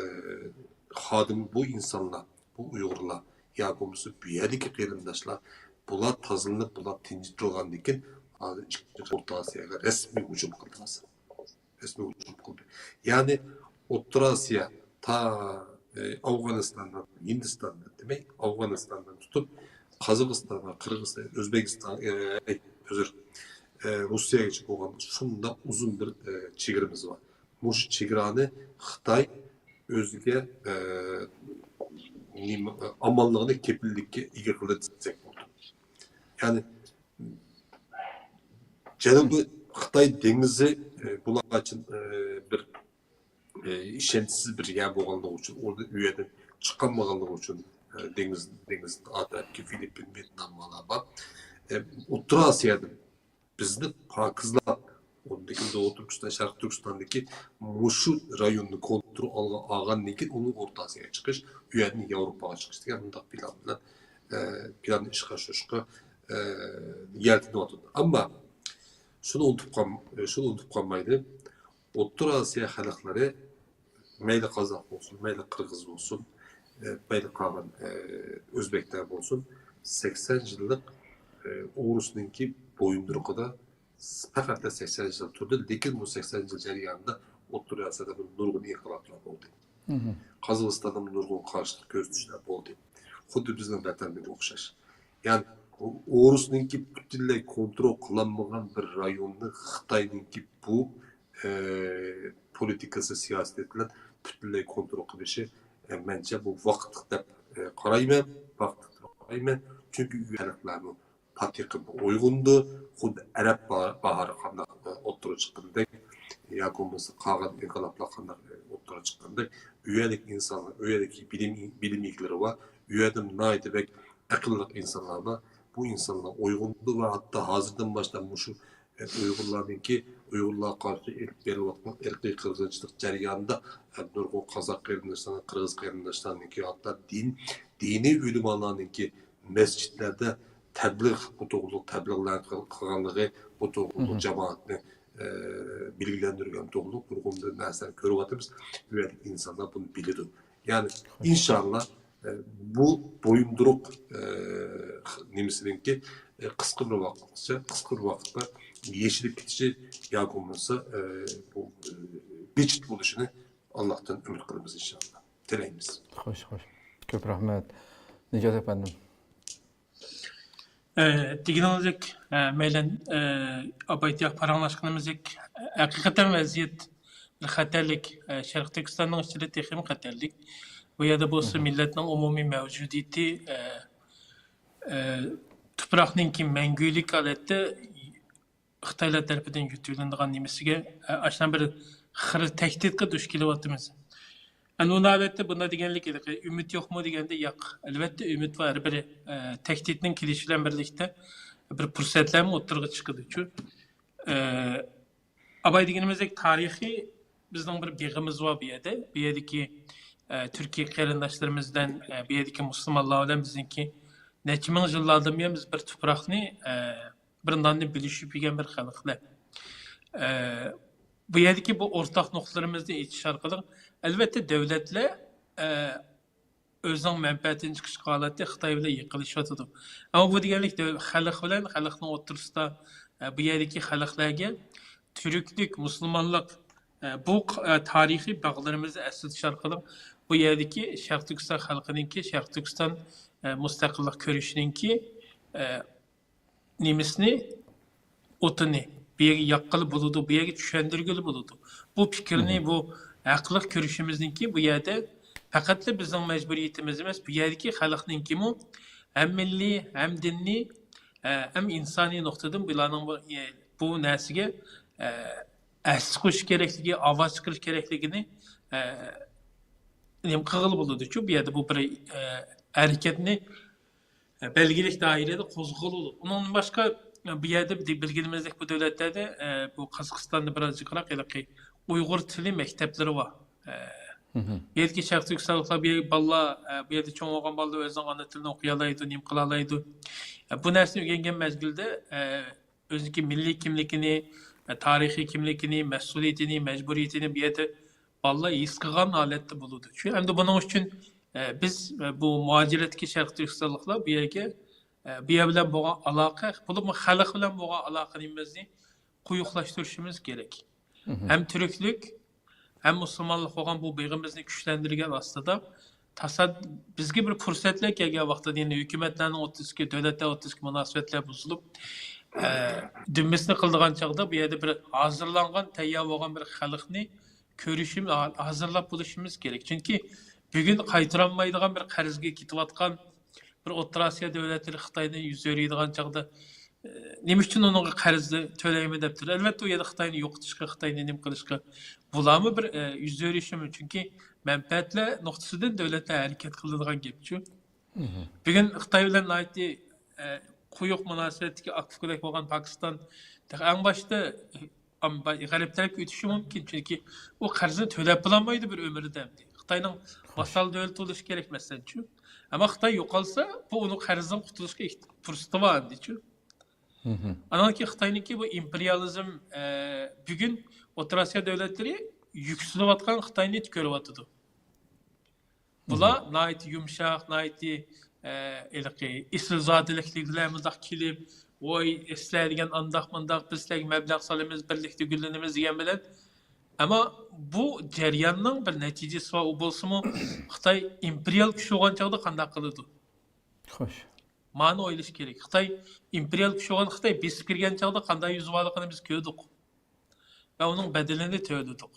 خادىم، بۇ ئىنسانلار، بۇ ئۇيغۇرلار يا بولمىسا بۇ يەردىكى قېرىنداشلار، بۇلار تازىلىنىپ، بۇلار تىنچىتىلغاندىن كېيىن، ھازىر ئىككىنچى ئورتا ئاسىياغا رەسمىي ھۇجۇم قىلدى ھازىر. رەسمىي ھۇجۇم قىلدى. يەنى ئوتتۇرا ئاسىيا تا، ئە، ئافغانىستاندىن، ھىندىستاندىن، دېمەك، ئافغانىستاندىن تۇتۇپ، قازاقىستانغا، قىرغىزىستان، ئۆزبېكىستان، ئە، ئۆزۈر، ئە، روسىيەگىچە بولغان شۇنداق ئۇزۇن بىر، ئە، چېگرىمىز بار. مۇشۇ چېگرانى خىتاي ئۆزىگە، ئە، نېمە، ئامانلىقنى، كېپىللىككە ئىگە قىلدى دېسەك بولىدۇ. يەنى جەنۇبىي خىتاي دېڭىزى، ئە، بۇلارغا ئۈچۈن، ئە، بىر، ئە، ئىشەنچسىز بىر يەر بولغانلىقى ئۈچۈن، ئۇ يەردىن چىقالمىغانلىقى ئۈچۈن، ئە، دېڭىز، دېڭىز تەرەپكە فىلىپپىن، ۋيېتنام مانا بار. ئە، ئوتتۇرا ئاسىيادىن بىزنى پاكىزلاپ، ئۇندىكى دوغۇ تۈركىستان، شەرقىي تۈركىستاندىكى مۇشۇ رايوننى كونترول ئالغا-، ئالغاندىن كېيىن ئۇنىڭ ئورتا ئاسىياغا چىقىش، ئۇ يەردىن ياۋروپاغا چىقىش دېگەن مۇنداق پىلان بىلەن، ئە، پىلاننى ئىشقا ئاشۇرۇشقا، ئە، يەلتىنىۋاتىدۇ. ئەمما شۇنى ئۇنتۇپ قال-، شۇنى ئۇنتۇپ قالمايلى. ئوتتۇرا ئاسىيا خەلقلىرى مەيلى قازاق بولسۇن، مەيلى قىرغىز بولسۇن، ئە، مەيلى قالغان، ئە، ئۆزبەكلەر بولسۇن، سەكسەن يىللىق، ئە، ئورۇسنىڭكى بويۇندۇرۇقىدا پەقەتلا سەكسەن يىل تۇردى. لېكىن بۇ سەكسەن يىل جەريانىدا ئوتتۇرا ئاسىيادا بىر نۇرغۇن ئىنقىلابلار بولدى. قازاقىستاندا نۇرغۇن قارشىلىق كۆرسىتىشلەر بولدى. خۇددى بىزنىڭ ۋەتەندىكىگە ئوخشاش. يەنى ئورۇسنىڭكى پۈتۈنلەي كونترول قىلالمىغان بىر رايوننى خىتاينىڭكى بۇ، ئە، پولىتىكىسى، سىياسىتى بىلەن پۈتۈنلەي كونترول قىلىشى، ئە، مەنچە بۇ ۋاقىتلىق دەپ، ئە، قارايمەن، ۋاقىتلىق دەپ قارايمەن. چۈنكى ئۇ خەلقلەرمۇ پات يېقىندا ئويغىنىدۇ. خۇددى ئەرەب با-، باھارى قانداق، ئە، ئوتتۇرىغا چىققىنىدەك، ياكى بولمىسا قالغان ئىنقىلابلار قانداق، ئە، ئوتتۇرىغا چىققىنىدەك، ئۇ يەردىكى ئىنسانلار، ئۇ يەردىكى بىلىم، بىلىم ئىگىلىرى بار، ئۇ يەردە ناھايىتى بەك ئەقىللىق ئىنسانلار بار. بۇ ئىنسانلار ئويغىنىدۇ ۋە ھەتتا ھازىردىن باشلاپ مۇشۇ، ئە، ئۇيغۇرلارنىڭكى، ئۇيغۇرلارغا قارشى ئېلىپ بېرىلىۋاتقان ئىرقىي قىرغىنچىلىق جەريانىدا، ئە، نۇرغۇن قازاق قېرىنداشلارنىڭ، قىرغىز قېرىنداشلارنىڭكى، ھەتتا دىن، دىنىي ئۆلىمالارنىڭكى مەسچىتلەردە تەبلىغ، بۇ توغرۇلۇق تەبلىغلار قىل-، قىلغانلىقى، بۇ توغرۇلۇق جامائەتنى، ئە، بىلگىلەندۈرگەن توغرۇلۇق نۇرغۇن بىر نەرسىلەرنى كۆرۈۋاتىمىز. ئۇ يەردىكى ئىنسانلار بۇنى بىلىدۇ. يەنى، ئىنشاللا، ئە، بۇ بويۇندۇرۇق، ئە، نېمىسىنىڭكى، ئە، قىسقا بىر ۋاقىتقىچە، قىسقا بىر ۋاقىتتا يېشىلىپ كېتىشى ياكى بولمىسا، ئە، بۇ، ئە، بىجىت بولۇشىنى ئاللاھتىن ئۈمىد قىلىمىز، ئىنشاللا. تىلەيمىز. خوش، خوش. كۆپ رەھمەت. نىجات ئەپەندىم. ئە، دېگىنىڭىزدەك، ئە، مەيلەن، ئە، ئابايتىياق پاراڭلاشقىنىمىزدەك، ھەقىقەتەن ۋەزىيەت بىر خەتەرلىك. ئە، شەرقىي تۈركىستاننىڭ ئىچىدە تېخىمۇ خەتەرلىك. بۇ يەردە بولسا مىللەتنىڭ ئومۇمىي مەۋجۇدىيىتى، ئە، ئە، تۇپراقنىڭكى مەڭگۈلۈك ھالەتتە خىتايلار تەرىپىدىن يۆتىلىنىدىغان نېمىسىگە، ئە، ئاشۇنداق بىر خىر تەھدىتكە دۇچ كېلىۋاتىمىز. ئەنە، ئۇ ھالەتتە بۇنداق دېگەنلىك، ئۈمىد يوقمۇ دېگەندە، ياق. ئەلۋەتتە، ئۈمىد بار. ھەر بىر، ئە، تەھدىتنىڭ كېلىشى بىلەن بىرلىكتە بىر پۇرسەتلەرمۇ ئوتتۇرىغا چىقىدۇچۇ. ئە، ئاباي دېگىنىمىزدەك تارىخىي بىزنىڭ بىر بېغىمىز بار بۇ يەردە. بۇ يەردىكى، ئە، تۈركىي قېرىنداشلىرىمىز بىلەن، ئە، بۇ يەردىكى مۇسۇلمانلار بىلەن بىزنىڭكى نەچچە مىڭ يىللاردىن بۇيان بىز بىر تۇپراقنى، ئە، بىر ناننى بۆلۈشۈپ يېگەن بىر خەلقلەر. ئە، بۇ يەردىكى بۇ ئورتاق نۇقتىلىرىمىزنى ئېچىش ئارقىلىق، ئەلۋەتتە، دۆلەتلەر، ئە، ئۆزىنىڭ مەنپەئەتىنى چىقىش ھالەتتە خىتاي بىلەن يېقىنلىشىۋاتىدۇ. ئەمما بۇ دېگەنلىك دۆ-، خەلق بىلەن خەلقنىڭ ئوتتۇرىسىدا، ئە، بۇ يەردىكى خەلقلەرگە تۈركلۈك، مۇسۇلمانلىق، ئە، بۇ ق-، ئە، تارىخىي باغلىرىمىزنى ئەسلىتىش ئارقىلىق بۇ يەردىكى شەرقىي تۈركىستان خەلقىنىڭكى، شەرقىي تۈركىستان، ئە، مۇستەقىللىق كۈرىشىنىڭكى، ئە، نېمىسىنى، ئوتىنى بۇ يەرگە ياققىلى بولىدۇ، بۇ يەرگە چۈشەندۈرگىلى بولىدۇ. بۇ پىكىرنى، بۇ ھەقلىق كۆرۈشىمىزنىڭكى بۇ يەردە پەقەتلا بىزنىڭ مەجبۇرىيىتىمىز ئەمەس، بۇ يەردىكى خەلقنىڭكىمۇ ھەم مىللىي، ھەم دىنىي، ئە، ھەم ئىنسانىي نۇقتىدىن بۇلارنىڭ بۇ، ئە، بۇ نەرسىگە، ئە، ھەسسە قوشۇش كېرەكلىكى، ئاۋاز چىقىرىش كېرەكلىكىنى، ئە، نېمە قىلغىلى بولىدۇچۇ؟ بۇ يەردە بۇ بىر، ئە، ھەرىكەتنى بەلگىلىك دائىرىدە قوزغىلىدۇ. ئۇنىڭدىن باشقا، بۇ يەردە بىلگىنىمىزدەك بۇ دۆلەتلەردە، ئە، بۇ قازاقىستاندا بىراز جىقراق ھېلىقى ئۇيغۇر تىلى مەكتەپلىرى بار. ئە، بۇ يەردىكى شەرقىي تۈركىستانلىقلار، بۇ يەردىكى بالىلار، ئە، بۇ يەردە چوڭ بولغان بالىلار ئۆزىنىڭ ئانا تىلىنى ئوقۇيالايدۇ، نېمە قىلالايدۇ. ئە، بۇ نەرسىنى ئۆگەنگەن مەزگىلدە، ئە، ئۆزىنىڭكى مىللىي كىملىكىنى، ئە، تارىخىي كىملىكىنى، مەسئۇلىيىتىنى، مەجبۇرىيىتىنى بۇ يەردە بالىلار ھېس قىلغان ھالەتتە بولىدۇ. شۇ، ئەمدى بۇنىڭ ئۈچۈن، ئە، بىز، ئە، بۇ مۇھاجىرەتتىكى شەرقىي تۈركىستانلىقلار بۇ يەرگە، ئە، بۇ يەر بىلەن بولغان ئالاقە، بولۇپمۇ خەلق بىلەن بولغان ئالاقە نېمىمىزنى قويۇقلاشتۇرۇشىمىز كېرەك. ھەم تۈركلۈك، ھەم مۇسۇلمانلىق بولغان بۇ بېغىمىزنى كۈچلەندۈرگەن ئاستىدا، تاساد-، بىزگە بىر پۇرسەتلەر كەلگەن ۋاقتىدا، يەنى ھۆكۈمەتلەرنىڭ ئوتتۇرىسىدىكى، دۆلەتلەر ئوتتۇرىسىدىكى مۇناسىۋەتلەر بۇزۇلۇپ، ئە، دۈمبىسىنى قىلىدىغان چاغدا بۇ يەردە بىر ھازىرلانغان، تەييار بولغان بىر خەلقنى كۆرۈشۈم-، ھا-، ھازىرلاپ بولۇشىمىز كېرەك. چۈنكى بۈگۈن قايتۇرالمايدىغان بىر قەرزگە كېتىۋاتقان بىر ئوتتۇرا ئاسىيا دۆلەتلىرى خىتايدىن يۈز ئۆرۈيدىغان چاغدا، نېمە ئۈچۈن ئۇنىڭغا قەرز تۆلەيمەن دەپ تۇرىدۇ؟ ئەلۋەتتە، ئۇ يەردە خىتاينى يوقىتىشقا، خىتاينى نېمە قىلىشقا بۇلارمۇ بىر، ئە، يۈز بېرىشى مۇمكىن. چۈنكى مەنپەئەتلەر نۇقتىسىدىن دۆلەتلەر ھەرىكەت قىلىدىغان گەپچۇ. بۈگۈن خىتاي بىلەن ناھايىتى، ئە، قويۇق مۇناسىۋەتتىكى ئاكا-ئۇكىدەك بولغان پاكىستان تېخى ئەڭ باشتا، ئەم، غەرب تەرەپكە ئۆتۈشى مۇمكىن. چۈنكى ئۇ قەرزنى تۆلەپ بولالمايدۇ بىر ئۆمرىدە ئەمدى. خىتاينىڭ ۋاسال دۆلىتى بولۇشى كېرەك، مەسىلەنچۇ. ئەمما خىتاي يوقالسا، بۇ ئۇنىڭ قەرزدىن قۇتۇلۇشقا ئېھت-، پۇرسىتى بار ئەمدىچۇ. ئانان كېيىن خىتاينىڭكى بۇ ئىمپېرىيالىزم، ئە، بۈگۈن ئوتتۇرا ئاسىيا دۆلەتلىرى يۈكسىلىۋاتقان خىتاينى كۆرۈۋاتىدۇ. بۇلار ناھايىتى يۇمشاق، ناھايىتى، ئە، ھېلىقى ئېسىلزادىلىكلەر بىلەن مۇنداق كېلىپ، ۋوي، سىلەر دېگەن ئانداق مۇنداق، بىز سىلەرگە مەبلەغ سالىمىز، بىرلىكتە گۈللىنىمىز دېگەن بىلەن. ئەمما بۇ جەرياننىڭ بىر نەتىجىسى بار، ئۇ بولسىمۇ خىتاي ئىمپېرىيال كۈچ بولغان چاغدا قانداق قىلىدۇ؟ خوش. مانى ئويلىشى كېرەك. خىتاي ئىمپېرىيال كۈچ بولغان، خىتاي بېسىپ كىرگەن چاغدا قانداق يۈز بارلىقىنى بىز كۆردۇق. ۋە ئۇنىڭ بەدىلىنى تۆلىدۇق.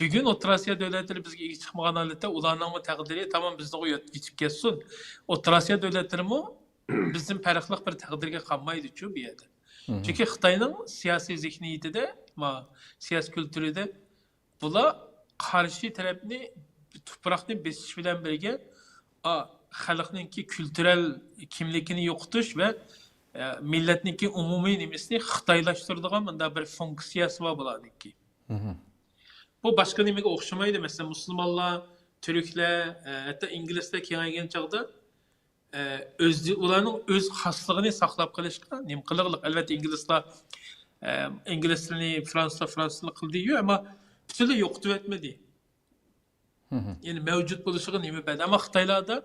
بۈگۈن ئوتتۇرا ئاسىيا دۆلەتلىرى بىزگە ئىگە چىقمىغان ھالەتتە، ئۇلارنىڭمۇ تەقدىرى تامام بىزنىڭغا يۆت-، يېتىپ كەتسۇن. ئوتتۇرا ئاسىيا دۆلەتلىرىمۇ بىزدىن پەرقلىق بىر تەقدىرگە قالمايدۇچۇ بۇ يەردە. چۈنكى خىتاينىڭ سىياسىي زېھنىيىتىدە، ما، سىياسىي كۈلتۈرىدە بۇلار قارشى تەرەپنى، تۇپراقنى بېسىش بىلەن بىرگە، ئا، خەلقنىڭكى كۈلتۈرەل كىملىكىنى يوقىتىش ۋە، ئە، مىللەتنىڭكى ئومۇمىي نېمىسىنى خىتايلاشتۇرىدىغان مۇنداق بىر فۇنكسىيەسى بار بۇلارنىڭكى. بۇ باشقا نېمىگە ئوخشىمايدۇ. مەسىلەن، مۇسۇلمانلار، تۈركلەر، ئە، ھەتتا ئىنگلىزلەر كېڭەيگەن چاغدا، ئە، ئۆز، ئۇلارنىڭ ئۆز خاسلىقىنى ساقلاپ قېلىشقا نېمە قىلىغلىق؟ ئەلۋەتتە، ئىنگلىزلار، ئە، ئىنگلىز تىلىنى، فرانسۇزلار فرانسۇز تىلىنى قىلدى-يۇ، ئەمما پۈتۈنلەي يوقىتىۋەتمىدى. يەنى مەۋجۇت بولۇشىغا نېمە بەردى؟ ئەمما خىتايلاردا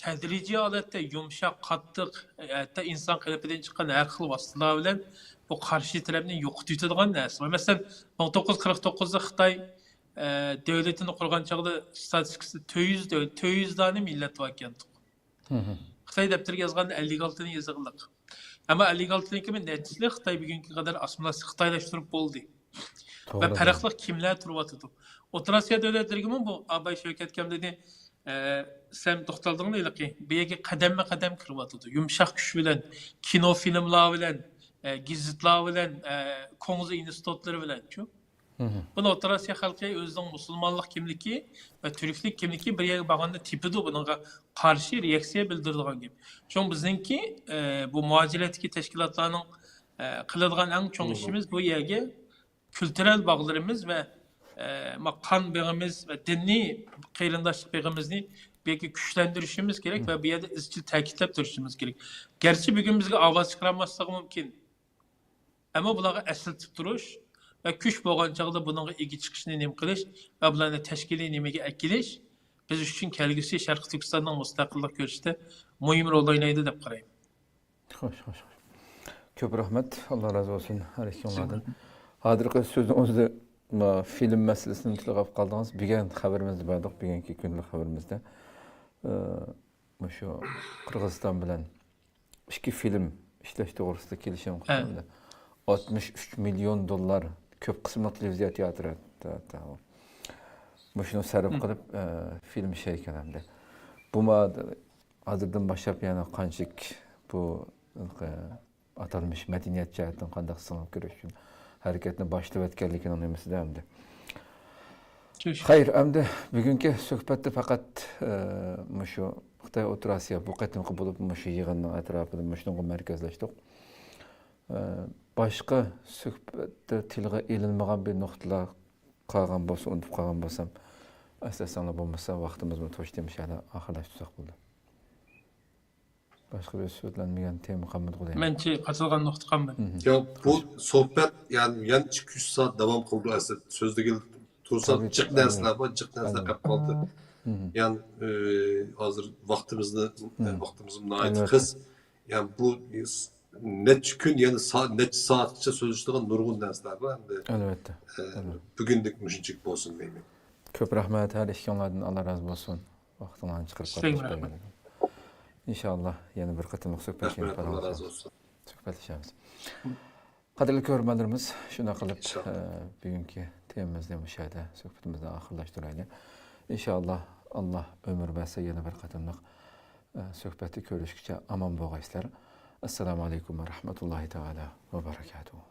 تەدرىجىي ھالەتتە يۇمشاق، قاتتىق، ھەتتا ئىنسان قېلىپىدىن چىققان ھەر خىل ۋاسىتىلەر بىلەن بۇ قارشى تەرەپنى يوقىتىۋېتىدىغان نەرسە بار. مەسىلەن، مىڭ توققۇز يۈز قىرىق توققۇزدا خىتاي، ئە، دۆلىتىنى قۇرغان چاغدا ستاتىستىكىسىدا تۆت يۈز دۆل-، تۆت يۈز دانە مىللەت باركەنتۇق. خىتاي دەپتىرىگە يازغاندا ئەللىك ئالتىنى يېزىقلىق. ئەمما ئەللىك ئالتىنىڭكى بىر نەچچىسى خىتاي بۈگۈنكى قەدەر ئاسسىمىلياتسىيە، خىتايلاشتۇرۇپ بولدى. ۋە پەرقلىق كىملەر تۇرۇۋاتىدۇ؟ ئوتتۇرا ئاسىيا دۆلەتلىرىگىمۇ بۇ ئاباي شەۋكەت ئاكام دېدى، ئە، سەن توختالدىڭمۇ ھېلىقى؟ بۇ يەرگە قەدەممۇ قەدەم كىرىۋاتىدۇ. يۇمشاق كۈچ بىلەن، كىنو فىلىملار بىلەن، ئە، گېزىتلار بىلەن، ئە، كۇڭزى ئىنستىتۇتلىرى بىلەنچۇ. بۇنى ئوتتۇرا ئاسىيا خەلقى ئۆزىنىڭ مۇسۇلمانلىق كىملىكى ۋە تۈركلۈك كىملىكى بىر يەرگە بارغاندا تېپىدۇ، بۇنىڭغا قارشى رېئاكسىيە بىلدۈرىدىغان گەپ. شۇڭا بىزنىڭكى، ئە، بۇ مۇھاجىرەتتىكى تەشكىلاتلارنىڭ، ئە، قىلىدىغان ئەڭ چوڭ ئىشىمىز بۇ يەرگە كۈلتۈرەل باغلىرىمىز ۋە، ئە، ما-، قان بېغىمىز ۋە دىنىي قېرىنداشلىق بېغىمىزنى بۇ يەرگە كۈچلەندۈرۈشىمىز كېرەك ۋە بۇ يەردە ئىزچىل تەكىتلەپ تۇرۇشىمىز كېرەك. گەرچە بۈگۈن بىزگە ئاۋاز چىقىرالماسلىقى مۇمكىن. ئەمما بۇلارغا ئەسلىتىپ تۇرۇش ۋە كۈچ بولغان چاغدا بۇنىڭغا ئىگە چىقىشنى نېمە قىلىش ۋە بۇلارنى تەشكىلىي نېمىگە ئەكېلىش بىز ئۈچۈن كەلگۈسى شەرقىي تۈركىستاننىڭ مۇستەقىللىق كۈرىشىدە مۇھىم رول ئوينايدۇ دەپ قارايمەن. خوش، خوش، خوش. كۆپ رەھمەت. ئاللا رازى بولسۇن ھەر ئىككىڭلاردىن. ھازىرقى سۆزنىڭ ئۆزىدە، ما، فىلىم مەسىلىسىنى تىلغا ئېلىپ قالدىڭىز. بۈگۈن خەۋىرىمىزدە بەردۇق، بۈگۈنكى كۈنلۈك خەۋىرىمىزدە. ئە، مۇشۇ قىرغىزىستان بىلەن ئىككى فىلىم ئىشلەش توغرىسىدا كېلىشىم قىلىندى. ئاتمىش ئۈچ مىليون دوللار كۆپ قىسىملىق تېلېۋىزىيە تىياتىرى. مۇشۇنى سەرپ قىلىپ، ئە، فىلىم ئىشلەيدىكەن ئەمدى. بۇ ما-، ھازىردىن باشلاپ يەنە قانچىلىك بۇ، ئە، ئاتالمىش مەدەنىيەت جەھەتتىن قانداق سىڭىپ كىرىش ئۈچۈن ھەرىكەتنى باشلىۋەتكەنلىكىنىڭ نېمىسىدە ئەمدى. خەير، ئەمدى بۈگۈنكى سۆھبەتتە پەقەت، ئە، مۇشۇ خىتاي ئوتتۇرا ئاسىيا بۇ قېتىمقى بولۇپ مۇشۇ يىغىننىڭ ئەتراپىدا مۇشۇنىڭغا مەركەزلەشتۇق. ئە، باشقا سۆھبەتتە تىلغا ئېلىنمىغان بىر نۇقتىلار قالغان بولسا، ئۇنتۇپ قالغان بولسام، ئەسلەتسەڭلار، بولمىسا ۋاقتىمىزمۇ توشتى، مۇشۇيەردە ئاخىرلاشتۇرساق بولدى. باشقا بىر سۆزلەنمىگەن تېما قالمىدىغۇ دەيمەن. مەنچە قاچىلىغان نۇقتا قالمىدى. ياق، بۇ سۆھبەت يەنە، يەنە ئىككى ئۈچ سائەت داۋام قىلىدۇ ئەسلى. سۆزلىگىلى تۇرسا جىق نەرسىلەر بار، جىق نەرسىلەر قېلىپ قالدى. يەنى، ئى، ھازىر ۋاقتىمىزنى، ۋاقتىمىزمۇ ناھايىتى قىس. يەنى بۇ نەچچە كۈن، يەنى سا-، نەچچە سائەتكىچە سۆزلىشىدىغان نۇرغۇن نەرسىلەر بار. ئەمدى، ئەلۋەتتە، ئە، ئەلۋەتتە. بۈگۈنلۈك مۇشۇنچىلىك بولسۇن دەيمەن. كۆپ رەھمەت ھەر ئىككىڭلاردىن، ئاللا رازى بولسۇن. ۋاقتىڭلارنى چىقىرىپ قاتنىشىپ بەرگەنلىكىڭ. ئىنشاللا يەنە بىر قېتىملىق سۆھبەتلىشىمىز. ئاللا رازى بولسۇن. سۆھبەتلىشەرمىز. قەدىرلىك كۆرۈرمەنلىرىمىز، شۇنداق قىلىپ، ئە، بۈگۈنكى تېمىمىزنى مۇشۇ يەردە سۆھبىتىمىزنى ئاخىرلاشتۇرايلى. ئىنشاللا، ئاللا ئۆمۈر بەرسە يەنە بىر قېتىملىق، ئە، سۆھبەتتە كۆرۈشكىچە ئامان بولغايسىلەر. ئەسسالامۇ ئەلەيكۇم ۋە رەھمەتۇللاھى تەئالا ۋە بەرەكاتۇھۇ.